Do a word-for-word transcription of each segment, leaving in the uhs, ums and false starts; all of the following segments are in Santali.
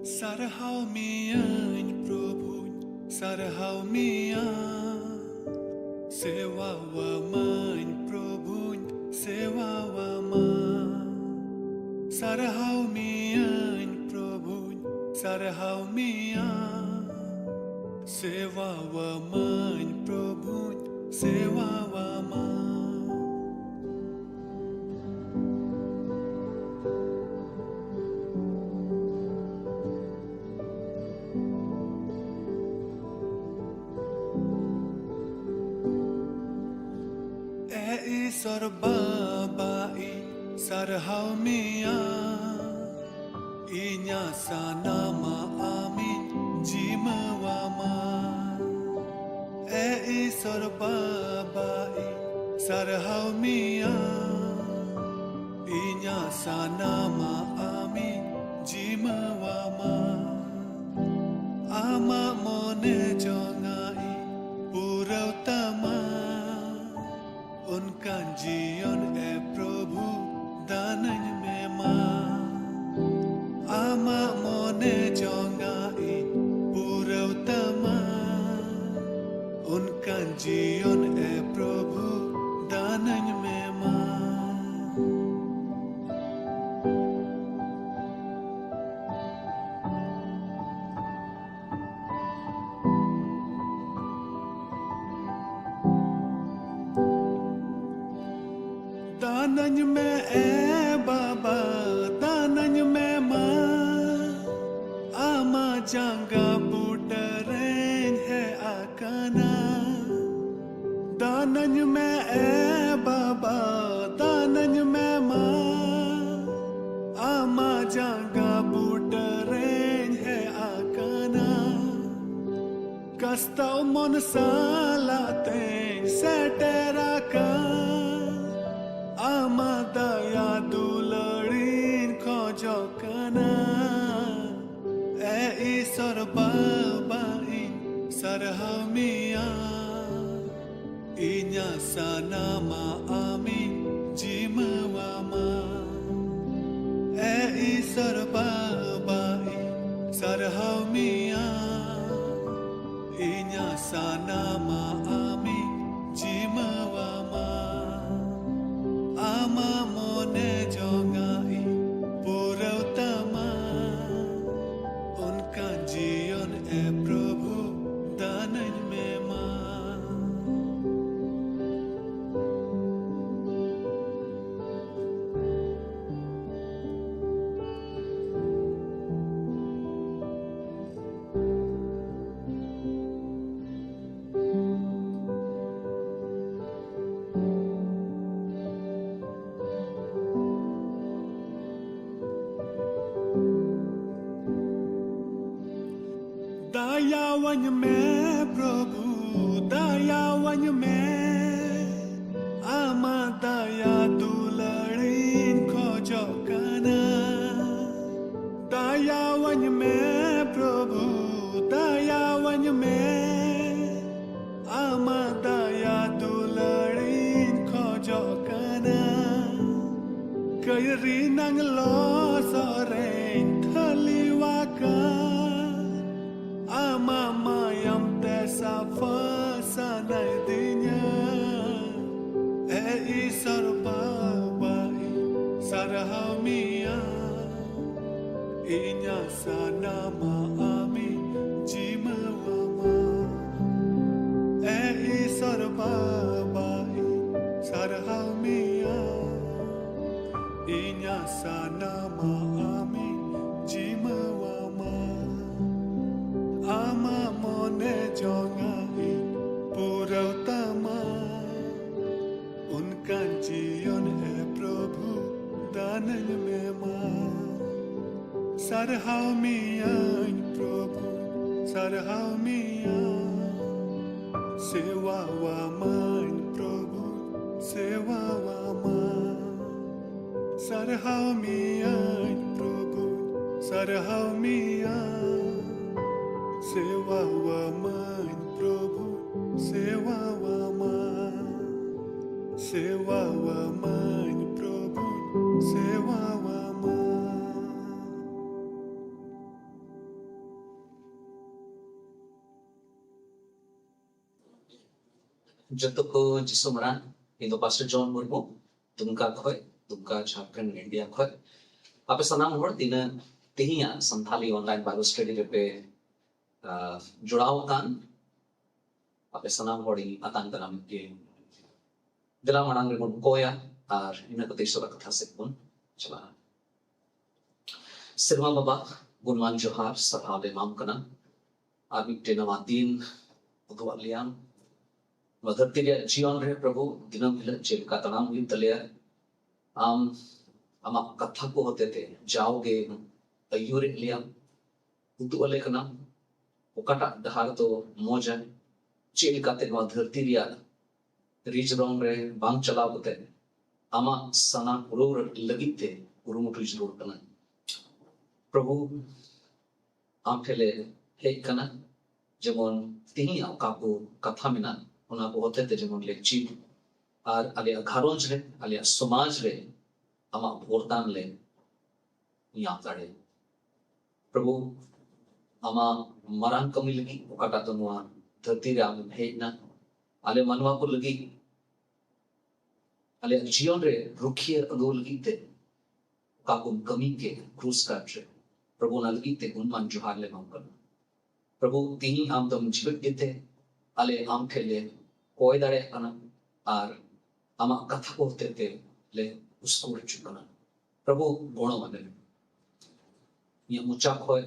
ᱥᱟᱨᱦᱟᱣ ᱢᱤᱭᱟᱹᱧ ᱯᱨᱚᱵᱷᱩᱧ, ᱥᱟᱨᱦᱟᱣ ᱢᱤᱭᱟ᱾ ᱥᱮᱣᱟᱣᱟᱢᱟᱹᱧ ᱯᱨᱚᱵᱷᱩᱧ, ᱥᱮᱣᱟᱣᱟᱢᱟ᱾ ᱥᱟᱨᱦᱟᱣ ᱢᱤᱭᱟᱹᱧ ᱯᱨᱚᱵᱷᱩᱧ, ᱥᱟᱨᱦᱟᱣ ᱢᱤᱭᱟ᱾ ᱥᱮᱣᱟᱣᱟᱢᱟᱹᱧ ᱯᱨᱚᱵᱷᱩᱧ, ᱥᱮᱣᱟᱣᱟᱢᱟ᱾ ᱮ ᱤᱥᱚᱨ ᱵᱟᱵᱟ, ᱤᱧ ᱥᱟᱨᱦᱟᱣ ᱢᱮᱭᱟ᱾ ᱤᱧᱟᱹᱜ ᱥᱟᱱᱟᱢᱟᱜ ᱟᱢᱤᱧ ᱡᱤᱢᱟᱹᱣᱟᱢᱟ᱾ ᱮ ᱤᱥᱚᱨ ᱵᱟᱵᱟ, ᱤᱧ ᱥᱟᱨᱦᱟᱣ ᱢᱮᱭᱟ᱾ ᱤᱧᱟᱹᱜ ᱥᱟᱱᱟᱢᱟᱜ ᱟᱢᱤᱧ ᱡᱤᱢᱟᱹᱣᱟᱢᱟ᱾ ᱟᱢᱟᱜ ᱢᱚᱱᱮ ᱡᱚᱝᱟᱜ ᱤᱧ ᱯᱩᱨᱟᱹᱣ ᱛᱟᱢᱟ᱾ ᱚᱱᱠᱟᱱ ᱡᱤᱭᱚᱱ ᱮ ᱯᱨᱚᱵᱷᱩ ᱫᱟᱱᱟᱹᱧ ᱢᱮ ᱢᱟ᱾ ᱟᱢᱟᱜ ᱢᱚᱱᱮ ᱡᱚᱝᱟᱜ ᱤᱧ ᱯᱩᱨᱟᱹᱣ ᱛᱟᱢᱟ᱾ ᱚᱱᱠᱟᱱ ᱡᱤᱭᱚᱱ ᱮ ᱯᱨᱚᱵᱷᱩ ᱫᱟᱱᱟᱹᱧ ᱢᱮ ᱢᱟ᱾ ᱫᱟᱱᱟᱹᱧ ᱢᱮ ᱮ ᱵᱟᱵᱟ, ᱫᱟᱱᱟᱹᱧ ᱢᱮ ᱢᱟ᱾ ᱟᱢᱟᱜ ᱡᱟᱸᱜᱟ ᱵᱩᱴᱟᱹ ᱨᱮᱧ ᱦᱮᱡ ᱟᱠᱟᱱᱟ᱾ ᱫᱟᱱᱟᱹᱧ ᱢᱮ ᱮ ᱵᱟᱵᱟ, ᱫᱟᱱᱟᱹᱧ ᱢᱮ ᱢᱟ᱾ ᱟᱢᱟᱜ ᱡᱟᱸᱜᱟ ᱵᱩᱴᱟᱹ ᱨᱮᱧ ᱦᱮᱡ ᱟᱠᱟᱱᱟ᱾ ᱠᱟᱥᱛᱟᱣ ᱢᱚᱱ ᱥᱟᱞᱟᱜ ᱛᱮᱧ ᱥᱮᱴᱮᱨ ᱟᱠᱟᱱ᱾ ᱟᱢᱟᱜ ᱫᱟᱭᱟ ᱫᱩᱞᱟᱹᱲᱤᱧ ᱠᱷᱚᱡᱚᱜ ᱠᱟᱱᱟ᱾ ᱮ ᱤᱥᱚᱨ ᱵᱟᱵᱟ, ᱤᱧ ᱥᱟᱨᱦᱟᱣ ᱢᱮᱭᱟ᱾ ᱤᱧᱟᱹᱜ ᱥᱟᱱᱟᱢᱟᱜ ᱟᱢᱤᱧ ᱡᱤᱢᱟᱹᱣᱟᱢᱟ᱾ ᱮ ᱤᱥᱚᱨ ᱵᱟᱵᱟ, ᱤᱧ ᱥᱟᱨᱦᱟᱣ ᱢᱮᱭᱟ, ᱤᱧᱟᱹᱜ ᱥᱟᱱᱟᱢᱟᱜ ᱟᱢᱤᱧ ᱡᱤᱢᱟᱹᱣᱟᱢᱟ᱾ ᱟᱢᱟᱜ ᱢᱚᱱᱮ ᱡᱚᱝᱟᱜ ᱤᱧ ᱯᱩᱨᱟᱹᱣ ᱛᱟᱢᱟ, ᱚᱱᱠᱟᱱ ᱡᱤᱭᱚᱱ ᱮ ᱯᱨᱚᱵᱷᱩ ᱫᱟᱱᱟᱹᱧ ᱢᱮ ᱢᱟ᱾ ᱫᱟᱭᱟᱣᱟᱹᱧ ᱢᱮ ᱯᱨᱚᱵᱷᱩ, ᱫᱟᱭᱟᱣᱟᱹᱧ ᱢᱮ, ᱟᱢᱟᱜ ᱫᱟᱭᱟ ᱫᱩᱞᱟᱹᱲᱤᱧ ᱠᱷᱚᱡᱚᱜ ᱠᱟᱱᱟ᱾ ᱫᱟᱭᱟᱣᱟᱹᱧ ᱢᱮ ᱯᱨᱚᱵᱷᱩ, ᱫᱟᱭᱟᱣᱟᱹᱧ ᱢᱮ, ᱟᱢᱟᱜ ᱫᱟᱭᱟ ᱫᱩᱞᱟᱹᱲᱤᱧ ᱠᱷᱚᱡᱚᱜ ᱠᱟᱱᱟ᱾ ᱠᱟᱹᱭᱨᱤ ᱱᱟᱝ ᱞᱚᱥᱚᱫ ᱨᱮᱧ ᱠᱷᱟᱹᱞᱤᱣᱟᱠᱟᱱ, ᱟᱢᱟᱜ ᱢᱟᱭᱟᱢ ᱛᱮ ᱥᱟᱯᱷᱟ ᱥᱟᱱᱟᱭᱮᱫᱤᱧᱟ᱾ ᱮ ᱤᱥᱚᱨ ᱵᱟᱵᱟ, ᱤᱧ ᱥᱟᱨᱦᱟᱣ ᱢᱮᱭᱟ, ᱤᱧᱟᱹᱜ ᱥᱟᱱᱟᱢᱟᱜ ᱟᱢᱤᱧ ᱡᱤᱢᱟᱹᱣᱟᱢᱟ᱾ ᱮ ᱤᱥᱚᱨ ᱵᱟᱵᱟ, ᱤᱧ ᱥᱟᱨᱦᱟᱣ ᱢᱮᱭᱟ, ᱤᱧᱟᱹᱜ ᱥᱟᱱᱟᱢᱟᱜ ᱟᱢᱤᱧ ᱡᱤᱢᱟᱹᱣᱟᱢᱟ᱾ ᱟᱢᱟᱜ ᱢᱚᱱᱮ ᱡᱚᱝᱟᱜ ᱤᱧ ᱯᱩᱨᱟᱹᱣ ᱛᱟᱢᱟ, ᱚᱱᱠᱟᱱ ᱡᱤᱭᱚᱱ ᱮ ᱯᱨᱚᱵᱷᱩ ᱫᱟᱱᱟᱹᱧ ᱢᱮ ᱢᱟ᱾ ᱥᱟᱨᱦᱟᱣ ᱢᱮᱭᱟᱹᱧ ᱯᱨᱚᱵᱷᱩ, ᱥᱟᱨᱦᱟᱣ ᱢᱮᱭᱟ᱾ ᱥᱮᱣᱟᱣᱟᱢᱟᱹᱧ ᱯᱨᱚᱵᱷᱩ, ᱥᱮᱣᱟᱣᱟᱢᱟ᱾ ᱥᱟᱨᱦᱟᱣ ᱢᱮᱭᱟᱹᱧ ᱯᱨᱚᱵᱷᱩ, ᱥᱟᱨᱦᱟᱣ ᱢᱮᱭᱟ᱾ ᱥᱮᱣᱟᱣᱟᱢᱟᱹᱧ ᱯᱨᱚᱵᱷᱩ, ᱥᱮᱣᱟᱣᱟᱢᱟ᱾ ᱥᱮᱣᱟᱣᱟᱢᱟᱹᱧ ᱯᱨᱚᱵᱷᱩ, ᱥᱮᱣᱟᱣᱟᱢᱟ᱾ ᱡᱚᱛᱚ ᱠᱚ ᱡᱤᱥᱩ ᱢᱟᱨᱟᱝ᱾ ᱤᱧ ᱫᱚ ᱯᱟᱥᱴᱚᱨ ᱡᱚᱱ ᱢᱩᱨᱢᱩ, ᱫᱩᱢᱠᱟ ᱠᱷᱚᱡ, ᱫᱩᱢᱠᱟ, ᱡᱷᱟᱲᱠᱷᱚᱸᱰ, ᱤᱱᱰᱤᱭᱟ ᱠᱷᱚᱡ᱾ ᱟᱯᱮ ᱥᱟᱱᱟᱢ ᱦᱚᱲ ᱛᱤᱱᱟᱹᱜ ᱛᱮᱦᱮᱧᱟᱜ ᱥᱟᱱᱛᱷᱟᱞᱤ online Bible study ᱨᱮᱯᱮ, ᱟᱸ, ᱡᱚᱲᱟᱣ ᱟᱠᱟᱱ, ᱟᱯᱮ ᱥᱟᱱᱟᱢ ᱦᱚᱲ ᱤᱧ ᱟᱛᱟᱝ ᱫᱟᱨᱟᱢ ᱜᱮ᱾ ᱫᱮᱞᱟ ᱢᱟᱲᱟᱝ ᱨᱮᱵᱚᱱ ᱠᱚᱭᱟ ᱟᱨ ᱤᱱᱟᱹ ᱠᱟᱛᱮ ᱤᱥᱚᱨᱟᱜ ᱠᱟᱛᱷᱟ ᱥᱮᱫ ᱵᱚᱱ ᱪᱟᱞᱟᱜᱼᱟ᱾ ᱥᱮᱨᱢᱟ ᱵᱟᱵᱟ, ᱜᱩᱱᱢᱟᱱ ᱡᱚᱦᱟᱨ, ᱥᱟᱨᱦᱟᱣ ᱞᱮ ᱮᱢᱟᱢ ᱠᱟᱱᱟ᱾ ᱟᱨ ᱢᱤᱫᱴᱮᱱ ᱱᱟᱣᱟ ᱫᱤᱱ ᱩᱫᱩᱜ ᱟᱫ ᱞᱮᱭᱟᱢ᱾ ᱱᱚᱣᱟ ᱫᱷᱟᱹᱨᱛᱤ ᱨᱮᱭᱟᱜ ᱡᱤᱭᱚᱱ ᱨᱮ, ᱯᱨᱚᱵᱷᱩ, ᱫᱤᱱᱟᱹᱢ ᱦᱤᱞᱳᱜ ᱪᱮᱫ ᱞᱮᱠᱟ ᱛᱟᱲᱟᱢ ᱦᱩᱭᱩᱜ ᱛᱟᱞᱮᱭᱟ, ᱟᱢ ᱟᱢᱟᱜ ᱠᱟᱛᱷᱟ ᱠᱚ ᱦᱚᱛᱮᱛᱮ ᱡᱟᱣᱜᱮ ᱟᱹᱭᱩᱨᱮᱫ ᱞᱮᱭᱟᱢ, ᱩᱫᱩᱜ ᱟᱞᱮ ᱠᱟᱱᱟᱢ ᱚᱠᱟᱴᱟᱜ ᱰᱟᱦᱟᱨ ᱫᱚ ᱢᱚᱡᱟ, ᱪᱮᱫ ᱞᱮᱠᱟᱛᱮ ᱱᱚᱣᱟ ᱫᱷᱟᱹᱨᱛᱤ ᱨᱮᱭᱟᱜ ᱨᱤᱡ ᱨᱚᱝ ᱨᱮ ᱵᱟᱝ ᱪᱟᱞᱟᱣ ᱠᱟᱛᱮ ᱟᱢᱟᱜ ᱥᱟᱱᱟ ᱯᱩᱨᱟᱹᱣ ᱞᱟᱹᱜᱤᱫ ᱛᱮ ᱠᱩᱨᱩᱢᱩᱴᱩ ᱡᱟᱹᱨᱩᱲ ᱠᱟᱱᱟ᱾ ᱯᱨᱚᱵᱷᱩ, ᱟᱢ ᱴᱷᱮᱱ ᱞᱮ ᱦᱮᱡ ᱠᱟᱱᱟ, ᱡᱮᱢᱚᱱ ᱛᱤᱦᱤᱧᱟᱜ ᱚᱠᱟ ᱠᱚ ᱠᱟᱛᱷᱟ ᱢᱮᱱᱟᱜ, ᱚᱱᱟ ᱠᱚ ᱦᱚᱛᱮ ᱛᱮ ᱡᱮᱢᱚᱱ ᱞᱮ ᱪᱮᱫ ᱟᱨ ᱟᱞᱮᱭᱟᱜ ᱜᱷᱟᱨᱚᱸᱡᱽ ᱨᱮ, ᱟᱞᱮᱭᱟᱜ ᱥᱚᱢᱟᱡᱽ ᱨᱮ ᱟᱢᱟᱜ ᱵᱷᱚᱨᱫᱟᱱ ᱞᱮ ᱧᱟᱢ ᱫᱟᱲᱮᱭᱟᱜ᱾ ᱯᱨᱚᱵᱷᱩ, ᱟᱢᱟᱜ ᱢᱟᱨᱟᱝ ᱠᱟᱹᱢᱤ ᱞᱟᱹᱜᱤᱫ, ᱚᱠᱟᱴᱟᱜ ᱫᱚ ᱱᱚᱣᱟ ᱫᱷᱟᱹᱨᱛᱤ ᱨᱮ ᱟᱢᱮᱢ ᱦᱮᱡ ᱮᱱᱟ, ᱟᱞᱮ ᱢᱟᱱᱣᱟ ᱠᱚ ᱞᱟᱹᱜᱤᱫ, ᱟᱞᱮᱭᱟᱜ ᱡᱤᱭᱚᱱ ᱨᱮ ᱨᱩᱠᱷᱤᱭᱟᱹ ᱟᱹᱜᱩ ᱞᱟᱹᱜᱤᱫ ᱛᱮ ᱚᱠᱟ ᱠᱚᱢ ᱠᱟᱹᱢᱤ ᱠᱮᱫ ᱠᱨᱩᱥ ᱠᱟᱴ ᱨᱮ, ᱯᱨᱚᱵᱷᱩ, ᱚᱱᱟ ᱞᱟᱹᱜᱤᱫ ᱛᱮ ᱜᱩᱱᱢᱟᱱ ᱡᱚᱦᱟᱨ ᱞᱮ ᱮᱢᱟᱢ ᱠᱟᱱᱟ᱾ ᱯᱨᱚᱵᱷᱩ, ᱛᱤᱦᱤᱧ ᱟᱢ ᱫᱚᱢ ᱡᱤᱣᱮᱫ ᱜᱮᱛᱮ ᱟᱞᱮ ᱟᱢ ᱴᱷᱮᱱ ᱞᱮ ᱠᱚᱭ ᱫᱟᱲᱮᱭᱟᱜ ᱠᱟᱱᱟ ᱟᱨ ᱟᱢᱟᱜ ᱠᱟᱛᱷᱟ ᱠᱚ ᱦᱚᱛᱮ ᱛᱮ ᱞᱮ ᱩᱥᱠᱩᱨ ᱦᱚᱪᱚᱜ ᱠᱟᱱᱟ᱾ ᱯᱨᱚᱵᱷᱩ, ᱜᱚᱲᱚ ᱟᱞᱮ ᱢᱮ᱾ ᱤᱧᱟᱹᱜ ᱢᱚᱪᱟ ᱠᱷᱚᱱ,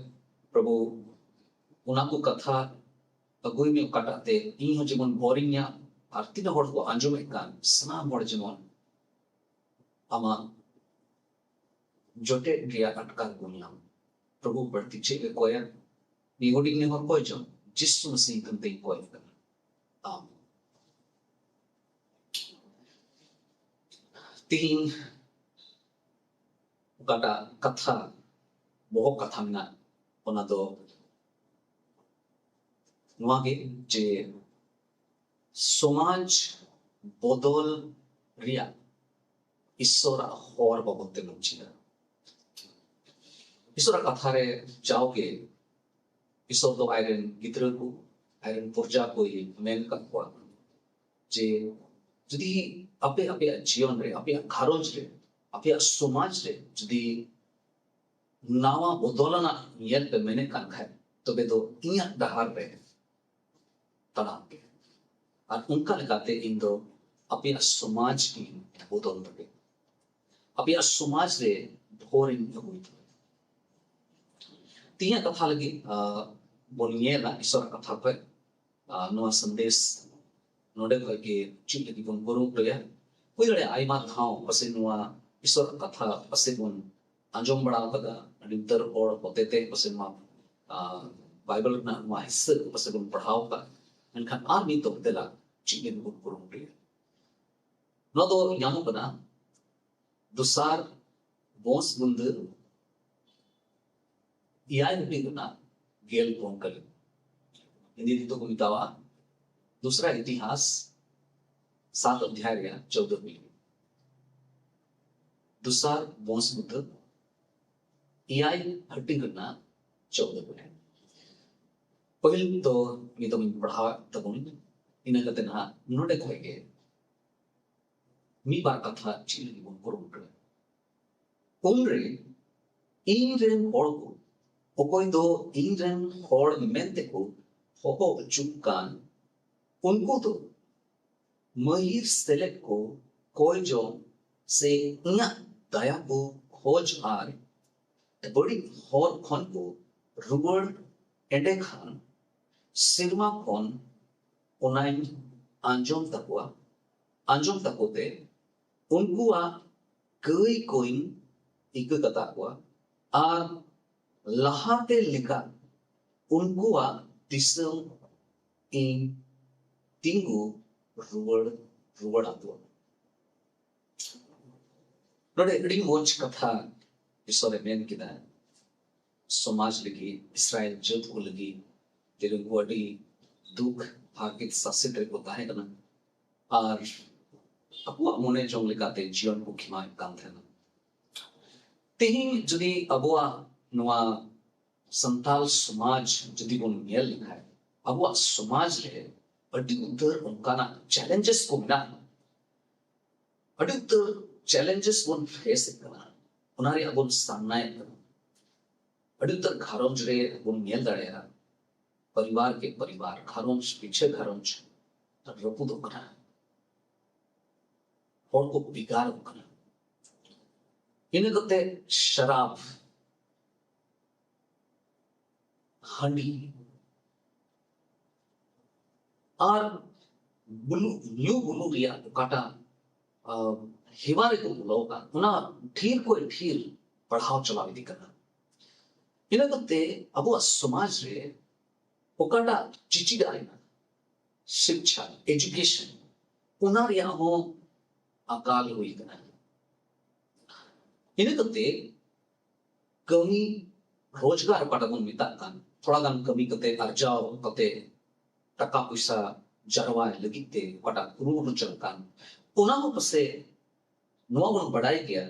ᱯᱨᱚᱵᱷᱩ, ᱚᱱᱟ ᱠᱚ ᱠᱟᱛᱷᱟ ᱟᱹᱜᱩᱭ ᱢᱮ, ᱚᱠᱟᱴᱟᱜ ᱛᱮ ᱤᱧ ᱦᱚᱸ ᱡᱮᱢᱚᱱ ᱵᱚᱨᱤᱧ ᱧᱟᱢ ᱟᱨ ᱛᱤᱱᱟᱹᱜ ᱦᱚᱲ ᱠᱚ ᱟᱸᱡᱚᱢᱮᱫ ᱠᱟᱱ ᱥᱟᱱᱟᱢ ᱦᱚᱲ ᱡᱮᱢᱚᱱ ᱟᱢᱟᱜ ᱡᱚᱴᱮᱫ ᱨᱮᱭᱟᱜ ᱟᱴᱠᱟᱨ ᱵᱚᱱ ᱧᱟᱢ᱾ ᱯᱨᱚᱵᱷᱩ, ᱵᱟᱹᱲᱛᱤ ᱪᱮᱫ ᱞᱮ ᱠᱚᱭᱟ? ᱱᱤᱭᱟᱹ ᱦᱩᱰᱤᱧ ᱱᱮᱦᱚᱨ ᱠᱚᱭ ᱡᱚᱝ ᱡᱤᱥᱩ ᱢᱟᱥᱤ ᱧᱩᱛᱩᱢ ᱛᱮᱧ ᱠᱚᱭ ᱠᱟᱱᱟ᱾ ᱟᱢᱮᱱ᱾ ᱛᱤᱦᱤᱧ ᱚᱠᱟᱴᱟᱜ ᱠᱟᱛᱷᱟ, ᱵᱚᱦᱚᱜ ᱠᱟᱛᱷᱟ ᱢᱮᱱᱟᱜ, ᱚᱱᱟ ᱫᱚ ᱱᱚᱣᱟ ᱜᱮ ᱡᱮ ᱥᱚᱢᱟᱡᱽ ᱵᱚᱫᱚᱞ ᱨᱮᱭᱟᱜ ᱤᱥᱚᱨᱟᱜ ᱦᱚᱨ ᱵᱟᱵᱚᱫ ᱛᱮ ᱵᱚᱱ ᱪᱮᱫᱟ᱾ ᱤᱥᱚᱨᱟᱜ ᱠᱟᱛᱷᱟ ᱨᱮ ᱡᱟᱣᱜᱮ ᱤᱥᱚᱨ ᱫᱚ ᱟᱡᱨᱮᱱ ᱜᱤᱫᱽᱨᱟᱹ ᱠᱚ, ᱟᱡᱨᱮᱱ ᱯᱨᱚᱡᱟ ᱠᱚᱭ ᱢᱮᱱ ᱟᱠᱟᱫ ᱠᱚᱣᱟ, ᱡᱮ ᱡᱩᱫᱤ ᱟᱯᱮ ᱟᱯᱮᱭᱟᱜ ᱡᱤᱭᱚᱱ ᱨᱮ, ᱟᱯᱮᱭᱟᱜ ᱜᱷᱟᱨᱚᱸᱡᱽ ᱨᱮ, ᱟᱯᱮᱭᱟᱜ ᱥᱚᱢᱟᱡᱽ ᱨᱮ ᱡᱩᱫᱤ ᱱᱟᱣᱟ ᱵᱚᱫᱚᱞ ᱟᱱᱟᱜ ᱧᱮᱞ ᱯᱮ ᱢᱮᱱᱮᱫ ᱠᱟᱱ ᱠᱷᱟᱡ, ᱛᱚᱵᱮ ᱫᱚ ᱤᱧᱟᱹᱜ ᱰᱟᱦᱟᱨ ᱨᱮ ᱛᱟᱲᱟᱢ ᱯᱮ᱾ ᱟᱨ ᱚᱱᱠᱟ ᱞᱮᱠᱟᱛᱮ ᱤᱧ ᱫᱚ ᱟᱯᱮᱭᱟᱜ ᱥᱚᱢᱟᱡᱽ ᱤᱧ ᱵᱚᱫᱚᱞ ᱫᱟᱲᱮᱭᱟᱜᱼᱟ, ᱟᱯᱮᱭᱟᱜ ᱥᱚᱢᱟᱡᱽ ᱨᱮ ᱵᱷᱳᱨ ᱤᱧ ᱟᱹᱜᱩᱭ ᱛᱟᱯᱮᱭᱟ᱾ ᱛᱮᱦᱮᱧᱟᱜ ᱠᱟᱛᱷᱟ ᱞᱟᱹᱜᱤᱫ ᱟᱨ ᱵᱚᱱ ᱧᱮᱞᱟ ᱤᱥᱚᱨᱟᱜ ᱠᱟᱛᱷᱟ ᱠᱷᱚᱱ ᱟᱨ ᱱᱚᱣᱟ ᱥᱟᱸᱫᱮᱥ ᱱᱚᱰᱮ ᱠᱷᱚᱱ ᱜᱮ ᱪᱮᱫ ᱞᱟᱹᱜᱤᱫ ᱵᱚᱱ ᱠᱩᱨᱩᱢᱩᱴᱩᱭᱟ᱾ ᱦᱩᱭ ᱫᱟᱲᱮᱭᱟᱜᱼᱟ ᱟᱭᱢᱟ ᱫᱷᱟᱣ ᱯᱟᱥᱮᱡ ᱱᱚᱣᱟ ᱤᱥᱚᱨᱟᱜ ᱠᱟᱛᱷᱟ ᱯᱟᱥᱮᱡ ᱵᱚᱱ ᱟᱸᱡᱚᱢ ᱵᱟᱲᱟ ᱟᱠᱟᱫᱟ, ᱟᱹᱰᱤ ᱩᱛᱟᱹᱨ ᱦᱚᱲ ᱦᱚᱛᱮᱛᱮ ᱯᱟᱥᱮᱡ ᱱᱚᱣᱟ ᱵᱟᱭᱵᱮᱞ ᱨᱮᱱᱟᱜ ᱱᱚᱣᱟ ᱦᱤᱥᱟᱹ ᱯᱟᱥᱮᱡ ᱵᱚᱱ ᱯᱟᱲᱦᱟᱣ ᱟᱠᱟᱫ᱾ ᱢᱮᱱᱠᱷᱟᱱ ᱟᱨ ᱢᱤᱫ ᱫᱚᱢ ᱫᱮᱞᱟ ᱪᱮᱫ ᱞᱟᱹᱜᱤᱫ ᱵᱚᱱ ᱠᱩᱨᱩᱢᱩᱴᱩᱭᱟ᱾ ᱱᱚᱣᱟ ᱫᱚ ᱧᱟᱢᱚᱜ ᱠᱟᱱᱟ ᱫᱚᱥᱟᱨ ᱵᱚᱝᱥ ᱵᱩᱱᱫᱟᱹ ᱮᱭᱟᱭ ᱦᱟᱹᱴᱤᱧ ᱨᱮᱱᱟᱜ ᱜᱮᱞ ᱯᱩᱱ ᱠᱟᱹᱞᱤ᱾ ᱦᱤᱱᱫᱤ ᱛᱮᱫᱚ ᱠᱚ ᱢᱮᱛᱟᱣᱟᱜᱼᱟ ᱫᱩᱥᱨᱟ ᱤᱛᱤᱦᱟᱥ ᱥᱟᱛ ᱚᱫᱷᱭᱟᱭ ᱨᱮᱭᱟᱜ ᱪᱳᱫᱫᱚ ᱠᱟᱹᱞᱤ᱾ ᱫᱚᱥᱟᱨ ᱵᱚᱝᱥ ᱵᱩᱱᱫᱟᱹ ᱮᱭᱟᱭ ᱦᱟᱹᱴᱤᱧ ᱨᱮᱱᱟᱜ ᱪᱳᱫᱫᱚ ᱠᱟᱹᱞᱤ᱾ ᱯᱟᱹᱦᱤᱞ ᱫᱚ ᱱᱤᱛᱚᱜ ᱤᱧ ᱯᱟᱲᱦᱟᱣᱮᱫ ᱛᱟᱵᱚᱱ, ᱤᱱᱟᱹ ᱠᱟᱛᱮ ᱱᱟᱦᱟᱜ ᱱᱚᱰᱮ ᱠᱷᱚᱱ ᱜᱮ ᱢᱤᱫ ᱵᱟᱨ ᱠᱟᱛᱷᱟ ᱪᱮᱫ ᱞᱟᱹᱜᱤᱫ ᱵᱚᱱ ᱠᱩᱨᱩᱢᱩᱴᱩᱭᱟ᱾ ᱩᱱᱨᱮ ᱤᱧ ᱨᱮᱱ ᱦᱚᱲ ᱠᱚ, ᱚᱠᱚᱭ ᱫᱚ ᱤᱧ ᱨᱮᱱ ᱦᱚᱲ ᱢᱮᱱᱛᱮ ᱠᱚ ᱦᱚᱦᱚ ᱦᱚᱪᱚᱜ ᱠᱟᱱ, ᱩᱱᱠᱩ ᱫᱚ ᱢᱟᱹᱦᱤᱨ ᱥᱮᱞᱮᱫ ᱠᱚ ᱠᱚᱭ ᱡᱚᱝ ᱥᱮ ᱤᱧᱟᱹᱜ ᱫᱟᱭᱟ ᱠᱚ ᱠᱷᱚᱡᱽ ᱟᱨ ᱵᱟᱹᱲᱤᱡ ᱦᱚᱨ ᱠᱷᱚᱱ ᱠᱚ ᱨᱩᱣᱟᱹᱲ, ᱮᱸᱰᱮᱠᱷᱟᱱ ᱥᱮᱨᱢᱟ ᱠᱷᱚᱱ ᱚᱱᱟᱧ ᱟᱸᱡᱚᱢ ᱛᱟᱠᱚᱣᱟ, ᱟᱸᱡᱚᱢ ᱛᱟᱠᱚ ᱛᱮ ᱩᱱᱠᱩᱣᱟᱜ ᱠᱟᱹᱭ ᱠᱚᱧ ᱤᱠᱟᱹ ᱠᱟᱛᱟ ᱠᱚᱣᱟ ᱟᱨ ᱞᱟᱦᱟᱛᱮ ᱞᱮᱠᱟ ᱩᱱᱠᱩᱣᱟᱜ ᱫᱤᱥᱚᱢ ᱤᱧ ᱛᱤᱸᱜᱩ ᱨᱩᱣᱟᱹᱲ, ᱨᱩᱣᱟᱹᱲ ᱟᱠᱚᱣᱟ᱾ ᱱᱚᱰᱮ ᱟᱹᱰᱤ ᱢᱚᱡᱽ ᱠᱟᱛᱷᱟ ᱤᱥᱚᱨᱮ ᱢᱮᱱ ᱠᱮᱫᱟ᱾ ᱥᱚᱢᱟᱡᱽ ᱞᱟᱹᱜᱤᱫ, ᱤᱥᱨᱟᱭᱮᱞ ᱡᱟᱹᱛ ᱠᱚ ᱞᱟᱹᱜᱤᱫ ᱡᱮ ᱩᱱᱠᱩ ᱟᱹᱰᱤ ᱫᱩᱠ ᱦᱟᱨᱠᱮᱛ ᱥᱟᱥᱮᱛ ᱨᱮᱠᱚ ᱛᱟᱦᱮᱸ ᱠᱟᱱᱟ ᱟᱨ ᱟᱠᱚᱣᱟᱜ ᱢᱚᱱᱮ ᱡᱚᱝ ᱞᱮᱠᱟᱛᱮ ᱡᱤᱭᱚᱱ ᱠᱚ ᱠᱷᱮᱢᱟᱣᱮᱫ ᱠᱟᱱ ᱛᱟᱦᱮᱱᱟ᱾ ᱛᱮᱦᱮᱧ ᱡᱩᱫᱤ ᱟᱵᱚᱣᱟᱜ ᱱᱚᱣᱟ ᱥᱟᱱᱛᱟᱞ ᱥᱚᱢᱟᱡᱽ ᱡᱩᱫᱤ ᱵᱚᱱ ᱧᱮᱞ ᱞᱮᱠᱷᱟᱱ, ᱟᱵᱚᱣᱟᱜ ᱥᱚᱢᱟᱡᱽ ᱨᱮ ᱟᱹᱰᱤ ᱩᱛᱟᱹᱨ ᱚᱱᱠᱟᱱᱟᱜ ᱪᱮᱞᱮᱧᱡᱮᱥ ᱠᱚ ᱢᱮᱱᱟᱜᱼᱟ᱾ ᱟᱹᱰᱤ ᱩᱛᱟᱹᱨ ᱪᱮᱞᱮᱧᱡᱮᱥ ᱵᱚᱱ ᱯᱷᱮᱥ ᱮᱫ ᱠᱟᱱᱟ, ᱚᱱᱟ ᱨᱮᱭᱟᱜ ᱵᱚᱱ ᱥᱟᱢᱱᱟᱭᱮᱫ ᱠᱟᱱᱟ᱾ ᱟᱹᱰᱤ ᱩᱛᱟᱹᱨ ᱜᱷᱟᱨᱚᱸᱡᱽ ᱨᱮ ᱵᱚᱱ ᱧᱮᱞ ᱫᱟᱲᱮᱭᱟᱜᱼᱟ, ᱯᱚᱨᱤᱵᱟᱨ ᱠᱮ ᱯᱚᱨᱤᱵᱟᱨ, ᱜᱷᱟᱨᱚᱸᱡᱽ ᱯᱤᱪᱷᱮ ᱜᱷᱟᱨᱚᱸᱡᱽ ᱨᱟᱹᱯᱩᱫᱚᱜ ᱠᱟᱱᱟ, ᱦᱚᱲ ᱠᱚ ᱵᱷᱮᱜᱟᱨᱚᱜ ᱠᱟᱱᱟ᱾ ᱤᱱᱟᱹ ᱠᱟᱛᱮ ᱥᱟᱨᱟᱯ, ᱦᱟᱺᱰᱤ ᱟᱨ ᱵᱩᱞᱩ, ᱧᱩ ᱵᱩᱞᱩ ᱨᱮᱭᱟᱜ ᱚᱠᱟᱴᱟᱜ, ᱟᱸ, ᱦᱮᱣᱟ ᱨᱮᱠᱚ ᱵᱚᱞᱚ ᱟᱠᱟᱱ, ᱚᱱᱟ ᱰᱷᱮᱨ ᱠᱷᱚᱱ ᱰᱷᱮᱨ ᱵᱟᱲᱦᱟᱣ ᱪᱟᱞᱟᱣ ᱤᱫᱤᱜ ᱠᱟᱱᱟ᱾ ᱤᱱᱟᱹ ᱠᱟᱛᱮ ᱟᱵᱚᱣᱟᱜ ᱥᱚᱢᱟᱡᱽ ᱨᱮ ᱚᱠᱟᱴᱟᱜ ᱪᱤᱪᱤᱫᱟᱜ ᱨᱮᱱᱟᱜ ᱥᱤᱠᱪᱷᱟ, ᱮᱡᱩᱠᱮᱥᱚᱱ, ᱚᱱᱟ ᱨᱮᱭᱟᱜ ᱦᱚᱸ ᱟᱠᱟᱞ ᱦᱩᱭ ᱟᱠᱟᱱᱟ᱾ ᱤᱱᱟᱹ ᱠᱟᱛᱮ ᱠᱟᱹᱢᱤ, ᱨᱳᱡᱽᱜᱟᱨ ᱚᱠᱟᱴᱟᱜ ᱵᱚᱱ ᱢᱮᱛᱟᱜ ᱠᱟᱱ, ᱛᱷᱚᱲᱟ ᱜᱟᱱ ᱠᱟᱹᱢᱤ ᱠᱟᱛᱮ, ᱟᱨᱡᱟᱣ ᱠᱟᱛᱮ, ᱴᱟᱠᱟ ᱯᱚᱭᱥᱟ ᱡᱟᱨᱣᱟᱭ ᱞᱟᱹᱜᱤᱫ ᱛᱮ ᱚᱠᱟᱴᱟᱜ ᱠᱩᱨᱩᱢᱩᱴᱩ ᱪᱟᱞᱟᱜ ᱠᱟᱱ, ᱚᱱᱟ ᱦᱚᱸ ᱯᱟᱥᱮ ᱱᱚᱣᱟ ᱵᱚᱱ ᱵᱟᱰᱟᱭ ᱜᱮᱭᱟ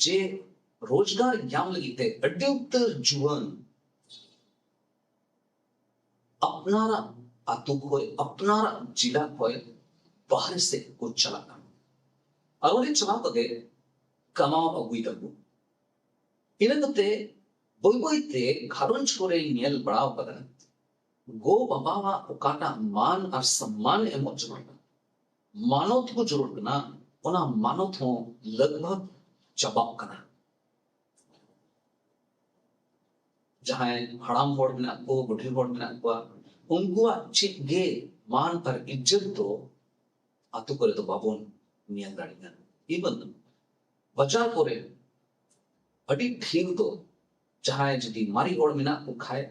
ᱡᱮ ᱨᱳᱡᱽᱜᱟᱨ ᱧᱟᱢ ᱞᱟᱹᱜᱤᱫ ᱛᱮ ᱟᱹᱰᱤ ᱩᱛᱟᱹᱨ ᱡᱩᱣᱟᱹᱱ ᱟᱯᱱᱟᱨᱟᱜ ᱟᱹᱛᱩ ᱠᱷᱚᱱ, ᱟᱯᱱᱟᱨᱟᱜ ᱡᱮᱞᱟ ᱠᱷᱚᱱ ᱵᱟᱦᱨᱮ ᱥᱮᱫ ᱠᱚ ᱪᱟᱞᱟᱜ ᱠᱟᱱᱟ᱾ ᱟᱨ ᱚᱸᱰᱮ ᱪᱟᱞᱟᱣ ᱠᱟᱛᱮ ᱠᱟᱢᱟᱣ ᱟᱹᱜᱩᱭ ᱫᱟᱠᱚ᱾ ᱤᱱᱟᱹ ᱠᱟᱛᱮ ᱵᱟᱹᱭ ᱵᱟᱹᱭ ᱛᱮ ᱜᱷᱟᱨᱚᱸᱡᱽ ᱠᱚᱨᱮᱧ ᱧᱮᱞ ᱵᱟᱲᱟ ᱟᱠᱟᱫᱟ, ᱜᱚ ᱵᱟᱵᱟᱣᱟᱜ ᱚᱠᱟᱴᱟᱜ ᱢᱟᱱ ᱟᱨ ᱥᱚᱢᱢᱟᱱ ᱮᱢᱚᱜ ᱡᱟᱹᱨᱩᱲ ᱠᱟᱱᱟ, ᱢᱟᱱᱚᱛ ᱠᱚ ᱡᱟᱹᱨᱩᱲ ᱠᱟᱱᱟ, ᱚᱱᱟ ᱢᱟᱱᱚᱛ ᱦᱚᱸ ᱞᱟᱜᱽᱵᱷᱟᱜᱽ ᱪᱟᱵᱟᱜ ᱠᱟᱱᱟ᱾ ᱡᱟᱦᱟᱸᱭ ᱦᱟᱲᱟᱢ ᱦᱚᱲ ᱢᱮᱱᱟᱜ ᱠᱚ, ᱵᱩᱰᱷᱤ ᱦᱚᱲ ᱢᱮᱱᱟᱜ ᱠᱚᱣᱟ, ᱩᱱᱠᱩᱣᱟᱜ ᱪᱮᱫ ᱜᱮ ᱢᱟᱱ ᱟᱨ ᱤᱡᱽᱡᱚᱛ ᱫᱚ ᱟᱛᱳ ᱠᱚᱨᱮ ᱫᱚ ᱵᱟᱵᱚᱱ ᱧᱮᱞ ᱫᱟᱲᱮᱭᱟᱜᱼᱟ᱾ Even ᱵᱟᱡᱟᱨ ᱠᱚᱨᱮ ᱟᱹᱰᱤ ᱰᱷᱮᱨ ᱫᱚ ᱡᱟᱦᱟᱸᱭ ᱡᱩᱫᱤ ᱢᱟᱨᱮ ᱦᱚᱲ ᱢᱮᱱᱟᱜ ᱠᱚ ᱠᱷᱟᱡ,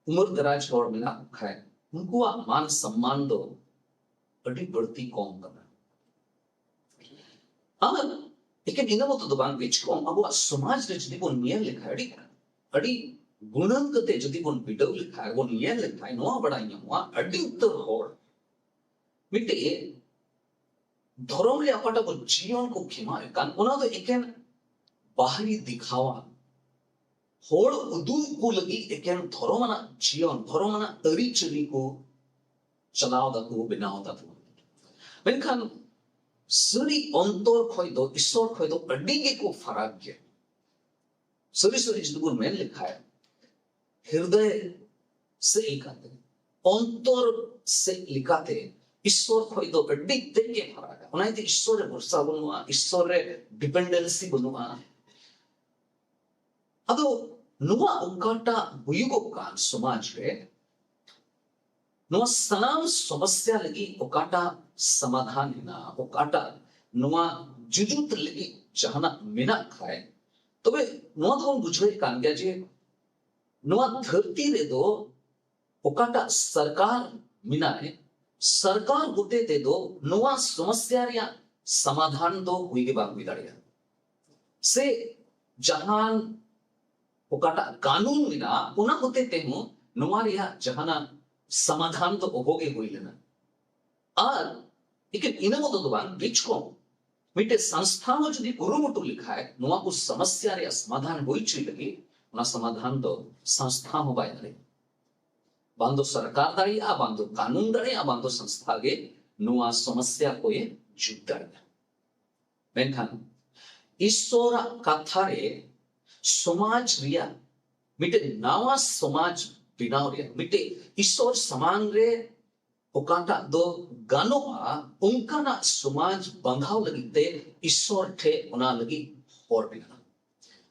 ᱩᱢᱮᱨ ᱫᱟᱨᱟᱡᱽ ᱦᱚᱲ ᱢᱮᱱᱟᱜ ᱠᱚ ᱠᱷᱟᱡ, ᱩᱱᱠᱩᱣᱟᱜ ᱢᱟᱱ ᱥᱚᱢᱢᱟᱱ ᱫᱚ ᱟᱹᱰᱤ ᱵᱟᱹᱲᱛᱤ ᱠᱚᱢ ᱠᱟᱱᱟ᱾ ᱟᱨ ᱮᱠᱮᱱ ᱤᱱᱟᱹ ᱢᱚᱛᱚ ᱫᱚ ᱵᱟᱝ, ᱠᱤᱪᱷᱩ ᱠᱚᱢ ᱟᱵᱚᱣᱟᱜ ᱥᱚᱢᱟᱡᱽ ᱨᱮ ᱡᱩᱫᱤ ᱵᱚᱱ ᱧᱮᱞ ᱞᱮᱠᱷᱟᱱ, ᱟᱹᱰᱤ, ᱟᱹᱰᱤ ᱜᱩᱱᱟᱹᱱ ᱠᱟᱛᱮ ᱡᱩᱫᱤ ᱵᱚᱱ ᱵᱤᱰᱟᱹᱣ ᱞᱮᱠᱷᱟᱱ, ᱵᱚᱱ ᱧᱮᱞ ᱞᱮᱠᱷᱟᱱ, ᱱᱚᱣᱟ ᱵᱟᱲᱟᱭ ᱧᱟᱢᱚᱜᱼᱟ, ᱟᱹᱰᱤ ᱩᱛᱟᱹᱨ ᱦᱚᱲ ᱢᱤᱫᱴᱮᱡ ᱫᱷᱚᱨᱚᱢ ᱨᱮᱭᱟᱜ ᱚᱠᱟᱴᱟᱜ ᱵᱚᱱ ᱡᱤᱭᱚᱱ ᱠᱚ ᱠᱷᱮᱢᱟᱣᱮᱫ ᱠᱟᱱ, ᱚᱱᱟ ᱫᱚ ᱮᱠᱮᱱ ᱵᱟᱦᱨᱤ ᱫᱮᱠᱷᱟᱣᱟ, ᱦᱚᱲ ᱩᱫᱩᱜ ᱠᱚ ᱞᱟᱹᱜᱤᱫ ᱮᱠᱮᱱ ᱫᱷᱚᱨᱚᱢ ᱟᱱᱟᱜ ᱡᱤᱭᱚᱱ, ᱫᱷᱚᱨᱚᱢ ᱟᱱᱟᱜ ᱟᱹᱨᱤᱪᱟᱹᱞᱤ ᱠᱚ ᱪᱟᱞᱟᱣ ᱫᱟᱠᱚ, ᱵᱮᱱᱟᱣ ᱫᱟᱠᱚ᱾ ᱢᱮᱱᱠᱷᱟᱱ ᱥᱟᱹᱨᱤ ᱚᱱᱛᱚᱨ ᱠᱷᱚᱡ ᱫᱚ, ᱤᱥᱥᱚᱨ ᱠᱷᱚᱡ ᱫᱚ ᱟᱹᱰᱤ ᱜᱮᱠᱚ ᱯᱷᱟᱨᱟᱠ ᱜᱮᱭᱟ᱾ ᱥᱟᱹᱨᱤ ᱥᱟᱹᱨᱤ ᱡᱩᱫᱤ ᱵᱚᱱ ᱢᱮᱱ ᱞᱮᱠᱷᱟᱡ, ᱦᱤᱨᱫᱟᱹᱭ ᱥᱮᱫ ᱞᱮᱠᱟᱛᱮ, ᱚᱱᱛᱚᱨ ᱥᱮᱫ ᱞᱮᱠᱟᱛᱮ ᱤᱥᱥᱚᱨ ᱠᱷᱚᱡ ᱫᱚ ᱟᱹᱰᱤ ᱛᱮᱫ ᱜᱮ ᱯᱷᱟᱨᱟᱠᱟ᱾ ᱚᱱᱟ ᱤᱭᱟᱹᱛᱮ ᱤᱥᱥᱚᱨ ᱨᱮ ᱵᱷᱚᱨᱥᱟ ᱵᱟᱹᱱᱩᱜᱼᱟ, ᱤᱥᱥᱚᱨ ᱨᱮ ᱰᱤᱯᱮᱱᱰᱮᱱᱥᱤ ᱵᱟᱹᱱᱩᱜᱼᱟ᱾ ᱟᱫᱚ ᱱᱚᱣᱟ ᱚᱠᱟᱴᱟᱜ ᱦᱩᱭᱩᱜᱚᱜ ᱠᱟᱱ ᱥᱚᱢᱟᱡᱽ ᱨᱮ, ᱱᱚᱣᱟ ᱥᱟᱱᱟᱢ ᱥᱚᱢᱚᱥᱭᱟ ᱞᱟᱹᱜᱤᱫ ᱚᱠᱟᱴᱟᱜ ᱥᱚᱢᱟᱫᱷᱟᱱ ᱦᱮᱱᱟᱜᱼᱟ, ᱚᱠᱟᱴᱟᱜ ᱱᱚᱣᱟ ᱡᱩᱡᱩᱛ ᱞᱟᱹᱜᱤᱫ ᱡᱟᱦᱟᱱᱟᱜ ᱢᱮᱱᱟᱜ ᱠᱷᱟᱡ, ᱛᱚᱵᱮ ᱱᱚᱣᱟ ᱫᱚᱵᱚᱱ ᱵᱩᱡᱷᱟᱹᱣᱮᱫ ᱠᱟᱱ ᱜᱮᱭᱟ ᱡᱮ ᱱᱚᱣᱟ ᱫᱷᱟᱹᱨᱛᱤ ᱨᱮᱫᱚ ᱚᱠᱟᱴᱟᱜ ᱥᱚᱨᱠᱟᱨ ᱢᱮᱱᱟᱭ, ᱥᱚᱨᱠᱟᱨ ᱦᱚᱛᱮ ᱛᱮᱫᱚ ᱱᱚᱣᱟ ᱥᱚᱢᱚᱥᱭᱟ ᱨᱮᱭᱟᱜ ᱥᱚᱢᱟᱫᱷᱟᱱ ᱫᱚ ᱦᱩᱭ ᱜᱮ ᱵᱟᱝ ᱦᱩᱭ ᱫᱟᱲᱮᱭᱟᱜᱼᱟ᱾ ᱥᱮ ᱡᱟᱦᱟᱱ ᱚᱠᱟᱴᱟᱜ ᱠᱟᱹᱱᱩᱱ ᱢᱮᱱᱟᱜᱼᱟ, ᱚᱱᱟ ᱦᱚᱛᱮ ᱛᱮᱦᱚᱸ ᱱᱚᱣᱟ ᱨᱮᱭᱟᱜ ᱡᱟᱦᱟᱱᱟᱜ ᱥᱚᱢᱟᱫᱷᱟᱱ ᱫᱚ ᱚᱦᱚᱜᱮ ᱦᱩᱭ ᱞᱮᱱᱟ᱾ ᱟᱨ ᱮᱠᱮᱱ ᱤᱱᱟᱹ ᱢᱚᱛᱚ ᱫᱚ ᱵᱟᱝ, ᱵᱤᱪᱠᱚᱢ ᱢᱤᱫᱴᱮᱡ ᱥᱚᱝᱥᱛᱷᱟ ᱦᱚᱸ ᱡᱩᱫᱤ ᱠᱩᱨᱩᱢᱩᱴᱩ ᱞᱮᱠᱷᱟᱡ ᱱᱚᱣᱟ ᱠᱚ ᱥᱚᱢᱚᱥᱭᱟ ᱨᱮᱭᱟᱜ ᱥᱚᱢᱟᱫᱷᱟᱱ ᱦᱩᱭ ᱦᱚᱪᱚᱭ ᱞᱟᱹᱜᱤᱫ, ᱚᱱᱟ ᱥᱚᱢᱟᱫᱷᱟᱱ ᱫᱚ ᱥᱚᱝᱥᱛᱷᱟ ᱦᱚᱸ ᱵᱟᱭ ᱫᱟᱲᱮᱭᱟᱜᱼᱟ᱾ ᱵᱟᱝ ᱫᱚ ᱥᱚᱨᱠᱟᱨ ᱫᱟᱲᱮᱭᱟᱜᱼᱟ, ᱵᱟᱝ ᱫᱚ ᱠᱟᱹᱱᱩᱱ ᱫᱟᱲᱮᱭᱟᱜᱼᱟ, ᱵᱟᱝ ᱫᱚ ᱥᱚᱝᱥᱛᱷᱟ ᱜᱮ ᱱᱚᱣᱟ ᱥᱚᱢᱚᱥᱭᱟ ᱠᱚᱭ ᱡᱩᱛ ᱫᱟᱲᱮᱭᱟᱜᱼᱟ᱾ ᱢᱮᱱᱠᱷᱟᱱ ᱤᱥᱥᱚᱨᱟᱜ ᱠᱟᱛᱷᱟ ᱨᱮ ᱥᱚᱢᱟᱡᱽ ᱨᱮᱭᱟᱜ ᱢᱤᱫᱴᱮᱡ ᱱᱟᱣᱟ ᱥᱚᱢᱟᱡᱽ ᱵᱮᱱᱟᱣ ᱨᱮᱭᱟᱜ, ᱢᱤᱫᱴᱮᱡ ᱤᱥᱥᱚᱨ ᱥᱟᱢᱟᱝ ᱨᱮ ᱚᱠᱟᱴᱟᱜ ᱫᱚ ᱜᱟᱱᱚᱜᱼᱟ, ᱚᱱᱠᱟᱱᱟᱜ ᱥᱚᱢᱟᱡᱽ ᱵᱟᱸᱫᱷᱟᱣ ᱞᱟᱹᱜᱤᱫ ᱛᱮ ᱤᱥᱥᱚᱨ ᱴᱷᱮᱡ ᱚᱱᱟ ᱞᱟᱹᱜᱤᱫ ᱦᱚᱨ ᱢᱮᱱᱟᱜᱼᱟ᱾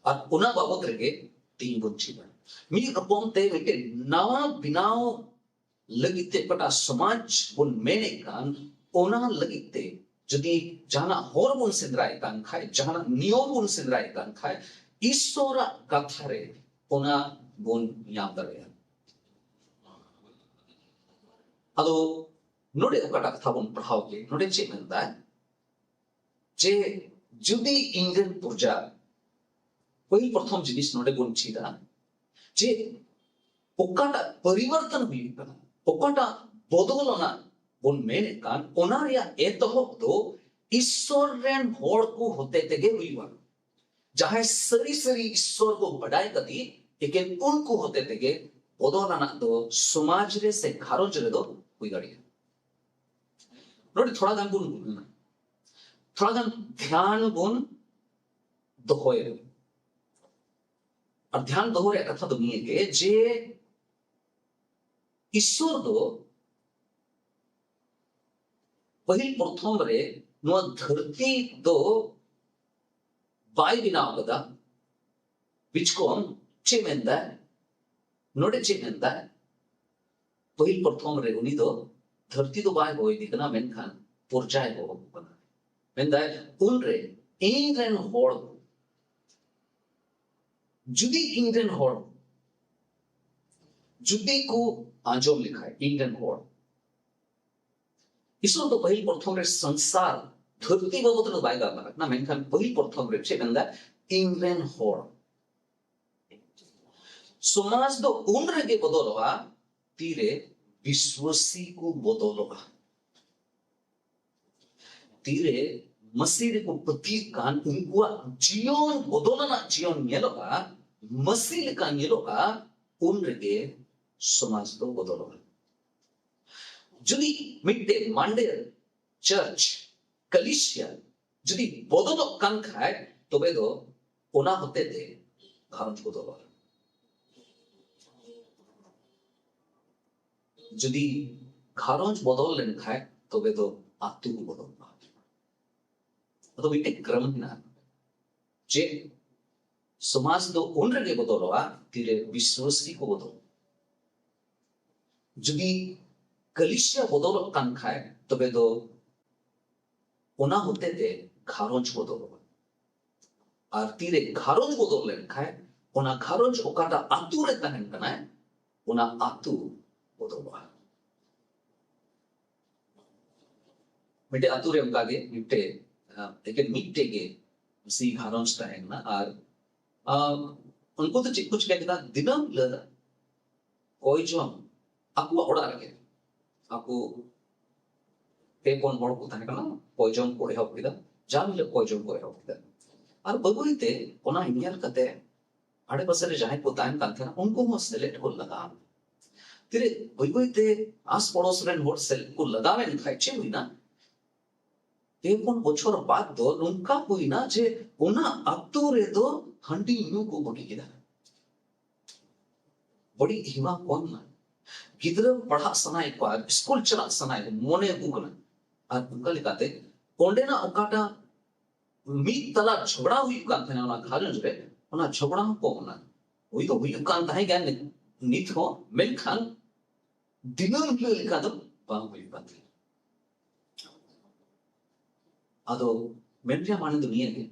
ᱟᱨ ᱚᱱᱟ ᱵᱟᱵᱚᱛ ᱨᱮᱜᱮ ᱛᱤᱦᱤᱧ ᱵᱚᱱ ᱪᱮᱫᱟ᱾ ᱢᱤᱫ ᱨᱚᱠᱚᱢ ᱛᱮ ᱢᱤᱫᱴᱮᱡ ᱱᱟᱣᱟ ᱵᱮᱱᱟᱣ ᱞᱟᱹᱜᱤᱫ ᱛᱮ ᱚᱠᱟᱴᱟᱜ ᱥᱚᱢᱟᱡᱽ ᱵᱚᱱ ᱢᱮᱱᱮᱫ ᱠᱟᱱ, ᱚᱱᱟ ᱞᱟᱹᱜᱤᱫ ᱛᱮ ᱡᱩᱫᱤ ᱡᱟᱦᱟᱱᱟᱜ ᱦᱚᱨ ᱵᱚᱱ ᱥᱮᱸᱫᱽᱨᱟᱭᱮᱫ ᱠᱟᱱ ᱠᱷᱟᱡ, ᱡᱟᱦᱟᱱᱟᱜ ᱱᱤᱭᱚᱢ ᱵᱚᱱ ᱥᱮᱸᱫᱽᱨᱟᱭᱮᱫ ᱠᱟᱱ ᱠᱷᱟᱡ, ᱤᱥᱥᱚᱨᱟᱜ ᱠᱟᱛᱷᱟ ᱨᱮ ᱚᱱᱟ ᱵᱚᱱ ᱧᱟᱢ ᱫᱟᱲᱮᱭᱟᱜᱼᱟ᱾ ᱟᱫᱚ ᱱᱚᱰᱮ ᱚᱠᱟᱴᱟᱜ ᱠᱟᱛᱷᱟ ᱵᱚᱱ ᱯᱟᱲᱦᱟᱣ ᱠᱮᱫ, ᱱᱚᱰᱮ ᱪᱮᱫ ᱢᱮᱱᱫᱟᱭ? ᱡᱮ ᱡᱩᱫᱤ ᱤᱧ ᱨᱮᱱ ᱯᱨᱚᱡᱟ, ᱯᱟᱹᱦᱤᱞ ᱯᱨᱚᱛᱷᱚᱢ ᱡᱤᱱᱤᱥ ᱱᱚᱰᱮ ᱵᱚᱱ ᱪᱮᱫᱟ ᱡᱮ ᱚᱠᱟᱴᱟᱜ ᱯᱚᱨᱤᱵᱚᱨᱛᱚᱱ ᱦᱩᱭᱩᱜ ᱠᱟᱱᱟ, ᱚᱠᱟᱴᱟᱜ ᱵᱚᱫᱚᱞ ᱚᱱᱟ ᱵᱚᱱ ᱢᱮᱱᱮᱫ ᱠᱟᱱ, ᱚᱱᱟ ᱨᱮᱭᱟᱜ ᱮᱛᱚᱦᱚᱵ ᱫᱚ ᱤᱥᱥᱚᱨ ᱨᱮᱱ ᱦᱚᱲ ᱠᱚ ᱦᱚᱛᱮ ᱛᱮᱜᱮ ᱦᱩᱭᱩᱜᱼᱟ᱾ ᱡᱟᱦᱟᱸᱭ ᱥᱟᱹᱨᱤ ᱥᱟᱹᱨᱤ ᱤᱥᱥᱚᱨ ᱠᱚ ᱵᱟᱰᱟᱭ ᱠᱟᱛᱮ, ᱮᱠᱮᱱ ᱩᱱᱠᱩ ᱦᱚᱛᱮ ᱛᱮᱜᱮ ᱵᱚᱫᱚᱞ ᱟᱱᱟᱜ ᱫᱚ ᱥᱚᱢᱟᱡᱽ ᱨᱮ ᱥᱮ ᱜᱷᱟᱨᱚᱸᱡᱽ ᱨᱮᱫᱚ ᱦᱩᱭ ᱫᱟᱲᱮᱭᱟᱜᱼᱟ᱾ ᱱᱚᱰᱮ ᱛᱷᱚᱲᱟ ᱜᱟᱱ ᱵᱚᱱ ᱛᱷᱚᱲᱟ ᱜᱟᱱ ᱫᱷᱮᱭᱟᱱ ᱵᱚᱱ ᱫᱚᱦᱚᱭᱟ᱾ ᱟᱨ ᱫᱷᱮᱭᱟᱱ ᱫᱚᱦᱚ ᱨᱮᱭᱟᱜ ᱠᱟᱛᱷᱟ ᱫᱚ ᱱᱤᱭᱟᱹ ᱜᱮ ᱡᱮ ᱤᱥᱥᱚᱨ ᱫᱚ ᱯᱟᱹᱦᱤᱞ ᱯᱨᱚᱛᱷᱚᱢ ᱨᱮ ᱱᱚᱣᱟ ᱫᱷᱟᱹᱨᱛᱤ ᱫᱚ ᱵᱟᱭ ᱵᱮᱱᱟᱣ ᱠᱟᱫᱟ᱾ ᱵᱤᱪᱠᱚᱢ ᱪᱮᱫ ᱢᱮᱱᱫᱟᱭ? ᱱᱚᱰᱮ ᱪᱮᱫ ᱢᱮᱱᱫᱟᱭ? ᱯᱟᱹᱦᱤᱞ ᱯᱨᱚᱛᱷᱚᱢ ᱨᱮ ᱩᱱᱤ ᱫᱚ ᱫᱷᱟᱹᱨᱛᱤ ᱫᱚ ᱵᱟᱭ ᱦᱚᱭ ᱤᱫᱤ ᱠᱟᱱᱟ, ᱢᱮᱱᱠᱷᱟᱱ ᱯᱚᱨᱡᱟᱭ ᱦᱚᱦᱚ ᱟᱠᱚ ᱠᱟᱱᱟ᱾ ᱢᱮᱱᱫᱟᱭ, ᱩᱱᱨᱮ ᱤᱧ ᱨᱮᱱ ᱦᱚᱲ, ᱡᱩᱫᱤ ᱤᱧ ᱨᱮᱱ ᱦᱚᱲ ᱡᱩᱫᱤ ᱠᱚ ᱟᱸᱡᱚᱢ ᱞᱮᱠᱷᱟᱡ, ᱤᱧ ᱨᱮᱱ ᱦᱚᱲ, ᱤᱥᱚᱨ ᱫᱚ ᱯᱟᱹᱦᱤᱞ ᱯᱨᱚᱛᱷᱚᱢ ᱨᱮ ᱥᱚᱝᱥᱟᱨ, ᱫᱷᱟᱹᱨᱛᱤ ᱵᱟᱵᱚᱫ ᱫᱚ ᱵᱟᱭ ᱜᱟᱞᱢᱟᱨᱟᱜ ᱠᱟᱱᱟ, ᱢᱮᱱᱠᱷᱟᱱ ᱯᱟᱹᱦᱤᱞ ᱯᱨᱚᱛᱷᱚᱢ ᱨᱮ ᱪᱮᱫ ᱢᱮᱱᱫᱟ? ᱤᱧ ᱨᱮᱱ ᱦᱚᱲ᱾ ᱥᱚᱢᱟᱡᱽ ᱫᱚ ᱩᱱ ᱨᱮᱜᱮ ᱵᱚᱫᱚᱞᱚᱜᱼᱟ, ᱛᱤᱨᱮ ᱵᱤᱥᱣᱟᱥᱤ ᱠᱚ ᱵᱚᱫᱚᱞᱚᱜᱼᱟ᱾ ᱛᱤᱨᱮ ᱢᱟᱹᱥᱤ ᱨᱮᱠᱚ ᱯᱟᱹᱛᱭᱟᱹᱜ ᱠᱟᱱ, ᱩᱱᱠᱩᱣᱟᱜ ᱡᱤᱭᱚᱱ ᱵᱚᱫᱚᱞ ᱟᱱᱟᱜ ᱡᱤᱭᱚᱱ ᱧᱮᱞᱚᱜᱼᱟ, ᱢᱟᱹᱥᱤ ᱞᱮᱠᱟ ᱧᱮᱞᱚᱜᱼᱟ, ᱩᱱ ᱨᱮᱜᱮ ᱥᱚᱢᱟᱡᱽ ᱫᱚ ᱵᱚᱫᱚᱞᱚᱜᱼᱟ᱾ ᱡᱩᱫᱤ ᱢᱤᱫᱴᱮᱱ ᱢᱟᱱᱰᱮᱨ ᱪᱟᱨᱪ, ᱠᱟᱞᱤᱥᱤᱭᱟ ᱡᱩᱫᱤ ᱵᱚᱫᱚᱞᱚᱜ ᱠᱟᱱ ᱠᱷᱟᱡ, ᱛᱚᱵᱮ ᱫᱚ ᱚᱱᱟ ᱦᱚᱛᱮ ᱛᱮ ᱜᱷᱟᱨᱚᱸᱡᱽ ᱵᱚᱫᱚᱞᱚᱜᱼᱟ᱾ ᱡᱩᱫᱤ ᱜᱷᱟᱨᱚᱸᱡᱽ ᱵᱚᱫᱚᱞ ᱞᱮᱱᱠᱷᱟᱡ, ᱛᱚᱵᱮ ᱫᱚ ᱟᱹᱛᱩ ᱵᱚᱫᱚᱞᱚᱜᱼᱟ᱾ ᱟᱫᱚ ᱢᱤᱫᱴᱮᱡ ᱠᱨᱚᱢ ᱢᱮᱱᱟᱜᱼᱟ ᱡᱮ ᱥᱚᱢᱟᱡᱽ ᱫᱚ ᱩᱱ ᱨᱮᱜᱮ ᱵᱚᱫᱚᱞᱚᱜᱼᱟ, ᱛᱤᱨᱮ ᱵᱤᱥᱣᱟᱥᱤ ᱠᱚ ᱵᱚᱫᱚᱞ᱾ ᱡᱩᱫᱤ ᱠᱟᱞᱤᱥᱤᱭᱟ ᱵᱚᱫᱚᱞᱚᱜ ᱠᱟᱱ ᱠᱷᱟᱡ, ᱛᱚᱵᱮ ᱫᱚ ᱚᱱᱟ ᱦᱚᱛᱮ ᱛᱮ ᱜᱷᱟᱨᱚᱸᱡᱽ ᱵᱚᱫᱚᱞᱚᱜᱼᱟ᱾ ᱟᱨ ᱛᱤᱨᱮ ᱜᱷᱟᱨᱚᱸᱡᱽ ᱵᱚᱫᱚᱞ ᱞᱮᱱᱠᱷᱟᱡ, ᱚᱱᱟ ᱜᱷᱟᱨᱚᱸᱡᱽ ᱚᱠᱟᱴᱟᱜ ᱟᱹᱛᱩ ᱨᱮ ᱛᱟᱦᱮᱱ ᱠᱟᱱᱟᱭ, ᱚᱱᱟ ᱟᱹᱛᱩ ᱵᱚᱫᱚᱞᱚᱜᱼᱟ᱾ ᱢᱤᱫᱴᱮᱡ ᱟᱹᱛᱩ ᱨᱮ ᱚᱱᱠᱟ ᱜᱮ ᱢᱤᱫᱴᱮᱡ, ᱟᱸ, ᱮᱠᱮᱱ ᱢᱤᱫᱴᱮᱡ ᱜᱮ ᱢᱟᱹᱥᱤ ᱜᱷᱟᱨᱚᱸᱡᱽ ᱛᱟᱦᱮᱸ ᱠᱟᱱᱟ᱾ ᱟᱨ, ᱟᱸ, ᱩᱱᱠᱩ ᱫᱚ ᱪᱮᱫ ᱠᱚ ᱪᱤᱠᱟᱹ ᱠᱮᱫᱟ? ᱫᱤᱱᱟᱹᱢ ᱦᱤᱞᱳᱜ ᱠᱚᱭ ᱡᱚᱢ ᱟᱠᱚᱣᱟᱜ ᱚᱲᱟᱜ ᱨᱮᱜᱮ, ᱟᱠᱚ ᱯᱮ ᱯᱩᱱ ᱦᱚᱲ ᱠᱚ ᱛᱟᱦᱮᱸ ᱠᱟᱱᱟ, ᱠᱚᱭ ᱡᱚᱢ ᱠᱚ ᱮᱦᱚᱵ ᱠᱮᱫᱟ᱾ ᱡᱟᱢ ᱦᱤᱞᱳᱜ ᱠᱚᱭ ᱡᱚᱢ ᱠᱚ ᱮᱦᱚᱵ ᱠᱮᱫᱟ᱾ ᱟᱨ ᱵᱟᱹᱭ ᱵᱟᱹᱭ ᱛᱮ ᱚᱱᱟ ᱧᱮᱞ ᱠᱟᱛᱮ ᱟᱲᱮᱯᱟᱥᱮ ᱨᱮ ᱡᱟᱦᱟᱸᱭ ᱠᱚ ᱛᱟᱦᱮᱱ ᱠᱟᱱ ᱛᱟᱦᱮᱱᱟ, ᱩᱱᱠᱩ ᱦᱚᱸ ᱥᱮᱞᱮᱫ ᱠᱚ ᱞᱟᱜᱟᱣ ᱮᱱᱟ᱾ ᱛᱤᱨᱮ ᱵᱟᱹᱭ ᱵᱟᱹᱭ ᱛᱮ ᱟᱥ ᱯᱚᱲᱚᱥ ᱨᱮᱱ ᱦᱚᱲ ᱥᱮᱞᱮᱫ ᱠᱚ ᱞᱟᱜᱟᱣ ᱮᱱ ᱠᱷᱟᱡ ᱪᱮᱫ ᱦᱩᱭᱱᱟ? ᱯᱮ ᱯᱩᱱ ᱵᱚᱪᱷᱚᱨ ᱵᱟᱫ ᱫᱚ ᱱᱚᱝᱠᱟ ᱦᱩᱭᱱᱟ ᱡᱮ ᱚᱱᱟ ᱟᱛᱳ ᱨᱮᱫᱚ ᱦᱟᱺᱰᱤ ᱧᱩ ᱠᱚ ᱵᱟᱹᱜᱤ ᱠᱮᱫᱟ᱾ ᱵᱟᱹᱲᱤᱡ ᱦᱮᱣᱟ ᱠᱚᱢ ᱮᱱᱟ᱾ ᱜᱤᱫᱽᱨᱟᱹ ᱯᱟᱲᱦᱟᱜ ᱥᱟᱱᱟᱭᱮᱫ ᱠᱚᱣᱟ, ᱥᱠᱩᱞ ᱪᱟᱞᱟᱜ ᱥᱟᱱᱟᱭᱮᱫ ᱠᱚᱣᱟ, ᱢᱚᱱᱮ ᱟᱹᱜᱩ ᱠᱟᱱᱟ᱾ ᱟᱨ ᱚᱱᱠᱟ ᱞᱮᱠᱟᱛᱮ ᱚᱸᱰᱮᱱᱟᱜ ᱚᱠᱟᱴᱟᱜ ᱢᱤᱫ ᱛᱟᱞᱟ ᱡᱷᱚᱜᱽᱲᱟ ᱦᱩᱭᱩᱜ ᱠᱟᱱ ᱛᱟᱦᱮᱸᱱᱟ ᱚᱱᱟ ᱜᱷᱟᱨᱚᱸᱡᱽ ᱨᱮ, ᱚᱱᱟ ᱡᱷᱚᱜᱽᱲᱟ ᱦᱚᱸ ᱠᱚᱢ ᱮᱱᱟ᱾ ᱦᱩᱭ ᱫᱚ ᱦᱩᱭᱩᱜ ᱠᱟᱱ ᱛᱟᱦᱮᱸ ᱜᱮᱭᱟ ᱱᱤᱛ ᱦᱚᱸ, ᱢᱮᱱᱠᱷᱟᱱ ᱫᱤᱱᱟᱹᱢ ᱦᱤᱞᱳᱜ ᱞᱮᱠᱟ ᱫᱚ ᱵᱟᱝ ᱦᱩᱭᱩᱜ ᱠᱟᱱ ᱛᱟᱦᱮᱸᱱᱟ᱾ ᱟᱫᱚ ᱢᱮᱱ ᱨᱮᱭᱟᱜ ᱢᱟᱱᱮ ᱫᱚ ᱱᱤᱭᱟᱹ ᱜᱮ,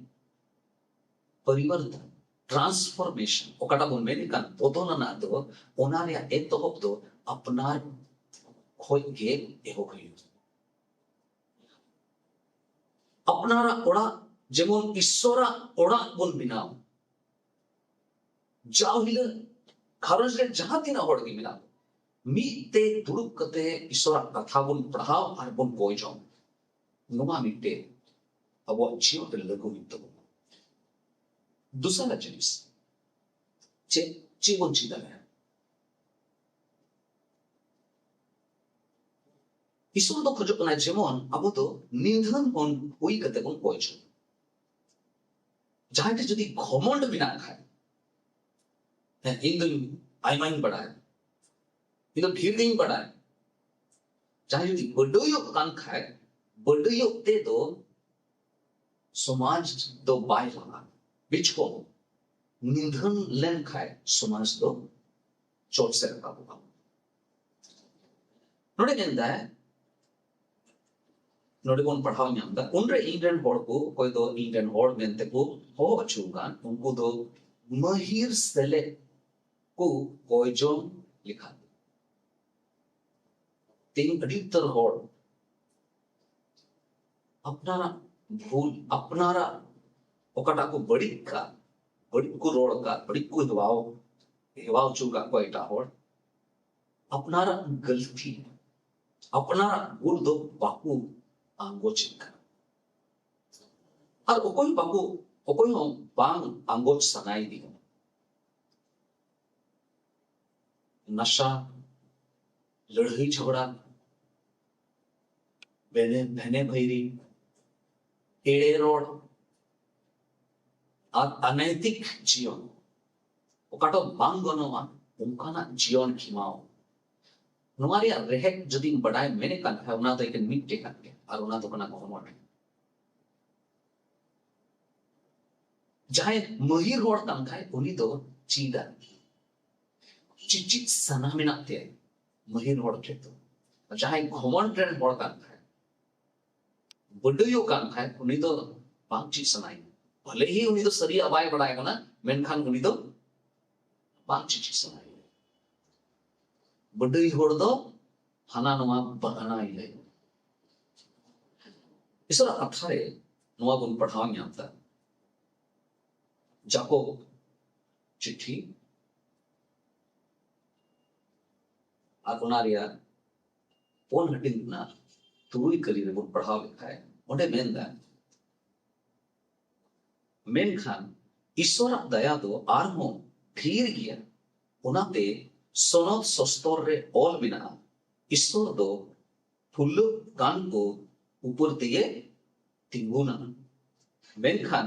ᱯᱚᱨᱤᱵᱚᱨᱛᱚᱱ, ᱴᱨᱟᱱᱥᱯᱷᱚᱨᱢᱮᱥᱚᱱ, ᱚᱠᱟᱴᱟᱜ ᱵᱚᱱ ᱢᱮᱱᱮᱫ ᱠᱟᱱ ᱵᱚᱫᱚᱞ ᱟᱱᱟᱜ ᱫᱚ, ᱚᱱᱟ ᱨᱮᱭᱟᱜ ᱮᱛᱚᱦᱚᱵ ᱫᱚ ᱟᱯᱱᱟᱨ ᱠᱷᱚᱡ ᱜᱮ ᱮᱦᱚᱵ ᱦᱩᱭᱩᱜᱼᱟ᱾ ᱟᱯᱱᱟᱨᱟᱜ ᱚᱲᱟᱜ ᱡᱮᱢᱚᱱ ᱤᱥᱥᱚᱨᱟᱜ ᱚᱲᱟᱜ ᱵᱚᱱ ᱵᱮᱱᱟᱣ, ᱡᱟᱣ ᱦᱤᱞᱳᱜ ᱜᱷᱟᱨᱚᱸᱡᱽ ᱨᱮ ᱡᱟᱦᱟᱸ ᱛᱤᱱᱟᱹᱜ ᱦᱚᱲ ᱜᱮ ᱢᱮᱱᱟᱜ ᱠᱚ, ᱢᱤᱫ ᱛᱮ ᱫᱩᱲᱩᱵ ᱠᱟᱛᱮ ᱤᱥᱥᱚᱨᱟᱜ ᱠᱟᱛᱷᱟ ᱵᱚᱱ ᱯᱟᱲᱦᱟᱣ ᱟᱨ ᱵᱚᱱ ᱠᱚᱭ ᱡᱚᱝ, ᱱᱚᱣᱟ ᱢᱤᱫᱴᱮᱱ ᱟᱵᱚᱣᱟᱜ ᱡᱤᱭᱚᱱ ᱨᱮ ᱞᱟᱹᱜᱩ ᱦᱩᱭᱩᱜ ᱛᱟᱵᱚᱱᱟ᱾ ᱫᱚᱥᱟᱨ ᱡᱤᱱᱤᱥ, ᱪᱮᱫ ᱪᱮᱫ ᱵᱚᱱ ᱪᱮᱫ ᱫᱟᱲᱮᱭᱟᱜᱼᱟ? ᱤᱥᱚᱨ ᱫᱚ ᱠᱷᱚᱡᱚᱜ ᱠᱟᱱᱟ ᱡᱮᱢᱚᱱ ᱟᱵᱚ ᱫᱚ ᱱᱤᱫᱷᱟᱹᱱ ᱵᱚᱱ ᱦᱩᱭ ᱠᱟᱛᱮ ᱵᱚᱱ ᱠᱚᱭ ᱡᱚᱝ᱾ ᱡᱟᱦᱟᱸᱭ ᱴᱷᱮᱱ ᱡᱩᱫᱤ ᱜᱷᱚᱢᱚᱱᱰ ᱢᱮᱱᱟᱜ ᱠᱷᱟᱡ, ᱦᱮᱸ, ᱤᱧ ᱫᱚᱧ ᱟᱭᱢᱟᱧ ᱵᱟᱲᱟᱭᱟ, ᱤᱧ ᱫᱚ ᱰᱷᱮᱨ ᱜᱤᱧ ᱵᱟᱲᱟᱭᱟ, ᱡᱟᱦᱟᱸᱭ ᱡᱩᱫᱤ ᱵᱟᱹᱰᱟᱹᱭᱚᱜ ᱠᱟᱱ ᱠᱷᱟᱡ, ᱵᱟᱹᱰᱟᱹᱭᱚᱜ ᱛᱮ ᱫᱚ ᱥᱚᱢᱟᱡᱽ ᱫᱚ ᱵᱟᱭ ᱞᱟᱦᱟᱜᱼᱟ᱾ ᱵᱤᱪᱠᱚᱢ ᱱᱤᱫᱷᱟᱹᱱ ᱞᱮᱱ ᱠᱷᱟᱡ ᱥᱚᱢᱟᱡᱽ ᱫᱚ ᱪᱚᱴ ᱥᱮᱫ ᱨᱟᱠᱟᱵᱚᱜᱼᱟ᱾ ᱱᱚᱰᱮ ᱢᱮᱱᱫᱟᱭ, ᱱᱚᱰᱮ ᱵᱚᱱ ᱯᱟᱲᱦᱟᱣ ᱧᱟᱢ ᱮᱫᱟ, ᱩᱱᱨᱮ ᱤᱧ ᱨᱮᱱ ᱦᱚᱲ ᱠᱚ, ᱚᱠᱚᱭ ᱫᱚ ᱤᱧ ᱨᱮᱱ ᱦᱚᱲ ᱢᱮᱱᱛᱮ ᱠᱚ ᱦᱚᱦᱚ ᱦᱚᱪᱚ ᱟᱠᱟᱱ, ᱩᱱᱠᱩ ᱫᱚ ᱢᱟᱹᱦᱤᱨ ᱥᱮᱞᱮᱫ ᱠᱚ ᱠᱚᱭ ᱡᱚᱝ ᱞᱮᱠᱷᱟᱱ᱾ ᱛᱮᱦᱮᱧ ᱟᱹᱰᱤ ᱩᱛᱟᱹᱨ ᱦᱚᱲ ᱟᱯᱱᱟᱨᱟᱜ ᱵᱷᱩᱞ, ᱟᱯᱱᱟᱨᱟᱜ ᱚᱠᱟᱴᱟᱜ ᱠᱚ ᱵᱟᱹᱲᱤᱡ ᱠᱟᱜ, ᱵᱟᱹᱲᱤᱡ ᱠᱚ ᱨᱚᱲ ᱠᱟᱜ, ᱵᱟᱹᱲᱤᱡ ᱠᱚ ᱦᱮᱣᱟ, ᱦᱮᱣᱟ ᱦᱚᱪᱚ ᱠᱟᱜ ᱠᱚᱣᱟ ᱮᱴᱟᱜ ᱦᱚᱲ, ᱟᱯᱱᱟᱨᱟᱜ ᱜᱟᱹᱞᱛᱤ, ᱟᱯᱱᱟᱨᱟᱜ ᱵᱷᱩᱞ ᱫᱚ ᱵᱟᱠᱚ ᱟᱸᱜᱚᱪᱮᱫ ᱠᱟᱱᱟ᱾ ᱟᱨ ᱚᱠᱚᱭ ᱵᱟᱠᱚ, ᱚᱠᱚᱭ ᱦᱚᱸ ᱵᱟᱝ ᱟᱸᱜᱚᱪ ᱥᱟᱱᱟᱭᱮᱫᱮ ᱠᱟᱱᱟ᱾ ᱱᱟᱥᱟ, ᱞᱟᱹᱲᱦᱟᱹᱭ ᱡᱷᱚᱜᱽᱲᱟ, ᱵᱷᱮᱱᱮ ᱵᱷᱮᱱᱮ ᱵᱷᱟᱹᱭᱨᱤ, ᱮᱲᱮ ᱨᱚᱲ ᱟᱨ ᱚᱱᱮᱭᱛᱤᱠ ᱡᱤᱭᱚᱱ, ᱚᱠᱟᱴᱟᱜ ᱵᱟᱝ ᱜᱟᱱᱚᱜᱼᱟ ᱚᱱᱠᱟᱱᱟᱜ ᱡᱤᱭᱚᱱ ᱠᱷᱮᱢᱟᱣ᱾ ᱱᱚᱣᱟ ᱨᱮᱭᱟᱜ ᱨᱮᱦᱮᱫ ᱡᱩᱫᱤᱢ ᱵᱟᱰᱟᱭ ᱢᱮᱱᱮᱫ ᱠᱟᱱ ᱠᱷᱟᱱ, ᱚᱱᱟ ᱫᱚ ᱮᱠᱮᱱ ᱢᱤᱫᱴᱮᱡ ᱠᱟᱱ ᱜᱮᱭᱟ, ᱟᱨ ᱚᱱᱟ ᱫᱚ ᱠᱟᱱᱟ ᱜᱷᱚᱢᱚᱱᱰ᱾ ᱡᱟᱦᱟᱸᱭ ᱢᱟᱹᱦᱤᱨ ᱦᱚᱲ ᱠᱟᱱ ᱠᱷᱟᱡ, ᱩᱱᱤ ᱫᱚ ᱪᱮᱫᱟᱜ ᱪᱮᱪᱮᱫ ᱥᱟᱱᱟ ᱢᱮᱱᱟᱜ ᱛᱟᱭᱟ ᱢᱟᱹᱦᱤᱨ ᱦᱚᱲ ᱴᱷᱮᱱ ᱫᱚ᱾ ᱡᱟᱦᱟᱸᱭ ᱜᱷᱚᱢᱚᱱᱰ ᱨᱮᱱ ᱦᱚᱲ ᱠᱟᱱ ᱠᱷᱟᱡ, ᱵᱟᱹᱰᱟᱹᱭᱚᱜ ᱠᱟᱱ ᱠᱷᱟᱡ, ᱩᱱᱤ ᱫᱚ ᱵᱟᱝ ᱪᱮᱫ ᱥᱟᱱᱟᱭᱮᱭᱟ᱾ ᱵᱷᱟᱞᱮ ᱦᱤ ᱩᱱᱤ ᱫᱚ ᱥᱟᱹᱨᱤᱭᱟᱜ ᱵᱟᱭ ᱵᱟᱲᱟᱭ ᱠᱟᱱᱟ, ᱢᱮᱱᱠᱷᱟᱱ ᱩᱱᱤ ᱫᱚ ᱵᱟᱝ ᱪᱮᱫ ᱥᱟᱱᱟᱭᱮᱭᱟ᱾ ᱵᱟᱹᱰᱟᱹᱭ ᱦᱚᱲ ᱫᱚ ᱦᱟᱱᱟ ᱱᱚᱣᱟ ᱵᱟᱦᱟᱱᱟᱭ ᱞᱟᱹᱭᱟ᱾ ᱤᱥᱚᱨᱟᱜ ᱠᱟᱛᱷᱟ ᱨᱮ ᱱᱚᱣᱟ ᱵᱚᱱ ᱯᱟᱲᱦᱟᱣ ᱧᱟᱢ ᱮᱫᱟ, ᱡᱟᱠᱚᱵ ᱪᱤᱴᱷᱤ ᱟᱨ ᱚᱱᱟ ᱨᱮᱭᱟᱜ ᱯᱩᱱ ᱦᱟᱹᱴᱤᱧ ᱨᱮᱱᱟᱜ ᱛᱩᱨᱩᱭ ᱠᱟᱹᱞᱤ ᱨᱮᱵᱚᱱ ᱯᱟᱲᱦᱟᱣ ᱞᱮᱠᱷᱟᱡ, ᱚᱸᱰᱮ ᱢᱮᱱᱫᱟ, ᱢᱮᱱᱠᱷᱟᱱ ᱤᱥᱚᱨᱟᱜ ᱫᱟᱭᱟ ᱫᱚ ᱟᱨᱦᱚᱸ ᱰᱷᱮᱨ ᱜᱮᱭᱟ, ᱚᱱᱟᱛᱮ ᱥᱚᱱᱚᱛ ᱥᱚᱥᱛᱚᱨ ᱨᱮ ᱚᱞ ᱢᱮᱱᱟᱜᱼᱟ, ᱤᱥᱚᱨ ᱫᱚ ᱯᱷᱩᱞᱟᱹᱜ ᱠᱟᱱ ᱠᱚ ᱩᱯᱚᱨ ᱛᱮᱜᱮ ᱛᱤᱸᱜᱩᱱᱟ, ᱢᱮᱱᱠᱷᱟᱱ